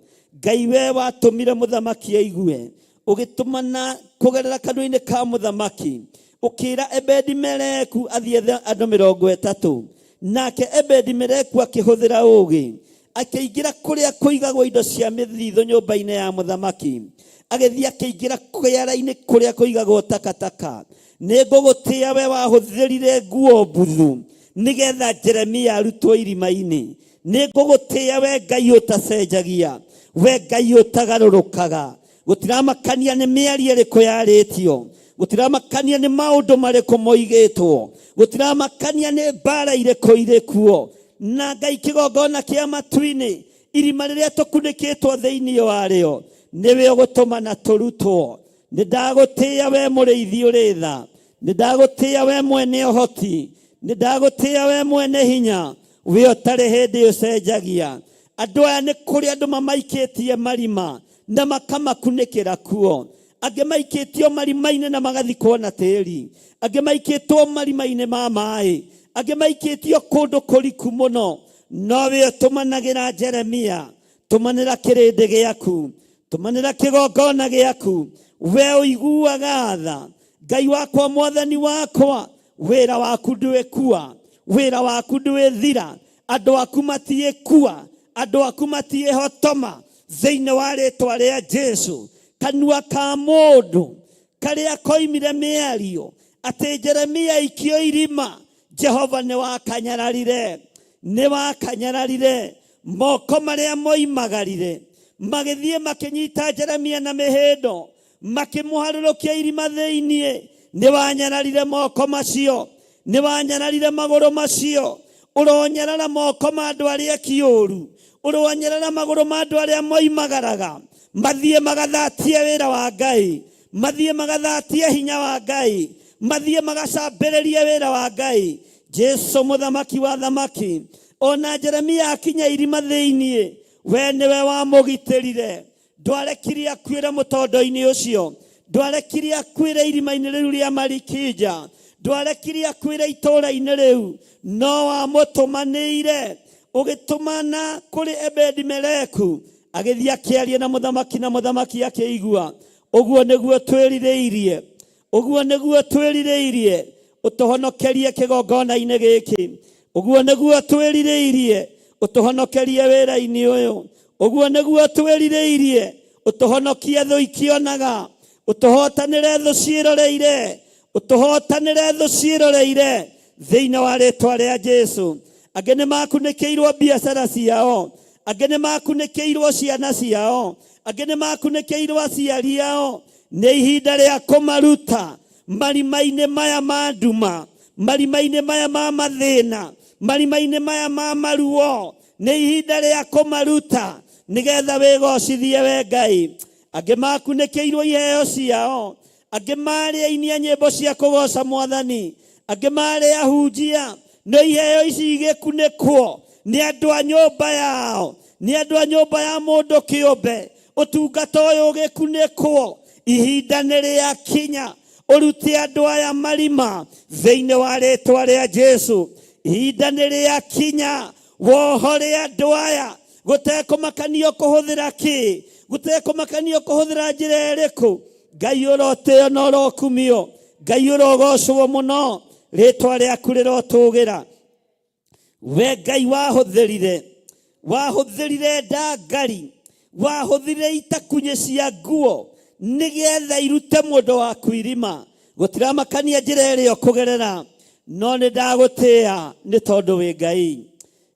Ngai we watũmire mũthamaki aigue, ũgĩtũmana kũgerera kanua-inĩ ka mũthamaki, ũkĩra Ebedi-Meleku athiĩ ethe andũ 30. Nake Ebedi-Meleku akĩhũthĩra ũũgĩ, akĩingĩra kũrĩa kũigagwo indo cia mĩthithũ nyũmba-inĩ ya mũthamaki, agĩthiĩ akĩingĩra kĩara-inĩ kũrĩa kũigagwo takataka. Nĩ ngũgũtĩĩa we wahũthĩrire nguo mbuthu nĩgetha Jeremia arutwo irima-inĩ. Nĩ ngũgũtĩĩa we Ngai ũtacenjagia, we Ngai ũtagarũrũkaga. Gũtiramakania nĩ mĩario ĩrĩkũ yarĩtio, gũtiramakania nĩ maũndũ marĩkũ moigĩtwo, gũtiramakania nĩ mbara irĩkũ irĩ kuo. Na Ngai kĩgongona kĩa matu-inĩ, irima rĩrĩa tũkunĩkĩtwo thĩinĩ warĩo, nĩwe ũgũtũmana tũrutwo. Nĩ ndagũtĩĩa we mũrĩithi ũrĩ tha, nĩ ndagũtĩĩa we mwene ũhoti, nĩ ndagũtĩĩa we mwene hinya, we ũtarĩ hĩndĩ ũcenjagia. Andũ aya nĩ kũrĩ andũ mamaikĩtie marima na makamakunĩkĩra kuo. Angĩ maikĩtio marima-inĩ na magathikwo na tĩri, angĩ maikĩtwo marima-inĩ ma maĩ, angĩ maikĩtio kũndũ kũriku mũno. No we ũtũmanagĩra Jeremia, tũmanĩra kĩrĩndĩ gĩaku, tũmanĩra kĩgongona gĩaku. We ũiguaga tha, Ngai wakwa, mwathani wakwa, wĩra waku ndwĩkua, wĩra waku ndwĩthira, andũ aku matiĩkua, andũ aku matiĩhotoma thĩinĩ wa rĩtwa rĩa Jesu. Kanua ka mũndũ karĩa koimire mĩario atĩ Jeremia aikio irima, Jehova nĩ wakanyararire, nĩ wakanyararire. Moko marĩa moimagarire magĩthiĩ makĩnyita Jeremia na mĩhĩndo, makĩmũharũrũkia irima thĩinĩ. Nĩ wanyararire moko macio, nĩ wanyararire magũrũ macio. Ũronyarara moko ma andũ arĩa eki ũũru, ũronyarara magũrũ ma andũ arĩa moimagaraga mathiĩ magathatie wĩra wa Ngai, mathiĩ magathatie hinya wa Ngai, mathiĩ magacambĩrĩrie wĩra wa Ngai. Jesu mũthamaki wa thamaki, ona Jeremia akinya irima thĩinĩ, we nĩwe wamũgitĩrire. Ndwarekire akuĩre mũtondo-inĩ ũcio, ndwarekire akuĩre irima-inĩ rĩu rĩa Malikija, ndwarekire akuĩre itũũra-inĩ rĩu, no wamũtũmanĩire, ũgĩtũmana kũrĩ Ebedi-Meleku, agĩthiĩ akĩaria na mũthamaki, na mũthamaki akĩigua. Ũguo nĩguo twĩrirĩirie, ũguo nĩguo twĩrirĩirie, ũtũhonokerie kĩgongona-inĩ gĩkĩ. Ũguo nĩguo twĩrirĩirie, ũtũhonokerie wĩra-inĩ ũyũ. Ũguo nĩguo twĩrirĩirie, ũtũhonokie thũ ikĩonaga, ũtũhotanĩre thũ ciĩroreire, ũtũhotanĩre thũ ciĩroreire thĩinĩ wa rĩtwa rĩa Jesu. Angĩ nĩ makunĩkĩirwo biacara ciao, angĩ nĩ makunĩkĩirwo ciana ciao, angĩ nĩ makunĩkĩirwo aciari ao. Nĩ ihinda rĩa kũmaruta marima-inĩ maya ma nduma, marima-inĩ maya ma mathĩna, marima-inĩ maya ma maruo. Nĩ ihinda rĩa kũmaruta nĩgetha wĩgocithie we Ngai. Angĩ makunĩkĩirwo iheo ciao, angĩ marĩ aini a nyĩmbo cia kũgoca mwathani, angĩ marĩ ahunjia. No iheo ici igĩkunĩkwo nĩ andũ a nyũmba yao, nĩ andũ a nyũmba ya mũndũ kĩũmbe. Ũtungata ũyũ ũgĩkunĩkwo, ihinda nĩ rĩakinya ũrute andũ aya marima thĩinĩ wa rĩtwa rĩa Jesu. Ihinda nĩ rĩakinya wohore andũ aya, gũtekũmakanio kũhũthĩra kĩ, gũtekũmakanio kũhũthĩra njĩra ĩrĩkũ. Ngai ũrotĩo na ũrokumio, Ngai ũrogocwo mũno, rĩtwa rĩaku rĩrotũgĩra. We Ngai wahũthĩrire, wahũthĩrire ndangari, wahũthĩrire itakunyĩ cia nguo nĩgetha irute mũndũ waku irima. Gũtiramakania njĩra ĩrĩa ũkũgerera, no nĩ ndagũtĩĩa nĩ tondũ wĩ Ngai.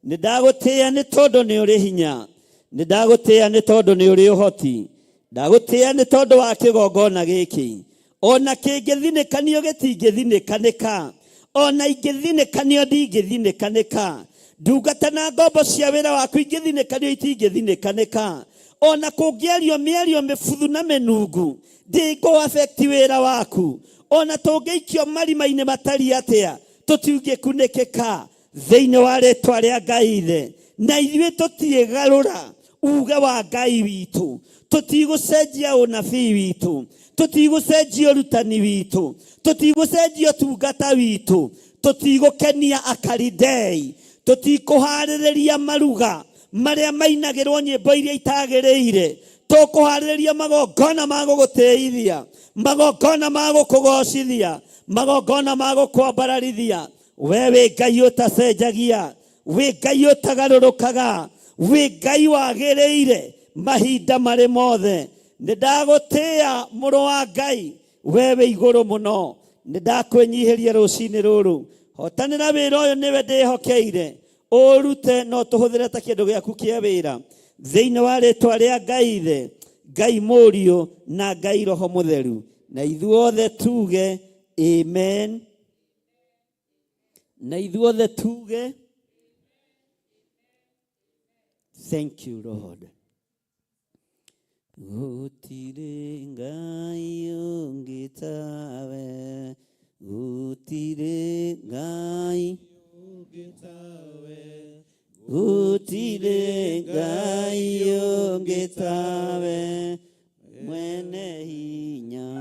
Nĩ ndagũtĩĩa nĩ tondũ nĩ ũrĩ hinya. Nĩ ndagũtĩĩa nĩ tondũ nĩ ũrĩ ũhoti. Ndagũtĩĩa nĩ tondũ wa kĩgongona gĩkĩ. Ona kĩngĩthinĩkanio gĩtingĩthinĩkanĩka, ona ingĩthinĩkanio ndingĩthinĩkanĩka. Ndungata na ngombo cia wĩra waku ingĩthinĩkanio itingĩthinĩkanĩka. Ona kũngĩario mĩario mĩbuthu na mĩnungu, ndĩngũ affect wĩra waku. Ona tũngĩikio marima-inĩ matariĩ atĩa, Tũtingĩkunĩkĩka thĩinĩ wa rĩtwa rĩa Ngai Ithe, na ithuĩ tũtiĩgarũra uge wa Ngai witũ, tũtigũcenjia ũnabii witũ, tũtigũcenjia ũrutani witũ, tũtigũcenjia ũtungata witũ, tũtigũkenia Akalidei, tũtikũharĩrĩria maruga marĩa mainagĩrwo nyĩmbo iria itagĩrĩire, tũkũharĩrĩria magongona ma gũgũtĩithia, magongona ma gũkũgocithia, magongona ma gũkwambararithia. We wĩ Ngai ũtacenjagia, wĩ Ngai ũtagarũrũkaga, wĩ Ngai wagĩrĩire mahinda marĩ mothe. Nĩ ndagũtĩĩa mũrũ wa Ngai, we wĩ igũrũ mũno. Nĩ ndakwĩnyihĩria rũcinĩ rũrũ, hotanĩra wĩra ũyũ nĩwe ndĩhokeire, ũrute no tũhũthĩre ta kĩndũ gĩaku kĩa wĩra, thĩinĩ wa rĩtwa rĩa Ngai Ithe, Ngai Mũriũ na Ngai Roho Mũtheru, na ithuothe tuge amen, na ithuothe tuge thank you Lord. Gũtirĩ Ngai ũngĩ tawe, gũtirĩ Ngai, gũtirĩ Ngai ũngĩ tawe, mwene hinya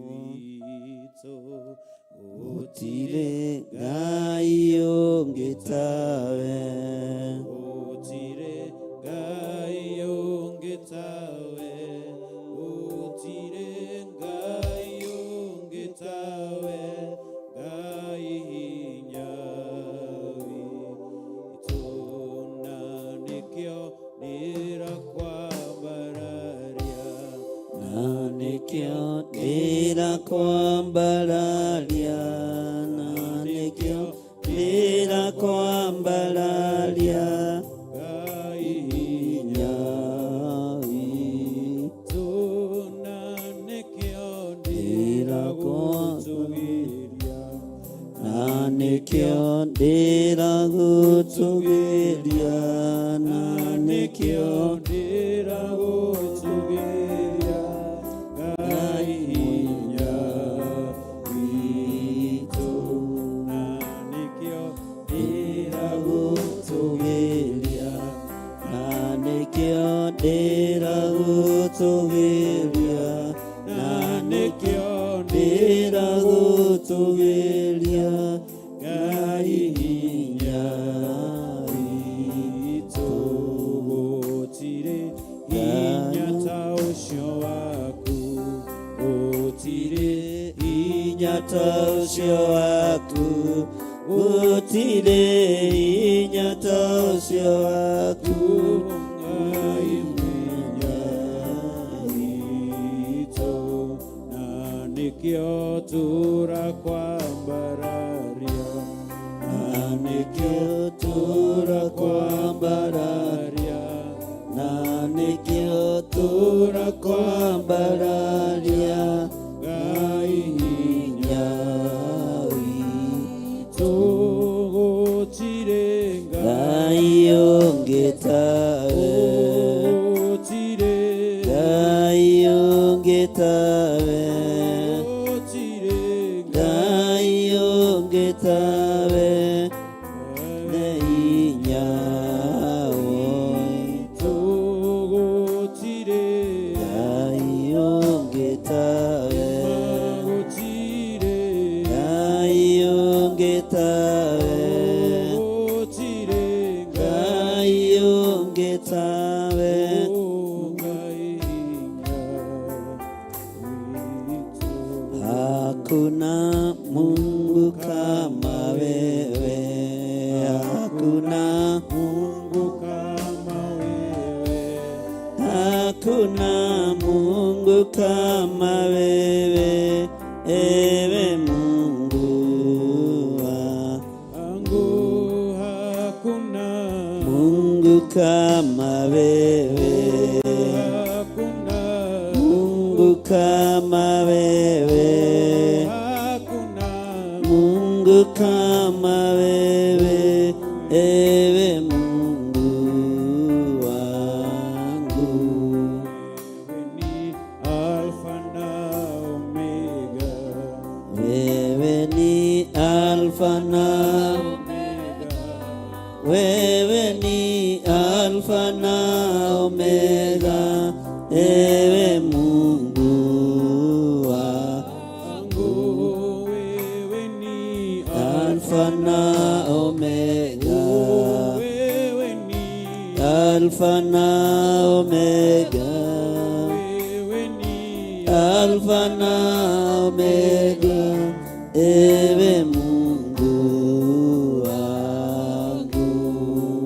witũ, gũtirĩ Ngai ũngĩ tawe, Gũtirĩ Ngai ũngĩ tawe, gũtirĩ Ngai ũngĩ tawe, Ngai hinya witũ, na nĩkĩo ndĩrakwambararia, na nĩkĩo ndĩrakwambararia, na nĩkĩo ndĩrakwambararia, Ngai hinya witũ, witũ, na nĩkĩo ndĩragũtũgĩria, na nĩkĩo ndĩragũtũgĩria, na nĩkĩo ndĩragũtũgĩria, Ngai hinya witũ, na nĩkĩo ndĩragũtũgĩria, na nĩkĩo ndĩragũtũgĩria, na nĩkĩo ndĩragũtũgĩria, Ngai hinya witũ. Gũtirĩ hinya ta ũcio waku, gũtirĩ hinya ta ũcio waku, gũtirĩ hinya ta ũcio waku, Ngai hinya witũ, na nĩkĩo tũrakwambararia, na nĩkĩo tũrakwambararia, na nĩkĩo tũrakwambararia, Ngai hinya witũ. witũ. Gũtirĩ Ngai ũngĩ tawe, gũtirĩ, Ngai ũngĩ tawe, gũtirĩ Ngai ũngĩ tawe, nĩ hinya witũ. witũ. Gũtirĩ, Ngai ũngĩ tawe, gũtirĩ, Ngai ũngĩ tawe, gũtirĩ Ngai ũngĩ tawe, Ngai hinya witũ. Hakuna Mungu kama wewe, hakuna Mungu kama wewe, hakuna Mungu kama wewe, ewe Mungu wangu hakuna, Mungu kama wewe, hakuna, Mungu kama wewe, hakuna Mungu kama wewe, ewe Mungu wangu. Wewe ni Alfa na Omega, Wewe ni Alfa Wewe ni Alfa na Omega, ewe Mungu wangu. Wewe ni Alfa na Omega, Wewe ni Alfa na Omega, Wewe ni Alfa na Omega, ewe Mungu wangu.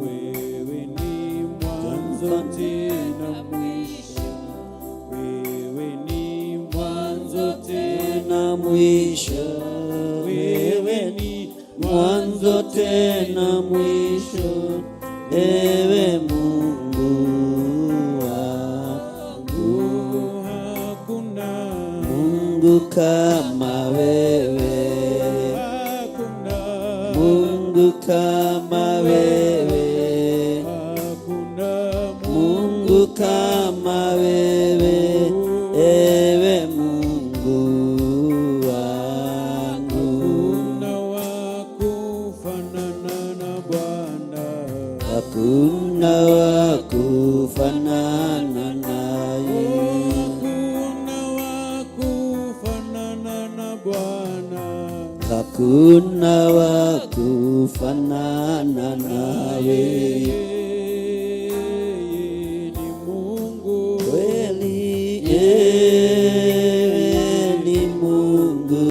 Wewe ni mwanzo tena mwisho. Wewe ni mwanzo tena Tena mwisho, Wewe ni mwanzo tena mwisho, ewe Mungu wangu. Hakuna Mungu kama wewe, hakuna Mungu kama wewe, hakuna Mungu kama wewe, ewe Mungu wangu. Hakuna wa kufanana na Bwana. Hakuna wa kufanana naye, Hakuna wa kufanana na Bwana. Hakuna wa kufanana nawe. Yeye ni Mungu. Kweli yeye ni Mungu,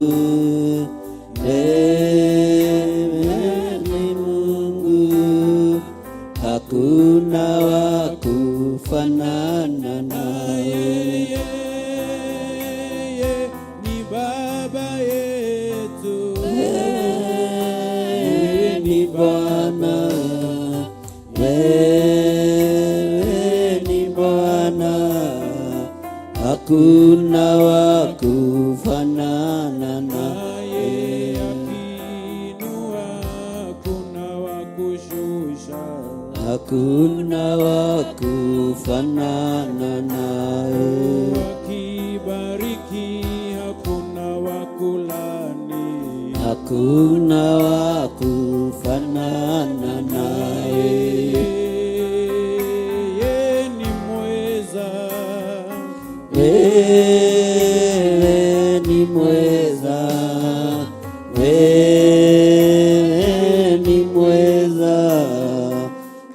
yeye ni Mungu, hakuna wa kufanana nawe. Yeye ni Baba yetu. Wewe ni Bwana, wewe ni Bwana, hakuna wa kufanana Naye naye. akiinua hakuna wa kushusha. Hakuna wa kufanana naye. Akibariki hakuna wa kulani. Hakuna wa kufanana naye. Yeye ni mweza. Wewe ni mweza, wewe ni mweza,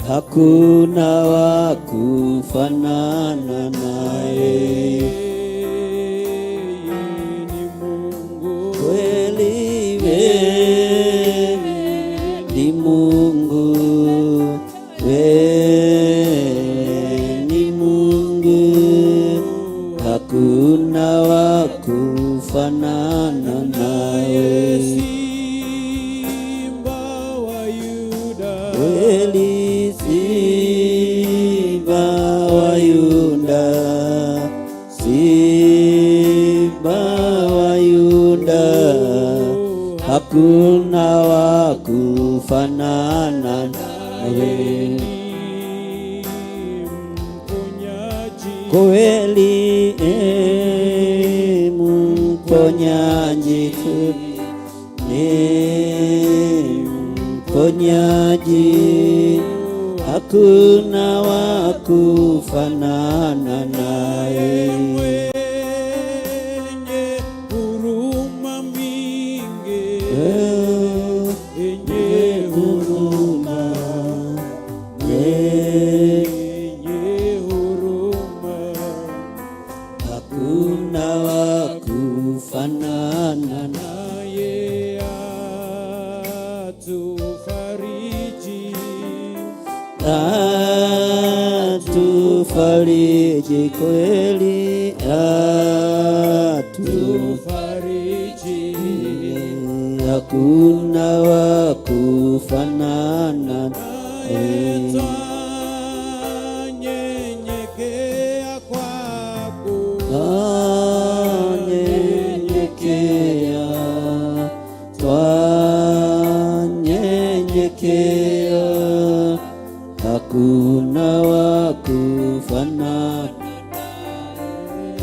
hakuna wa kufanana naye. Yeye ni Mungu. Kweli wewe ni Mungu, wewe ni Mungu, hakuna wa kufanana nawe. Simba wa Yuda. Kweli Simba wa Yuda, Simba wa Yuda, hakuna wa kufanana nawe. Mponyaji. Kweli mponyaji tu ni mponyaji, hakuna wa kufanana naye. Mwenye huruma mingi. Enye huruma. Mwenye huruma. Hakuna wa kufanana Naye atufariji. Atufariji kweli, Tufariji. Hakuna wa kufanana Naye twanyenyekea kwako. Twanyenyekea, twanyenyekea, hakuna wa kufanana,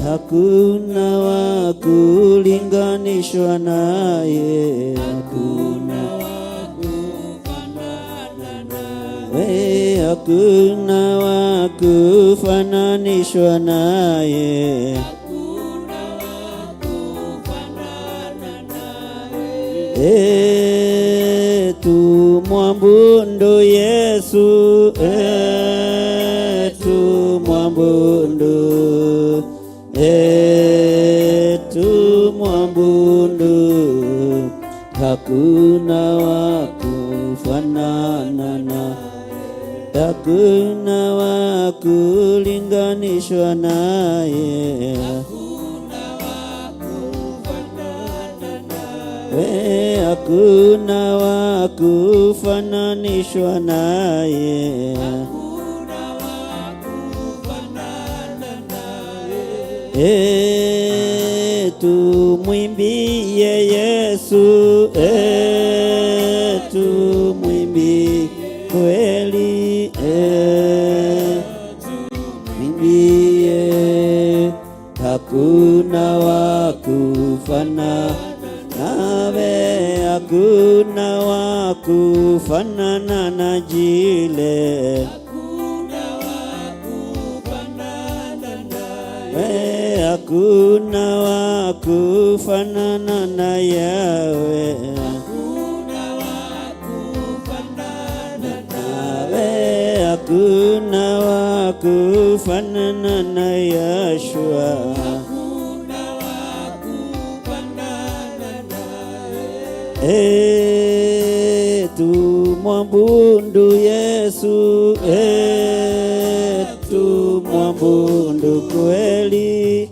hakuna wa kulinganishwa naye, hakuna wa kufanana naye. We hakuna wa kufananishwa naye. E, tumwabudu Yesu, e, tumwabudu, e, tumwabudu, hakuna wa kufanana na, hakuna wa kulinganishwa naye. We hakuna wa kufananishwa naye. E, tumwimbie Yesu, e, tumwimbie kweli, e, tumwimbie, hakuna wa kufanana nawe, hakuna wa kufanana na jile. We hakuna wa kufanana na Yawe. Nawe hakuna wa kufanana na Yeshua. E, tumwabudu Yesu, e, tumwabudu kweli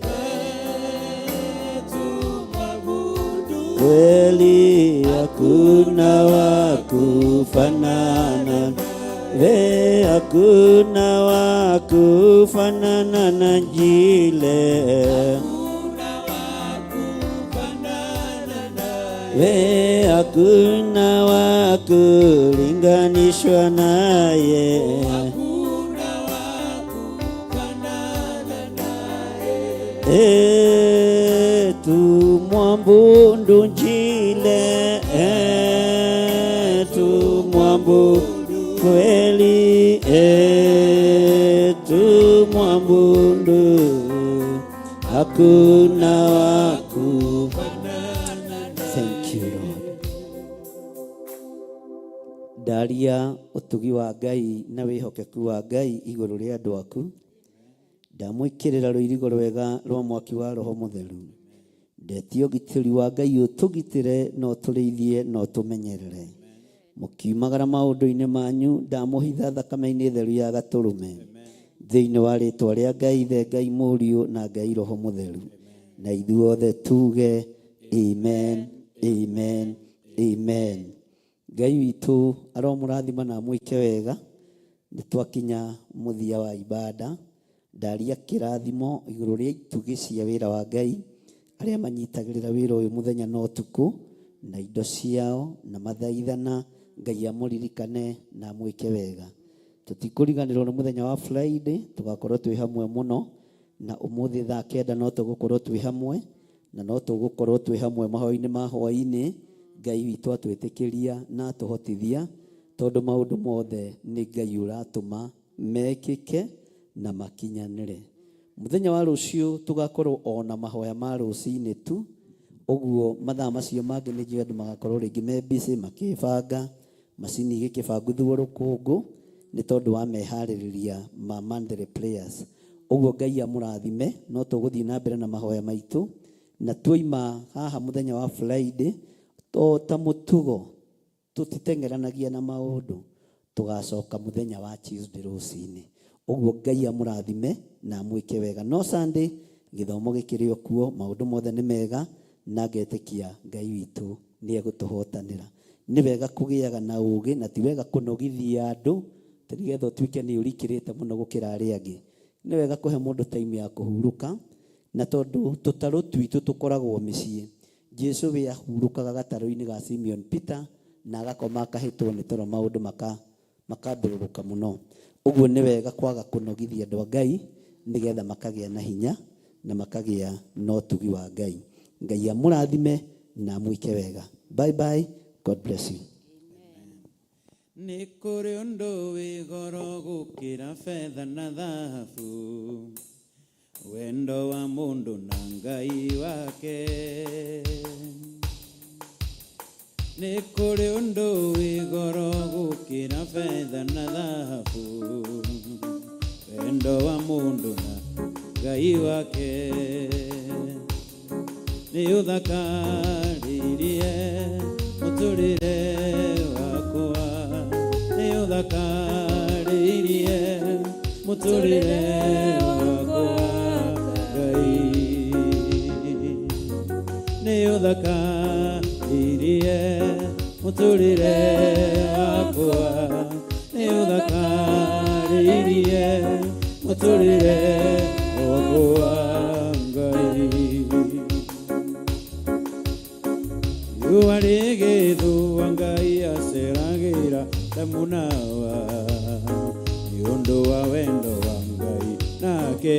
kweli, hakuna wa kufanana we, hakuna wa kufanana na jile. We hakuna wa kulinganishwa naye. E, tumwabudu jile, e, tumwabudu kweli, e, tumwabudu, hakuna wa Thank you, Lord. Ndaria ũtugi wa Ngai na wĩhokeku wa Ngai igũrũ rĩa andũ aku. Ndamwĩkĩrĩra rũirigo rwega rwa mwaki wa Roho Mũtheru. Ndetia ũgitĩri wa Ngai ũtũgitĩre na ũtũrĩithie na ũtũmenyerere. Mũkiumagara maũndũ-inĩ manyu, ndamũhitha thakame-inĩ theru ya Gatũrũme. Thĩinĩ wa rĩtwa rĩa Ngai Ithe, Ngai Mũriũ na Ngai Roho Mũtheru. Na ithuothe tuge amen, amen, amen. Ngai witũ aromũrathima na amwĩke wega. Nĩ twakinya mũthia wa ibada. Ndaria kĩrathimo igũrũ rĩa itugĩ cia wĩra wa Ngai, arĩa manyitagĩrĩra wĩra ũyũ mũthenya na ũtukũ na indo ciao na mathaithana. Ngai amũririkane na amwĩke wega. Tũtikũriganĩrwo nĩ mũthenya wa Friday, tũgakorwo twĩ hamwe mũno, na ũmũthĩ thaa 9 no tũgũkorwo twĩ hamwe, na no tũgũkorwo twĩ hamwe mahoya-inĩ ma hwaĩ-inĩ. Ngai witũ atwĩtĩkĩria na atũhotithia, tondũ maũndũ mothe nĩ Ngai ũratũma mekĩke na makinyanĩre. Mũthenya wa rũciũ tũgakorwo ona mahoya ma rũcinĩ tu, ũguo mathaa macio mangĩ nĩ njũĩ andũ magakorwo rĩngĩ me busy makĩbanga macini igĩkĩbanguthwo rũkũngũ nĩ tondũ wa meharĩrĩria ma monthly prayers. Ũguo Ngai amũrathime, no tũgũthiĩ na mbere na mahoya maitũ, na tuoima haha mũthenya wa Friday to ta mũtugo tũtiteng'eranagia na maũndũ, tũgacoka mũthenya wa Tuesday rũcinĩ. Ũguo Ngai amũrathime na amwĩke wega. No Sunday gĩthomo gĩkĩrĩ o kuo, maũndũ mothe nĩ mega, na ngetĩkia Ngai witũ nĩ egũtũhotanĩra. Nĩ wega kũgĩaga na ũgĩ, na ti wega kũnogithia andũ atĩ nĩgetha ũtuĩke nĩ ũrikĩrĩte mũno gũkĩra arĩa angĩ. Nĩ wega kũhe mũndũ time ya kũhurũka, na tondũ tũtarũ twitũ tũkoragwo mĩciĩ. Jesu we ahurũkaga gatarũ-inĩ ga Simeon Peter na agakoma akahĩtwo nĩ toro, maũndũ makambũrũrũka mũno. Ũguo nĩ wega kwaga kũnogithia andũ a Ngai nĩgetha makagĩa na hinya na makagĩa na ũtugi wa Ngai. Ngai amũrathime na amwĩke wega. Bye bye. God bless you. Nĩ kũrĩ ũndũ wĩ goro gũkĩra betha na thahabu, wendo wa mũndũ na Ngai wake. Nĩ kũrĩ ũndũ wĩ goro gũkĩra betha na thahabu, wendo wa mũndũ na Ngai wake. Nĩ ũthakarĩrie mũtũrĩre wakwa, nĩ ũthakarĩrie mũtũrĩre wakwa Ngai. Nĩ ũthakarĩrie mũtũrĩre wakwa, nĩ ũthakarĩrie mũtũrĩre wakwa Ngai. Riũa rĩgĩthũa Ngai aceragĩra Adamu na Hawa nĩ ũndũ wa wendo wa Ngai nake.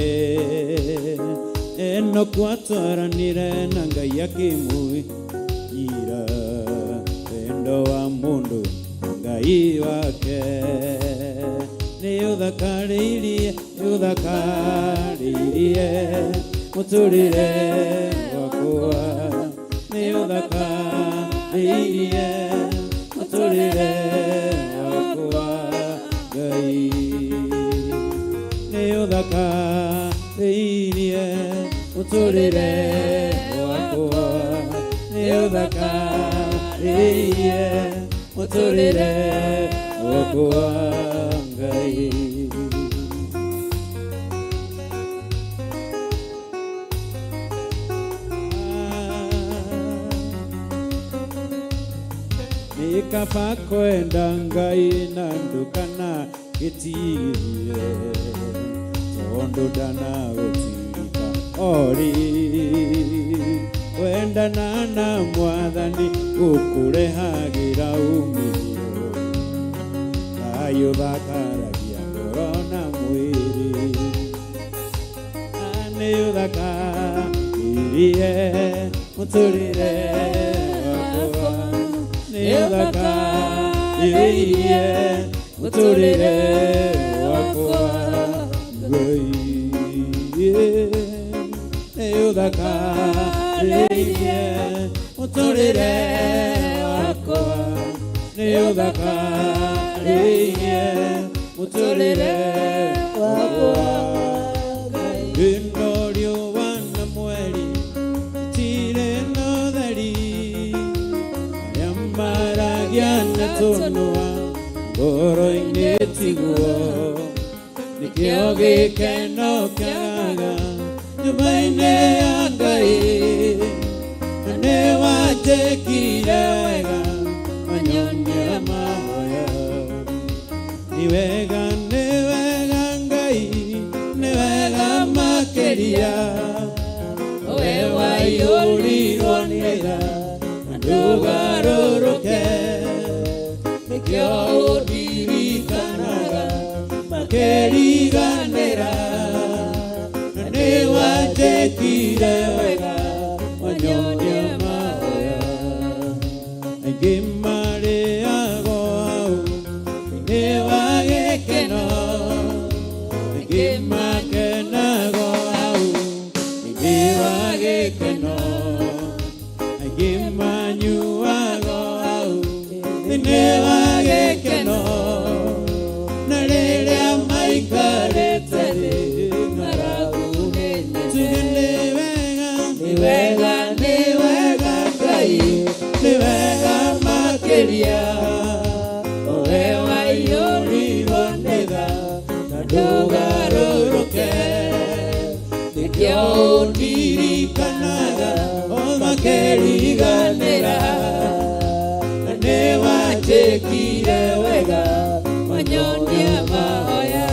Enoku atwaranire na Ngai akĩmũnyira wendo wa mũndũ na Ngai wake. Nĩ ũthakarĩirie, nĩ ũthakarĩirie mũtũrĩre wakwa, nĩ ũthakarĩirie mũtũrĩre wakwa Ngai. Nĩ ũthakarĩirie mũtũrĩre wakwa, nĩ ũthakarĩirie mũtũrĩre wakwa Ngai. Nĩ kaba kwenda Ngai na ndũkana gĩtigithie, tondũ ndanagũtirika orĩ. Wendana na Mwathani gũkũrehagĩra umithio, thayũ thakaragia ngoro na mwĩrĩ. Nĩ ũthakarĩrie mũtũrĩre wakwa, nĩ ũthakarĩrie mũtũrĩre wakwa Ngai. Nĩ ũthakarĩrie mũtũrĩre wakwa, nĩ ũthakarĩrie mũtũrĩre wakwa Ngai. Ĩno riũa na mweri itirĩ na ũtheri, arĩa maragia na tũnua ngoro-inĩ tiguo, nĩkĩo gĩkeno kĩagaga nyũmba-inĩ ya Ngai. Na nĩ wanjĩkire wega wanyonia mahoya. Nĩ wega, nĩ wega Ngai, nĩ wega makĩria, we waiyũrirwo nĩ tha na ndũgarũrũke, nĩkĩo ũndirikanaga makĩriganĩra. Na nĩ wanjĩkire wega wanyonia mahoya. Aingĩ marĩagwo hau thĩinĩ wa gĩkeno, aingĩ makenagwo hau thĩinĩ wa gĩkeno, aingĩ manyuagwo hau thĩinĩ wa gĩkeno, na rĩrĩa maikarĩte thĩ ng'aragu nĩ nene. Tuge nĩ wega, nĩ wega, nĩ wega Ngai, nĩ wega makĩria, we waiyũrirwo nĩ tha na ndũgarũrũke, nĩkĩo ũndirikanaga o makĩriganĩra. Na nĩ wanjĩkire wega wanyonia mahoya.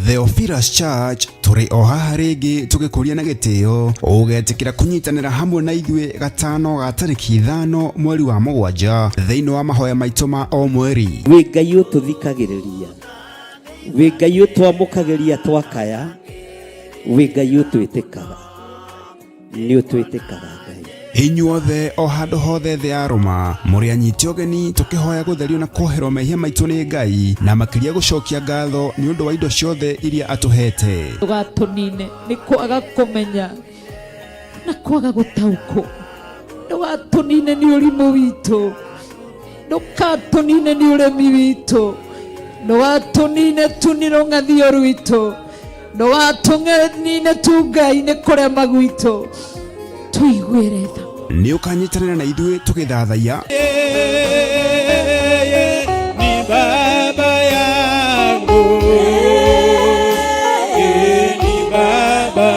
Theophilus Church tũrĩ o haha rĩngĩ tũgĩkũria na gĩtĩo ũgetĩkĩra kũnyitanĩra hamwe na ithuĩ gatano ga tarĩki 5 mweri wa 7 thĩinĩ wa mahoya maitũ ma o mweri. Wĩ Ngai ũtũthikagĩrĩria, wĩ Ngai ũtwamũkagĩria twakaya, wĩ Ngai ũtwĩtĩkaga, nĩ ũtwĩtĩkaga Ngai. Inyuothe o handũ hothe thĩ ya rũma mũrĩ anyiti ũgeni tũkĩhoya gũtherio na kuoherwo mehia maitũ nĩ Ngai, na makĩria gũcokia ngatho nĩ ũndũ wa indo ciothe iria atũhete. Ndũgatũnine nĩ kwaga kũmenya na kwaga gũtaũkwo, ndũgatũnine nĩ ũrimũ witũ, ndũgatũnine nĩ ũremi witũ, ndũgatũnine tu nĩ rũng'athio rwitũ, ndũgatũnine tu Ngai nĩ kũrema gwitũ, tũiguĩre tha. Nĩ ũkanyitanĩra na ithuĩ tũgĩthathaiya Yeye ni baba yangu, yeye ni baba.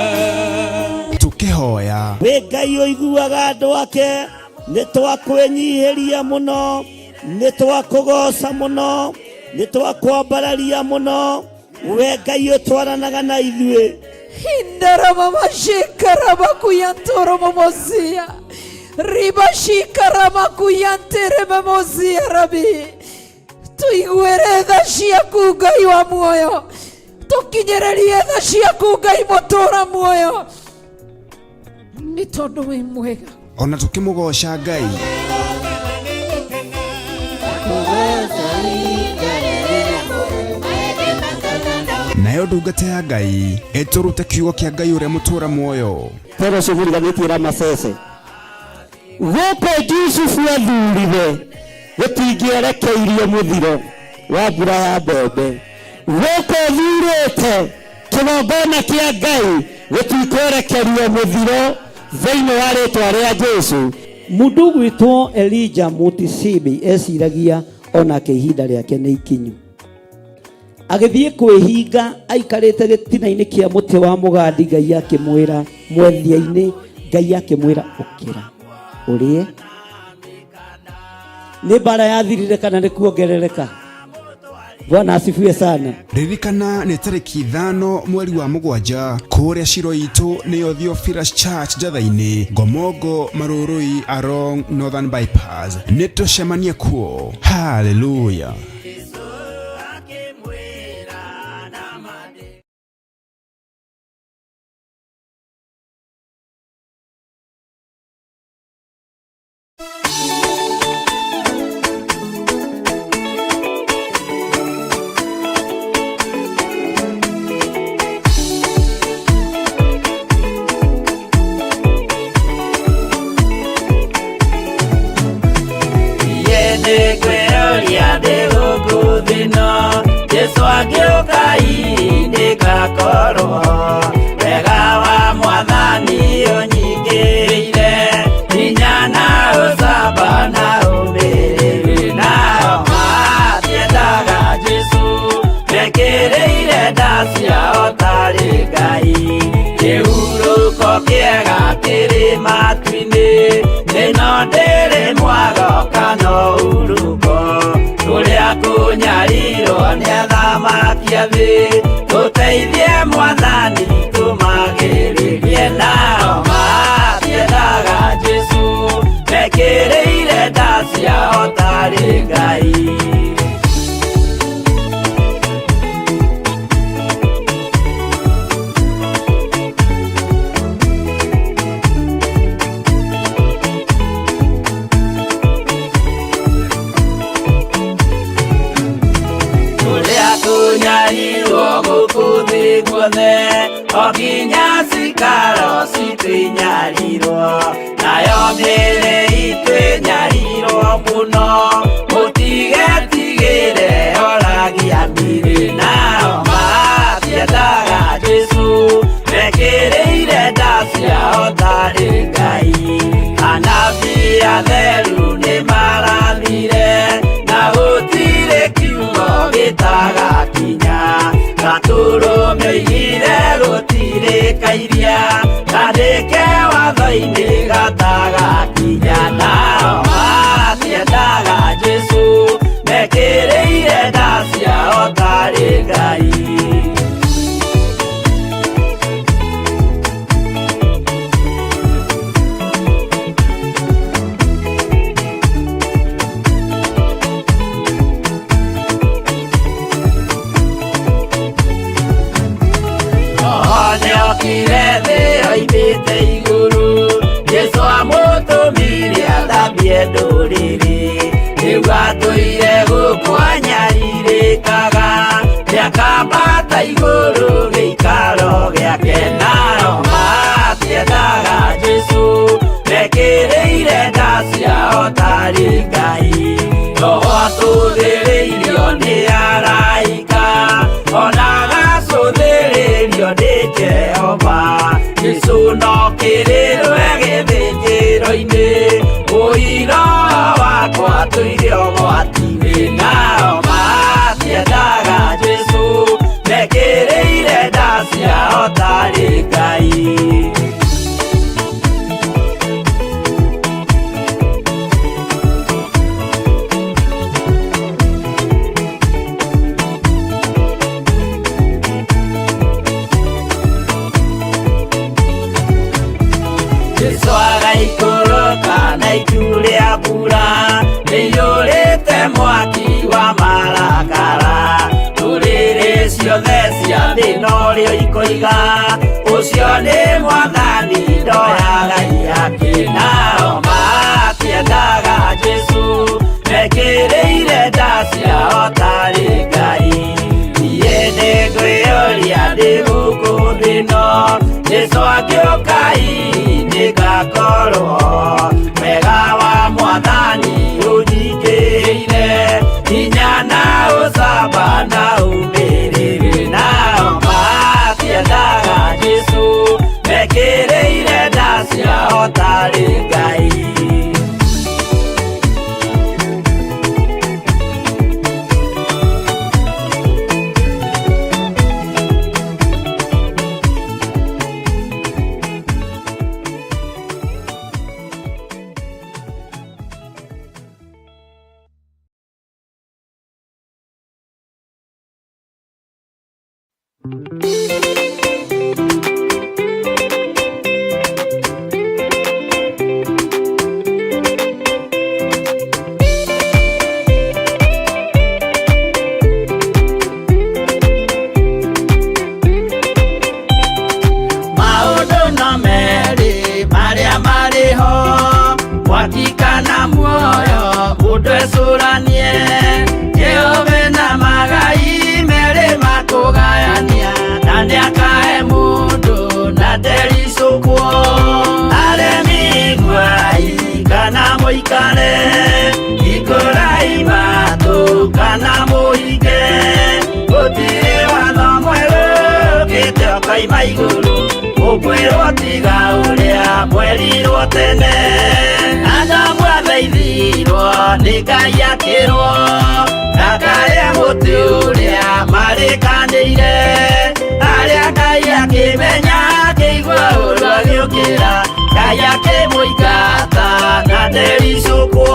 Tũkĩhoya Wĩ Ngai ũiguaga andũ ake, nĩ twakwĩnyihĩria mũno, nĩ twakũgoca mũno, nĩ twakwambararia mũno, we Ngai ũtwaranaga na ithuĩ. Indaramamashikaramakuyantoromomosia ribashikaramakuyanteramomosia rabi, tuiguĩre tha ciaku Ngai wa muoyo, tũkinyĩrĩrie tha ciaku Ngai mũtũra muoyo, nĩ tondũ wĩ mwega. Ona tũkĩmũgoca Ngai. Nayo ndungata ya Ngai ĩtũrute kiugo kĩa Ngai ũrĩa mũtũra muoyo. Fellowship riganĩtie na Masese gũkũ Jusufu athurire gũtingĩerekeirio mũthiro wa mbura ya mbembe, gũkũ thurĩte kĩgongona kĩa Ngai gũtikwerekerio mũthiro thĩinĩ wa rĩtwa rĩa Jesu. Mũndũ ũgwĩtwo Elijah Mutisibi eciragia onake ihinda rĩake nĩ ikinyu, agĩthiĩ kwĩhinga aikarĩte gĩtina-inĩ kĩa mũtĩ wa mũgandi. Ngai akĩmwĩra mwethia-inĩ, Ngai akĩmwĩra ũkĩra ũrĩe. Nĩ mbara yathirire kana nĩ kuongerereka? Bwana asifiwe sana. Ririkana nĩ tarĩki 5 mweri wa 7 kũrĩa ciro itũ nĩyo Theophilus Church Njatha-inĩ, Ngomongo Marũrũi along Northern Bypass. Nĩ tũcemanie kuo. Hallelujah. Nĩngwĩrũria ndĩ gũkũ thĩ ĩno, Jesũ angĩũka hihi ndĩgakorwo. Wega wa Mwathani ũnyingĩrĩire, hinya na ũcamba na ũmĩrĩru. Nao matiendaga Jesũ, mekĩrĩire nda ciao tarĩ Ngai. Kĩhurũko kĩega kĩrĩ matu-inĩ, ĩno ndĩrĩ mwago kana ũhurũko. Kũrĩa kũnyarirwo nĩ athamaki a thĩ, tũteithie Mwathani tũmagĩrĩrie. Nao matiendaga Jesũ, mekĩrĩire nda ciao tarĩ Ngai. Kũrĩa kũnyarirwo gũkũ thĩ guothe, o nginya cikaro citũ inyarirwo, nayo mĩĩrĩ itũ ĩnyarirwo mũno, mũtigetigĩre oragia mĩĩrĩ. Nao matiendaga Jesũ, mekĩrĩire nda ciao tarĩ Ngai. Anabii atheru nĩmarathire, na gũtirĩ kiugo gĩtagakinya. Gatũrũme oigire gũtirĩ kairia, kandĩke watho-inĩ gatagakinya. Nao matiendaga Jesũ, mekĩrĩire nda ciao tarĩ Ngai. Nĩokire thĩ oimĩte igũrũ, Jesũ amũtũire. Rĩaikũrũka na itu rĩa mbura rĩiyũrĩte mwaki wa marakara. Ndũrĩrĩ ciothe cia thĩ norĩo ikoiga ũcio nĩ mwathani ndoyaga ihaki. Nao matiendaga Jesũ mekĩrĩire nda ciao tarĩ Ngai. Niĩ nĩngwĩyũria ndĩ gũkũ thĩ ĩno, Jesũ angĩũka hihi nĩngakorwo wega wa mwathani ũnyingĩrĩire hinya na ũcamba na ũmĩrĩru. Nao matiendaga Jesũ mekĩrĩire nda ciao tarĩ Ngai. Maũndũ no merĩ marĩa marĩ ho, mwaki kana muoyo, mũndũ ecũranie. Jehova na magai merĩ makũgayania, na nĩakahe mũndũ na ndericũkwo. Aremi iguai kana mũikare, hingũrai matũ kana mũhinge. Gũtirĩ watho mwerũ ũkĩte ũkoima igũrũ, ũkwĩrwo tiga ũrĩa mwerirwo tene. Adamu athaithirwo nĩ Ngai akĩrwo ndakarĩe mũtĩ ũrĩa marĩkanĩire. Arĩa Ngai akĩmenya akĩigua ũũru agĩũkĩra, Ngai akĩmũingata na ndericũkwo.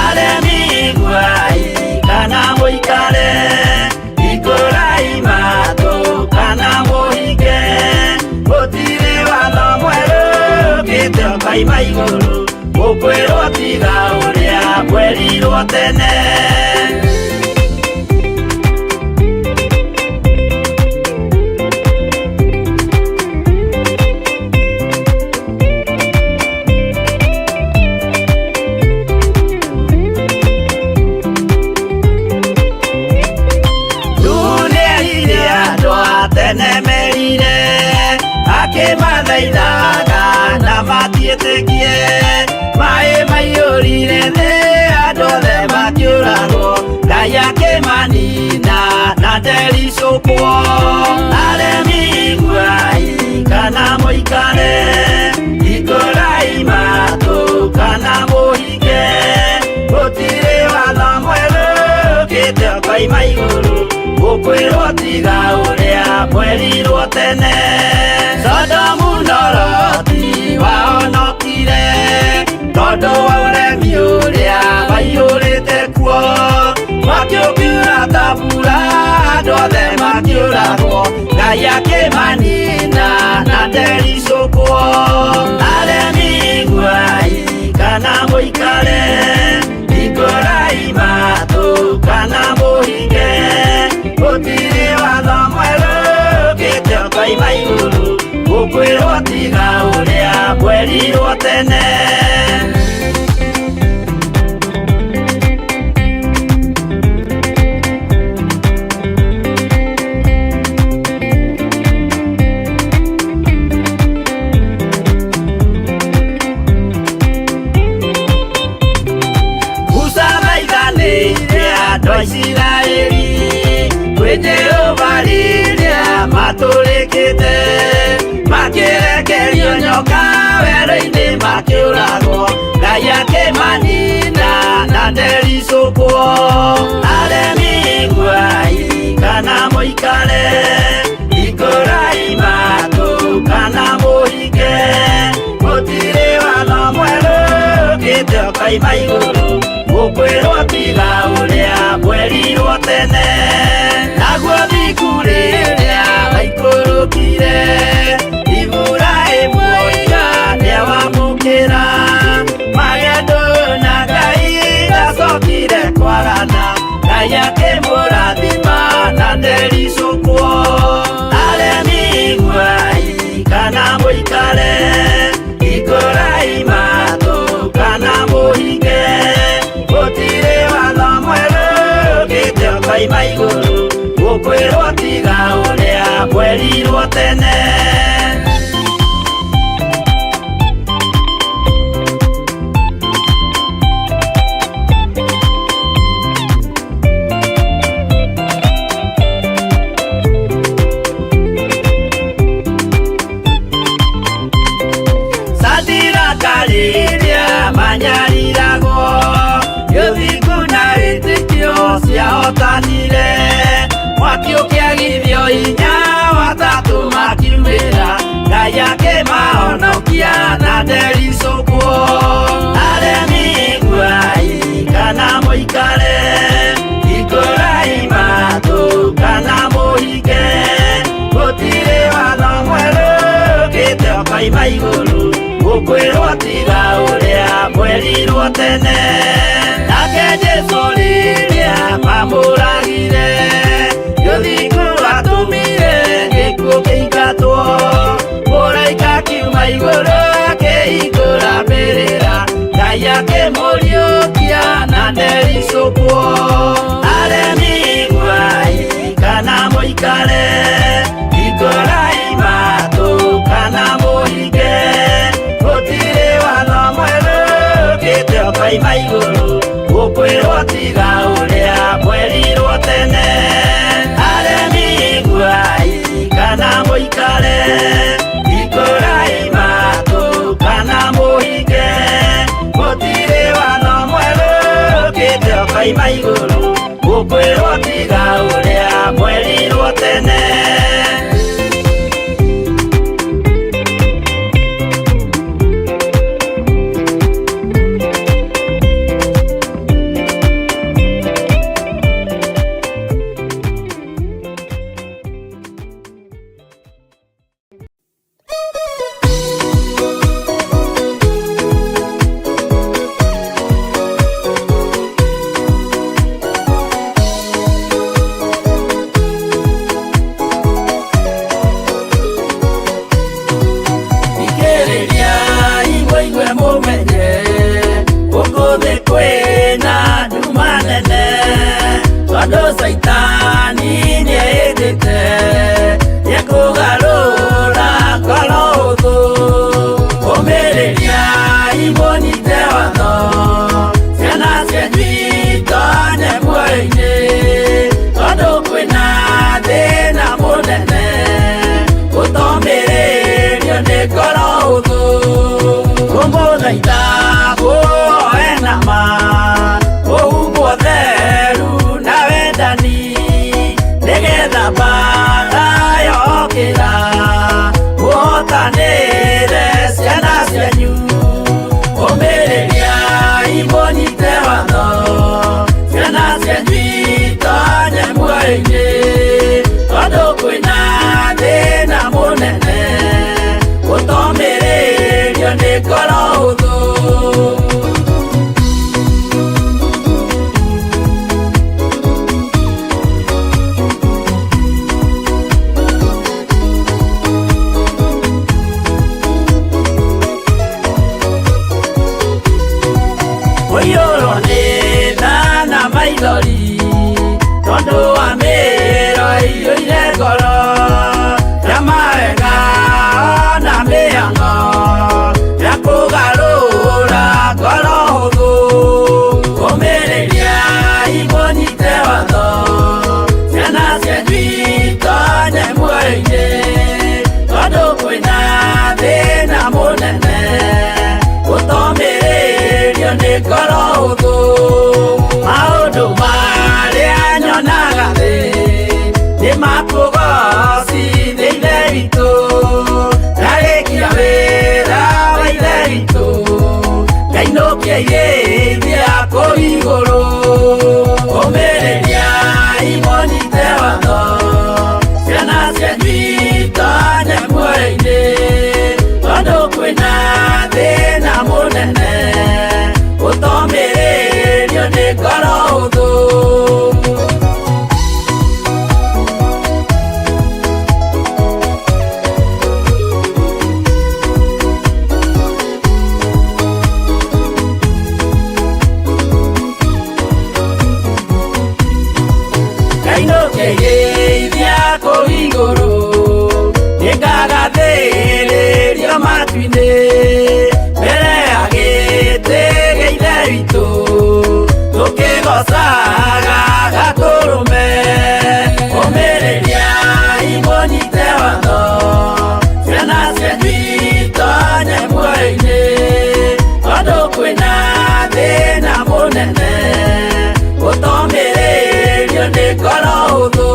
Aremi iguai kana mũikare, hingũrai matũ kana mũhinge. Gũtirĩ watho mwerũ ũkĩte ũkoima igũrũ, ũkwĩrwo tiga ũrĩa mwerirwo tene. Nĩerire andũ a tene merire, akĩmathaithaga na matiĩtĩkie. Maĩ maiyũrire thĩ andũ othe makĩũragwo, Ngai akĩmanina na ndericũkwo. Aremi iguai kana mũikare, hingũrai matũ kana mũhinge. Gũtirĩ watho mwerũ ũkĩte ũkoima igũrũ, ũkwĩrwo tiga ũrĩa mwerirwo tene. Sodomu na Loti wahonokire tondũ wa ũremi ũrĩa waiyũrĩte kuo. Mwaki ũkiura ta mbura andũ othe makĩũragwo, Ngai akĩmanina na ndericũkwo. Aremi iguai kana mũikare, hingũrai matũ kana mũhinge. Gũtirĩ watho mwerũ ũkĩte ũkoima igũrũ, ũkwĩrwo tiga ũrĩa mwerirwo tene. Musa thaithanĩire andũ a Isiraeli kwĩ Jehova rĩrĩa matũrĩkĩte, makĩrekerio nyoka werũ-inĩ makĩũragwo, Ngai akĩmanina na ndericũkwo. Aremi iguai kana mũikare, hingũrai matũ kana mũhinge. Gũtirĩ watho mwerũ ũkĩte ũkoima igũrũ, ũkwĩrwo tiga ũrĩa mwerirwo tene. Naguo thingu rĩrĩa waikũrũkire, Iburahĩmu oiga nĩawamũkĩra. Magendo na Ngai ndacokire kwarana, Ngai akĩmũrathima na ndericũkwo. Aremi iguai kana mũikare, hingũrai matũ kana mũhinge, gũtirĩ watho mwerũ ũkĩte ũkoima igũrũ, gũkwĩrwo tiga ũrĩa mwerirwo tene. Satira manyariragwo, gĩthingu na wĩtĩkio ciahotanire, mwaki ũkĩagithio hinya watatũ makiumĩra, Ngai akĩmahonokia na ndericũkwo. Aremi iguai kana mũikare, hingũrai matũ kana mũhinge, gũtirĩ watho mwerũ ũkĩte ũkoima igũrũ, gũkwĩrwo tiga ũrĩa mwerirwo tene. Nake Jesũ rĩrĩa mamũragire, gĩthingu atũmire gĩkuũ kĩingatwo, mũraika akiuma igũrũ akĩhingũra mbĩrĩra, Ngai akĩmũriũkia na ndericũkwo. Aremi iguai kana mũikare, hingũrai matũ kana mũhinge, gũtirĩ watho mwerũ ũkĩte ũkoima igũrũ, gũkwĩrwo tiga ũrĩa mwerirwo tene. Aremi iguai kana mũikare, hingũrai matũ kana mũhinge, gũtirĩ watho mwerũ ũkĩte ũkoima igũrũ, gũkwĩrwo tiga ũrĩa mwerirwo tene. Thikĩrĩria mũigue mũmenye, gũkũ thĩ kwĩna nduma nene, tondũ Caitani nĩehĩtĩte nĩekũgarũra ngoro hũthũ. Ũmĩrĩria mũnyite watho, ciana cianyu itonye muoyo-inĩ, tondũ kwĩna thĩna mũnene, gũtomĩrĩrio nĩ ngoro hũthũ. Kũmũthaitha mũhoe na ma, mũhumbwo theru na wendani, nĩgetha mbaara yokĩra, mũhotanĩre ciana cianyu. Ũmĩrĩria mũnyite watho, ciana cianyu itonye muoyo-inĩ, tondũ kwĩna thĩna mũnene, gũtomĩrĩrio nĩ ngoro hũthũ. Kũiyũrwo nĩ tha na maithori, tondũ wa mĩĩro ĩiyũire ngoro, ya mawega na mĩhang'o, ya kũgarũra ngoro hũthũ. Ũmĩrĩria mũnyite watho, ciana cianyu itonye muoyo-inĩ, tondũ kwĩna thĩna mũnene, gũtomĩrĩrio nĩ ngoro hũthũ. Maũndũ marĩa nyonaga thĩ nĩ makũgocithia Ithe witũ, ndarĩkia wĩra wa Ithe witũ, ngainũkia irĩithia kũu igũrũ. Ũmĩrĩria mũnyite watho, ciana cianyu itonye muoyo-inĩ, tondũ kwĩna thĩna mũnene. mũnene ũtomĩrĩrio nĩ ngoro hũthũ. Kainũkĩgeithia kũu igũrũ nĩngagathĩrĩrio matu-inĩ mbere ya gĩtĩ gĩa Ithe witũ tũkĩgocaga Gatũrũme. Ũmĩrĩriai mũnyite watho ciana cianyu itonye muoyo-inĩ tondũ kwĩna thĩna mũnene ũtomĩrĩrio nĩ ngoro hũthũ.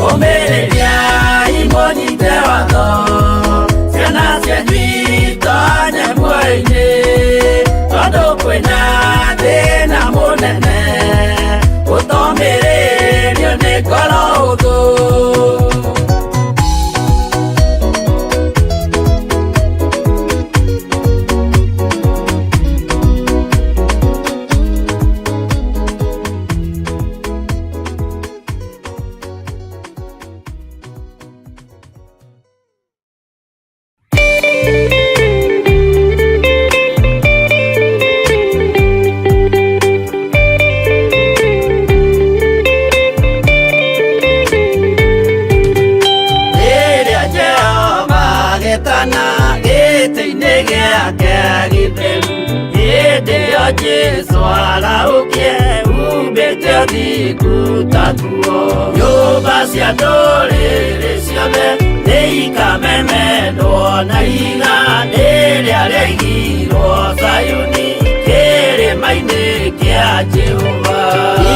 Ũmĩrĩriai mũnyite watho ciana cianyu itonye muoyo-inĩ tondũ kwĩna thĩna mũnene ũtomĩrĩrio nĩ ngoro hũthũ. Rĩrĩa Jehova agetana gĩtĩ-inĩ gĩake gĩtheru hĩndĩ ĩyo Jesũ arahũkie umbĩte ũthingu ta nguo. Nyũmba cia ndũrĩrĩ ciothe nĩikamemendwo na ihiga rĩrĩa rĩaigirwo Zayuni kĩrĩma-inĩ kĩa Jehova.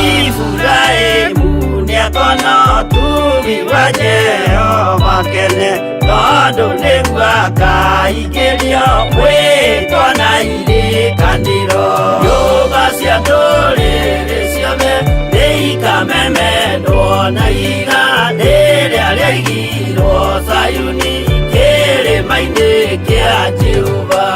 Iburahĩmu nĩakona ũtugi wa Jehova kene tondũ nĩguo akaingĩrio mwĩtwa na irĩkanĩro. Nyũmba cia ndũrĩrĩ ciothe nĩikamemendwo na ihiga rĩrĩa rĩaigirwo Zayuni kĩrĩma-inĩ kĩa Jehova.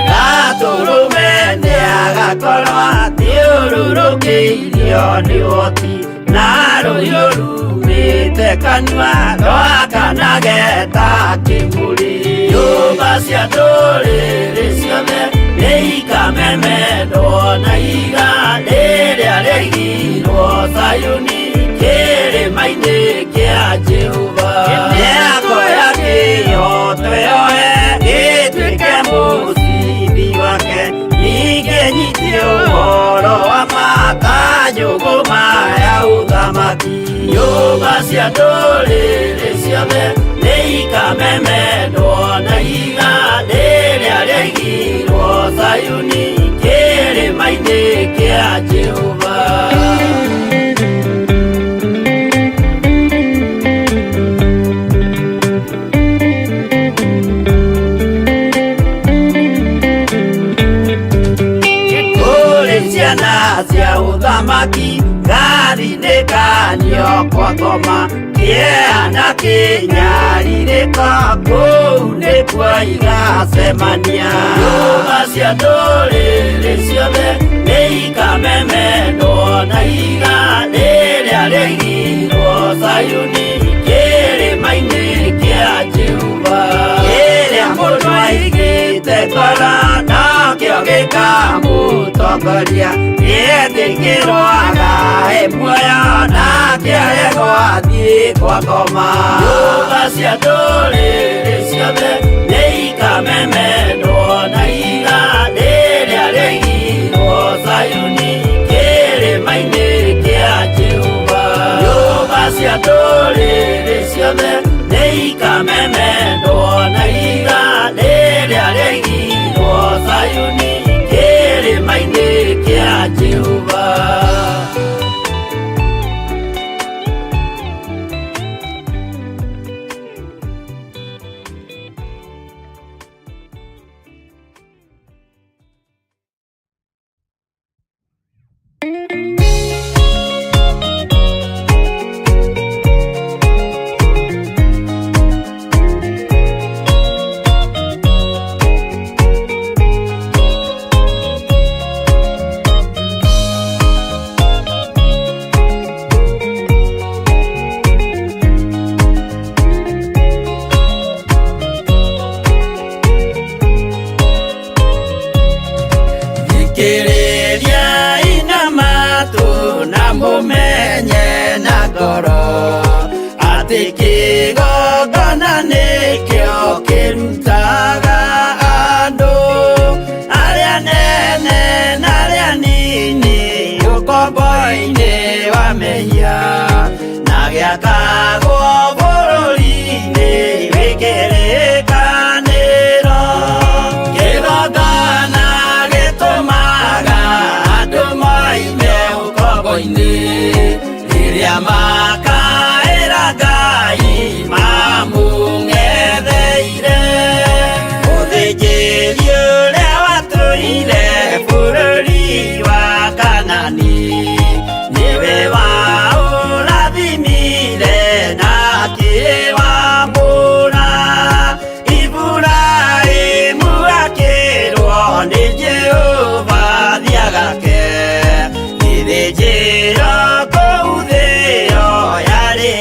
Gatũrũme nĩagakorwo athiũrũrũkĩirio nĩ ũhoti na rũhiũ rumĩte kanua rwakanage ta kĩmũrĩ. Nyũmba cia ndũrĩrĩ ciothe nĩikamemendwo na ihiga rĩrĩa rĩaigirwo Zayuni kĩrĩma-inĩ kĩa Jehova. Nĩakoya kĩhooto yoe gĩtuĩke mũcibi wake ningĩ nyite ũhoro wa ma ta njũgũma ya ũthamaki. Nyũmba cia ndũrĩrĩ ciothe nĩikamemendwo na ihiga rĩrĩa rĩaigirwo Zayuni kĩrĩma-inĩ kĩa Jehova. Kũrĩ ciana cia ũthamaki ngathi-inĩ kanio kwa ngoma kĩeha na kĩnyarirĩko kũu nĩkuo igacemania. Nyũmba cia ndũrĩrĩ ciothe nĩikamemendwo na ihiga rĩrĩa rĩaigirwo Zayuni kĩrĩma-inĩ kĩa Jehova. Kĩrĩa mũndũ aigĩte ngoro nokĩo gĩkamũtongoria gĩetĩkĩrwo agae muoyo nake aregwo athiĩ kwa ngoma. Nyũmba cia ndũrĩrĩ ciothe nĩikamemendwo na ihiga rĩrĩa rĩaigirwo Zayuni kĩrĩma-inĩ kĩa Jehova. Nyũmba cia ndũrĩrĩ ciothe nĩikamemendwo na ihiga rĩrĩa rĩaigirwo Zayuni kĩrĩma-inĩ kĩa Jehova. Ciakagwo bũrũri-inĩ wĩ kĩrĩkanĩro. Kĩgongona gĩtũmaga andũ moime ũkombo-inĩ, rĩrĩa makaĩra Ngai mamũng'etheire. Mũthĩnjĩri ũrĩa watũire bũrũri wa Kanani, nĩwe waũrathimire na akĩwamũra. Iburahĩmu akĩrwo nĩ Jehova thiagake gĩthĩnjĩro kũu thĩo yarĩ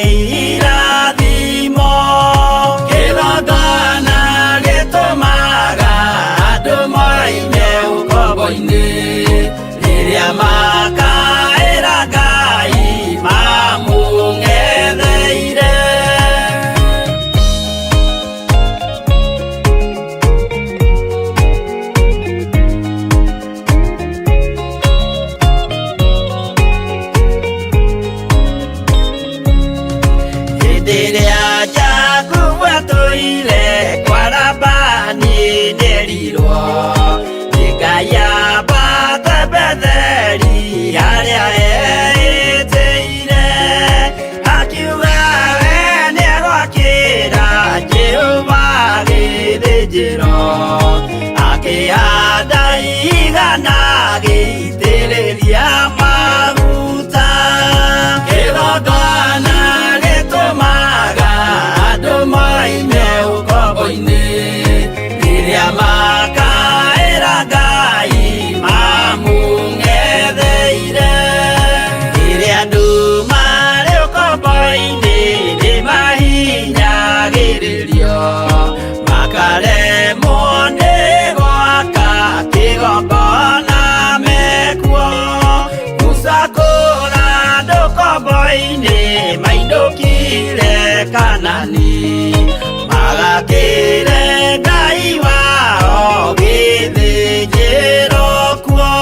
irathimo. Kĩgongona gĩtũmaga andũ moime ũkombo-inĩ, rĩrĩa makaĩra Ngai mamũng'etheire. Hĩndĩ ĩrĩa Jakubu atũire kwa Labani nĩerirwo nĩ Ngai ambate Betheli harĩa eĩtĩire, akiuga we nĩegwakĩra Jehova gĩthĩnjĩro, akĩhanda igana agĩitĩrĩria maguta. Kĩgongona gĩtũmaga andũ moime ũkombo-inĩ, rĩrĩa makaĩra Ngai mamũng'etheire. Rĩrĩa andũ marĩ ũkombo-inĩ nĩmahinyagĩrĩrio, makaremwo nĩ gwaka kĩgongona mekuo. Musa kũra andũ ũkombo-inĩ mainũkire Kanani, magakĩre Ngai wao gĩthĩnjĩro kuo.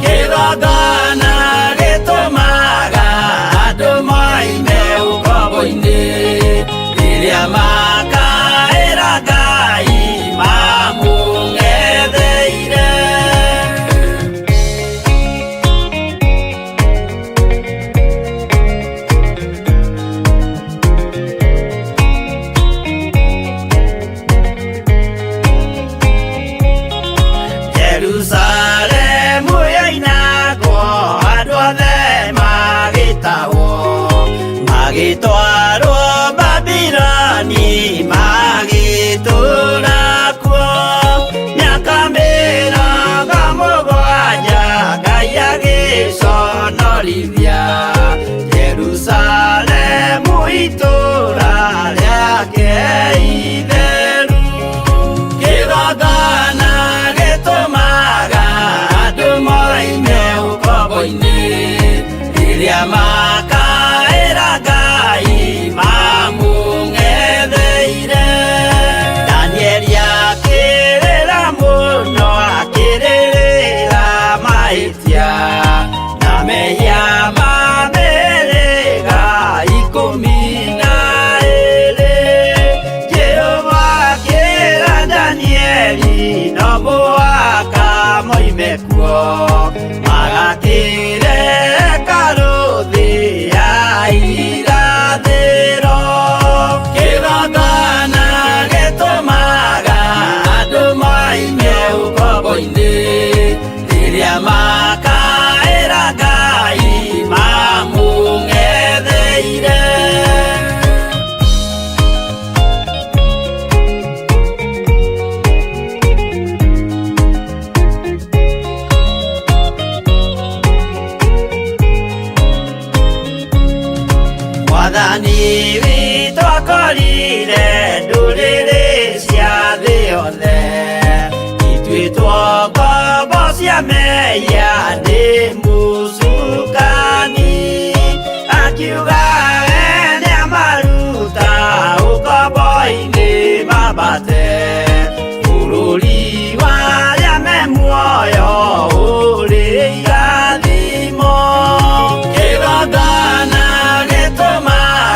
Kĩgongona gĩtũmaga andũ moime ũkombo-inĩ, rĩrĩa makaĩra Ngai mamũng'etheire. Jerusalemu yoinagwo andũ othe magĩtahwo, magĩtwarwo Babiloni magĩtũũra kuo. Mĩaka 70 Ngai agĩconorithia Jerusalemu itũũra rĩake itheru. Kĩgongona gĩtũmaga andũ moime ũkombo-inĩ, rĩrĩa makaĩra Ngai mamũng'etheire. Danieli akĩrĩra mũno akĩrĩrĩra mahĩtia na mehia ma mĩhĩrĩga 12. Jehova akĩra Danieli no mũhaka moime kuo, magakĩre hekarũ thĩ ya irathĩro. Kĩgongona gĩtũmaga andũ moime ũkombo-inĩ, rĩrĩa makaĩra Ngai mamũng'etheire. Mwathani witũ akorire ndũrĩrĩ cia thĩ yothe ituĩtwo ngombo cia mehia nĩ mũcukani, akiuga we nĩamaruta ũkombo-inĩ mambate bũrũri wa arĩa me muoyo ũrĩ irathimo. Kĩgongona gĩtũmaga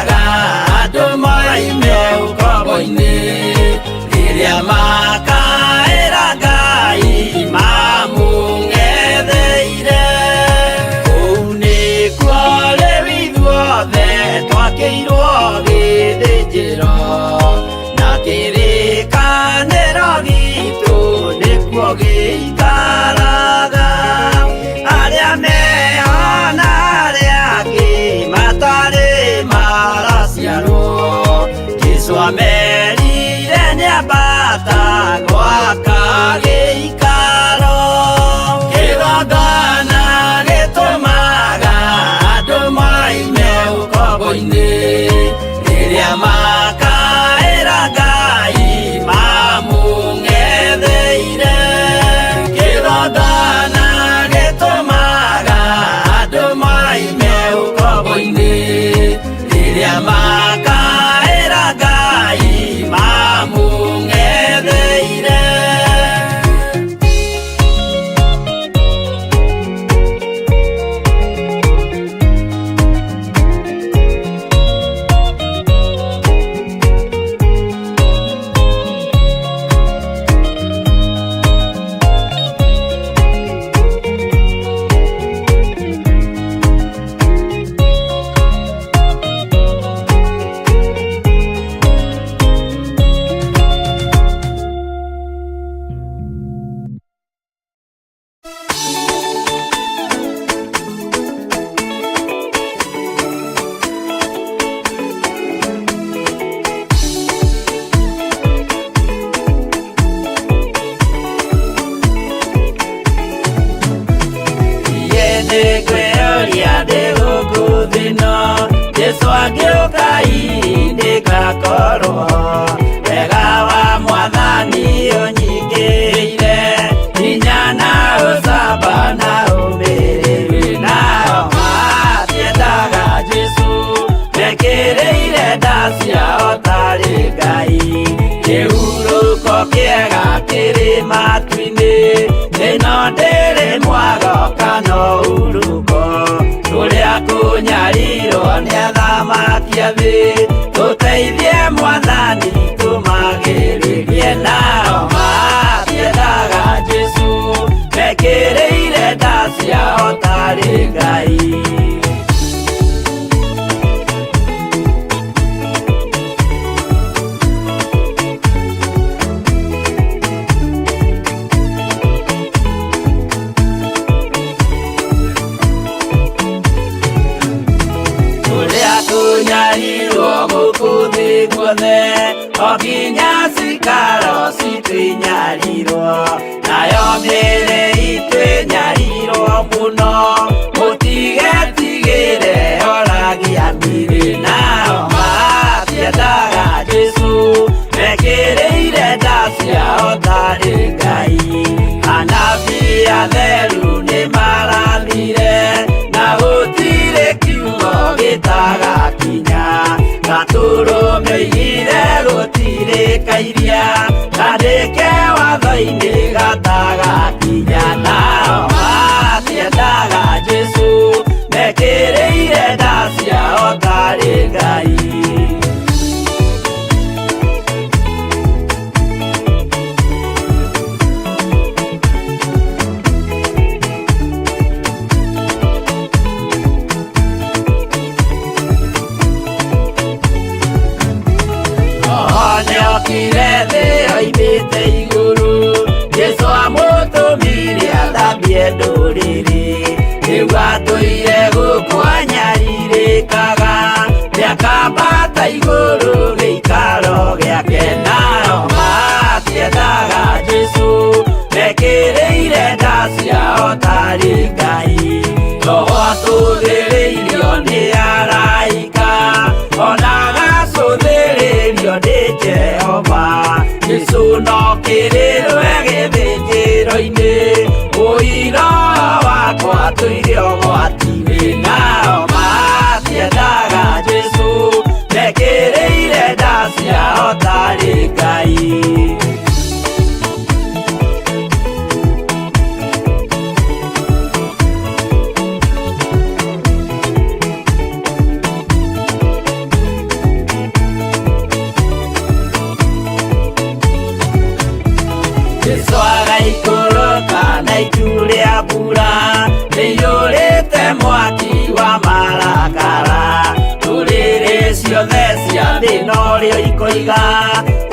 Nĩngwĩyũria ndĩ gũkũ thĩ ĩno, Jesũ angĩũka hihi nĩngakorwo. Wega wa Mwathani ũnyingĩrĩire, hinya na ũcamba na ũmĩrĩru. Nao matiendaga Jesũ, mekĩrĩire nda ciao tarĩ Ngai. Kĩhurũko kĩega kĩrĩ matu-inĩ, ĩno ndĩrĩ mwago kana ũhurũko. Kũrĩa kũnyarirwo nĩ athamaki a thĩ, tũteithie Mwathani tũmagĩrĩrie. Nao matiendaga Jesũ, mekĩrĩire nda ciao tarĩ Ngai. Kũrĩa kũnyarirwo gũkũ thĩ guothe, o nginya cikaro citũ inyarirwo, nayo mĩĩrĩ itũ ĩnyarirwo mũno, mũtigetigĩre oragia mĩĩrĩ. Nao matiendaga Jesũ, mekĩrĩire nda ciao tarĩ Ngai. Anabii atheru nĩmarathire, na gũtirĩ kiugo gĩtagakinya. Gatũrũme oigire gũtirĩ kairia, kandĩke watho-inĩ gatagakinya. Nao matiendaga Jesũ, mekĩrĩire nda ciao tarĩ Ngai. Nĩokire thĩ oimĩte igũrũ, Jesũ amũtũmire athambie ndũrĩrĩ. Rĩu atũire gũkũ anyarirĩkaga, nĩakambata igũrũ gĩikaro gĩake. Nao matiendaga Jesũ, mekĩrĩire nda ciao tarĩ Ngai. Roho atũthĩrĩirio nĩ araika, ona agacũthĩrĩrio nĩ Jehova. Jesũ no kĩrĩrwe gĩthĩnjĩro-inĩ, ũira wakwa tũire ũgwati-inĩ. Nao matiendaga Jesũ, mekĩrĩire nda ciao tarĩ Ngai. Jesũ agaikũrũka na itu rĩa mbura, rĩiyũrĩte mwaki wa marakara. Ndũrĩrĩ ciothe cia thĩ norĩo ikoiga,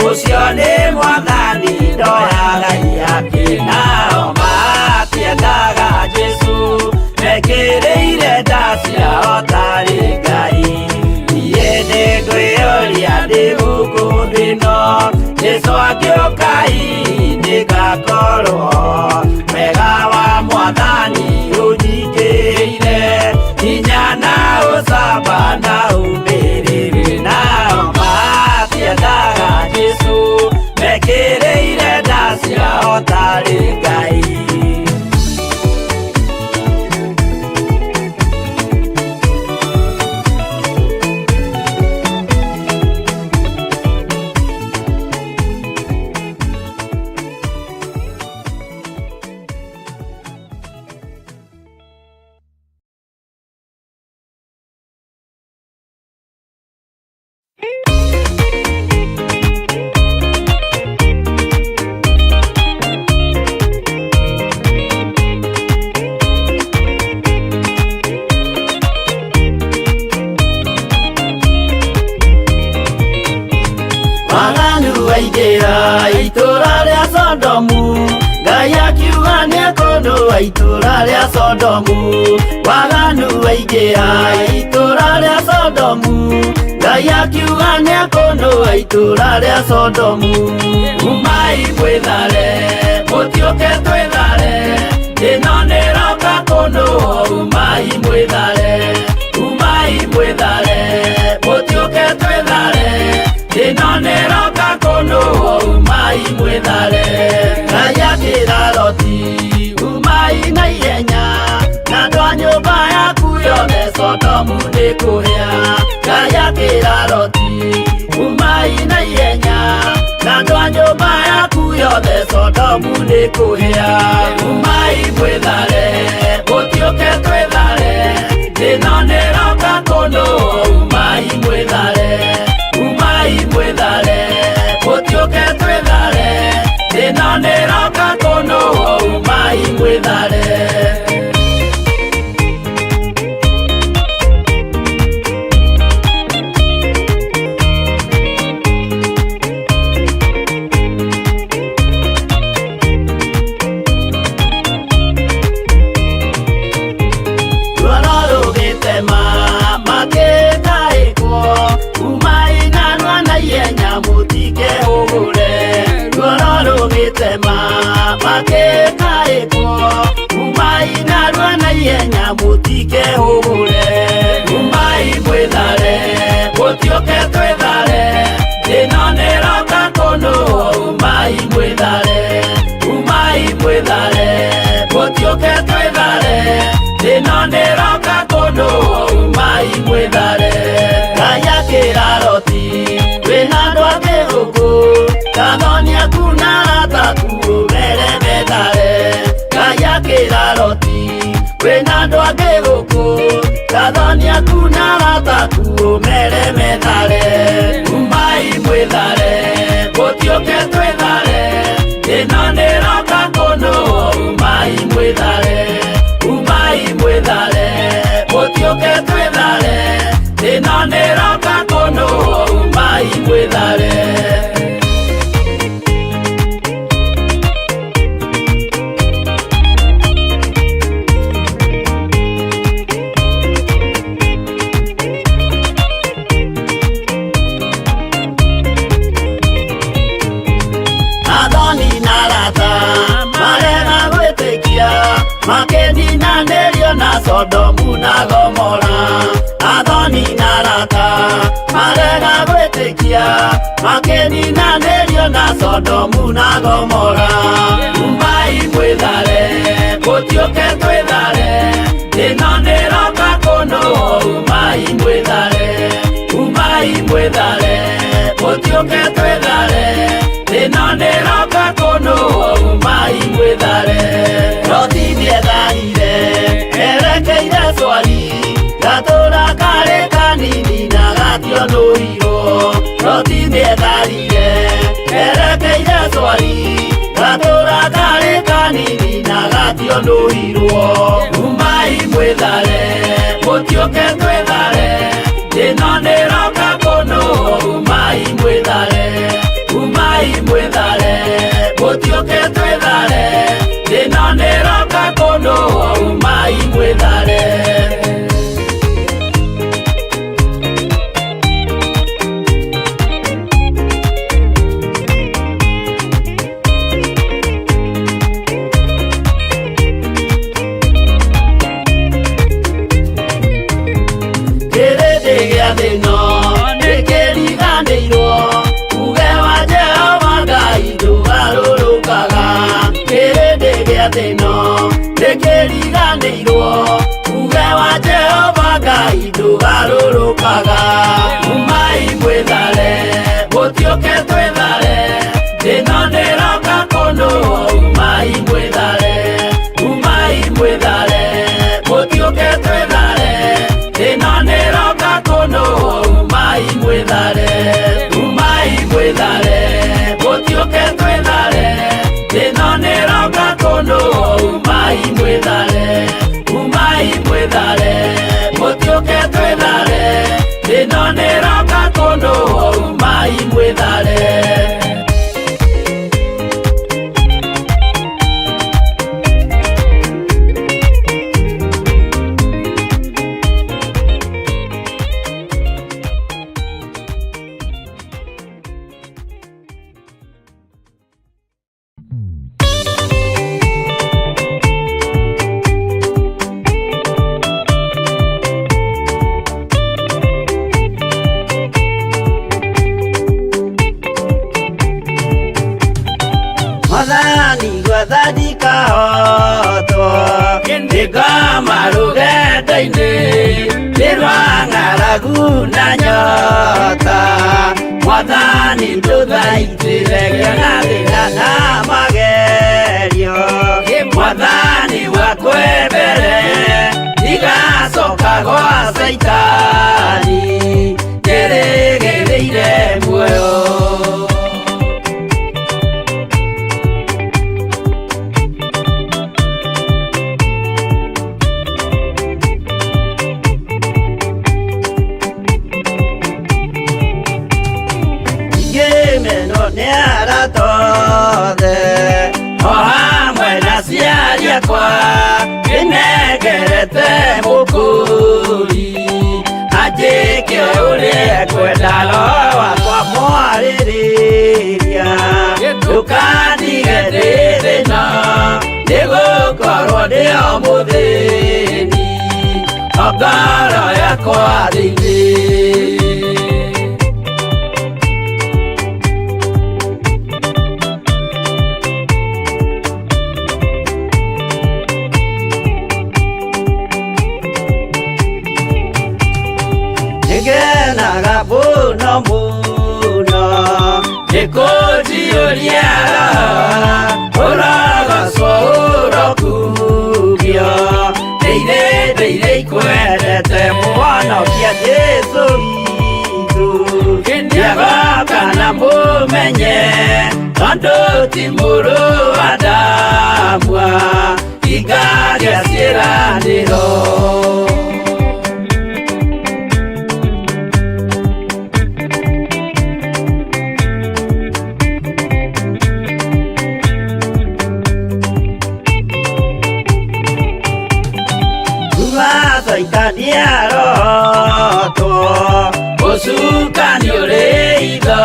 ũcio nĩ Mwathani ndoyaga ihaki. Nao matiendaga Jesũ, mekĩrĩire nda ciao tarĩ Ngai. Niĩ nĩngwĩyũria ndĩ gũkũ thĩ ĩno, Jesũ angĩũka hihi nĩngakorwo. Wega wa Mwathani ũnyingĩrĩire, hinya na ũcamba na ũmĩrĩru. Nao matiendaga Jesũ, mekĩrĩire nda ciao tarĩ Ngai. Waganu waingĩra itũũra rĩa Sodomu, Ngai akiuga nĩekũnũa itũũra rĩa Sodomu. Waganu waingĩra itũũra rĩa Sodomu, Ngai akiuga nĩekũnũa itũũra rĩa Sodomu. Umai mwĩthare, mũtiũke twĩthare, ĩno nĩroka kũ kũndũ umai mwĩthare umai mwĩthare mũtiũke twĩthare ĩno nĩroka kũndũ umai mwĩthare Ngai akĩra Loti umai na ihenya na andũ a nyũmba yaku yothe Sodomu nĩ kũhĩa Ngai akĩra Loti umai na ihenya na andũ a nyũmba yaku yothe Sodomu nĩ kũhĩa umai mwĩthare mũtiũke twĩthare ĩno nĩroka kũndũ umai mwĩthare umai mwĩthare mũtiũke twĩthare ĩno nĩroka kũndũ umai mwĩthare. Ruoro rũgĩtema makĩtaĩkwo umai narua na ihenya mũtikehũgũre ruoro rũgĩtema makĩtaĩkwo umai narua na ihenya mũtikehũgũre umai mwĩthare mũtiũke twĩthare ĩno nĩroka kũndũ umai mwĩthare umai mwĩthare mũtiũke twĩthare ĩno nĩroka kũndũ umai mwĩthare Ngai akĩra Loti wĩna andũ angĩ gũkũ kathoni aku na arata aku ũmere methare Ngai akĩra Loti wĩna andũ angĩ gũkũ kathoni aku na arata aku ũmere methare umai mwĩthare mũtiũke twĩthare ĩno nĩroka kũndũ umai mwĩthare umai mwĩthare mũtiũke twĩthare ĩno nĩroka kũndũ umai mwĩthare. Athoni na arata marega gwĩtĩkia makĩninanĩrio na Sodomu na Gomora Athoni na arata marega gwĩtĩkia makĩninanĩrio na Sodomu na Gomora umai mwĩthare mũtiũke twĩthare ĩno nĩroka kũndũ umai mwĩthare umai mwĩthare mũtiũke twĩthare ĩno nĩroka kũndũ umai mwĩthare Loti nĩetharire erekeire Swari gatũra karĩ kanini na gationũirwo Loti nĩetharire erekeire Swari gatũra karĩ kanini na gationũirwo umai mwĩthare mũtiũke twĩthare ĩno nĩroka kũndũ umai mwĩthare umai mwĩthare mũtiũke twĩthare ĩno nĩroka kũndũ umai mwĩthare. gwatha ndikahotwo Nĩngoma rũgendo-inĩ nĩ rwa ng'aragu na nyota Mwathani ndũthaitĩre ngĩona thĩna na magerio Mwathani wakwe mbere ndigacoka gwa Caitani njĩrĩgĩrĩire muoyo. Ngĩmenwo nĩ arata othe o hamwe na aciari akwa ndĩnengerete mũkũri anjĩke ũrĩa ekwenda roho wakwa mwarĩrĩria ndũkandige ndĩ thĩna nĩgũkorwo ndĩ o mũthĩni o ngoro yakwa thĩinĩ. Nĩngenaga mũno mũno nĩkũnjiyũria roho ũrogocwo ũrokugio ndĩire ndĩire ikwendete mũhonokia Jesũ witũ nĩagoka na mũmenye tondũ ti mũrũ wa Adamu hingagia ciĩranĩro. Kuma Caitani arotwo ũcukani ũrĩ itho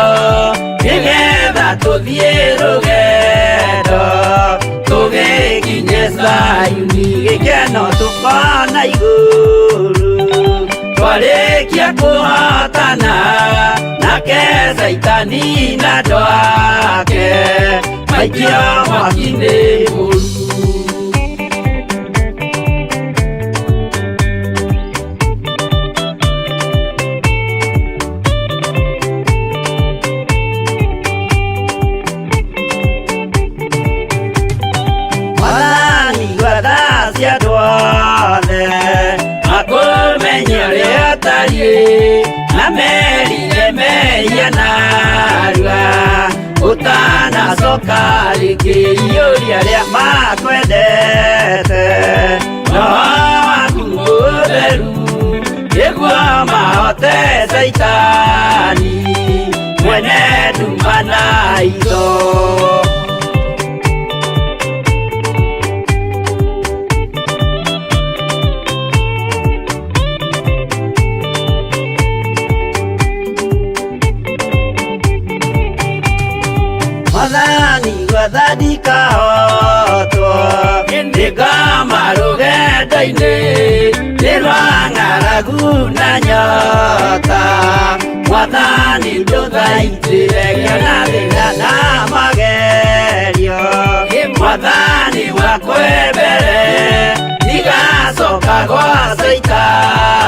nĩgetha tũthiĩ rũgendo tũgĩkinye Zayuni gĩkeno tũkona igũrũ twarĩkia kũhotana nake Caitani na andũ ake maikio mwaki-inĩ mũru. Mwathani gwatha cia andũ othe makũmenye ũrĩa ũtariĩ na merire mehia narua ũtanacoka rĩngĩ iyũria arĩa makwendete roho waku mũtheru nĩguo mahote Caitani mwene nduma na itho. Mwathani gwatha ndikahotwo nĩngoma rũgendo-inĩ nĩ rwa ng'aragu na nyota Mwathani ndũthaitĩre ngĩona thĩna na magerio Mwathani wakwe mbere ndigacoka gwa Caitani.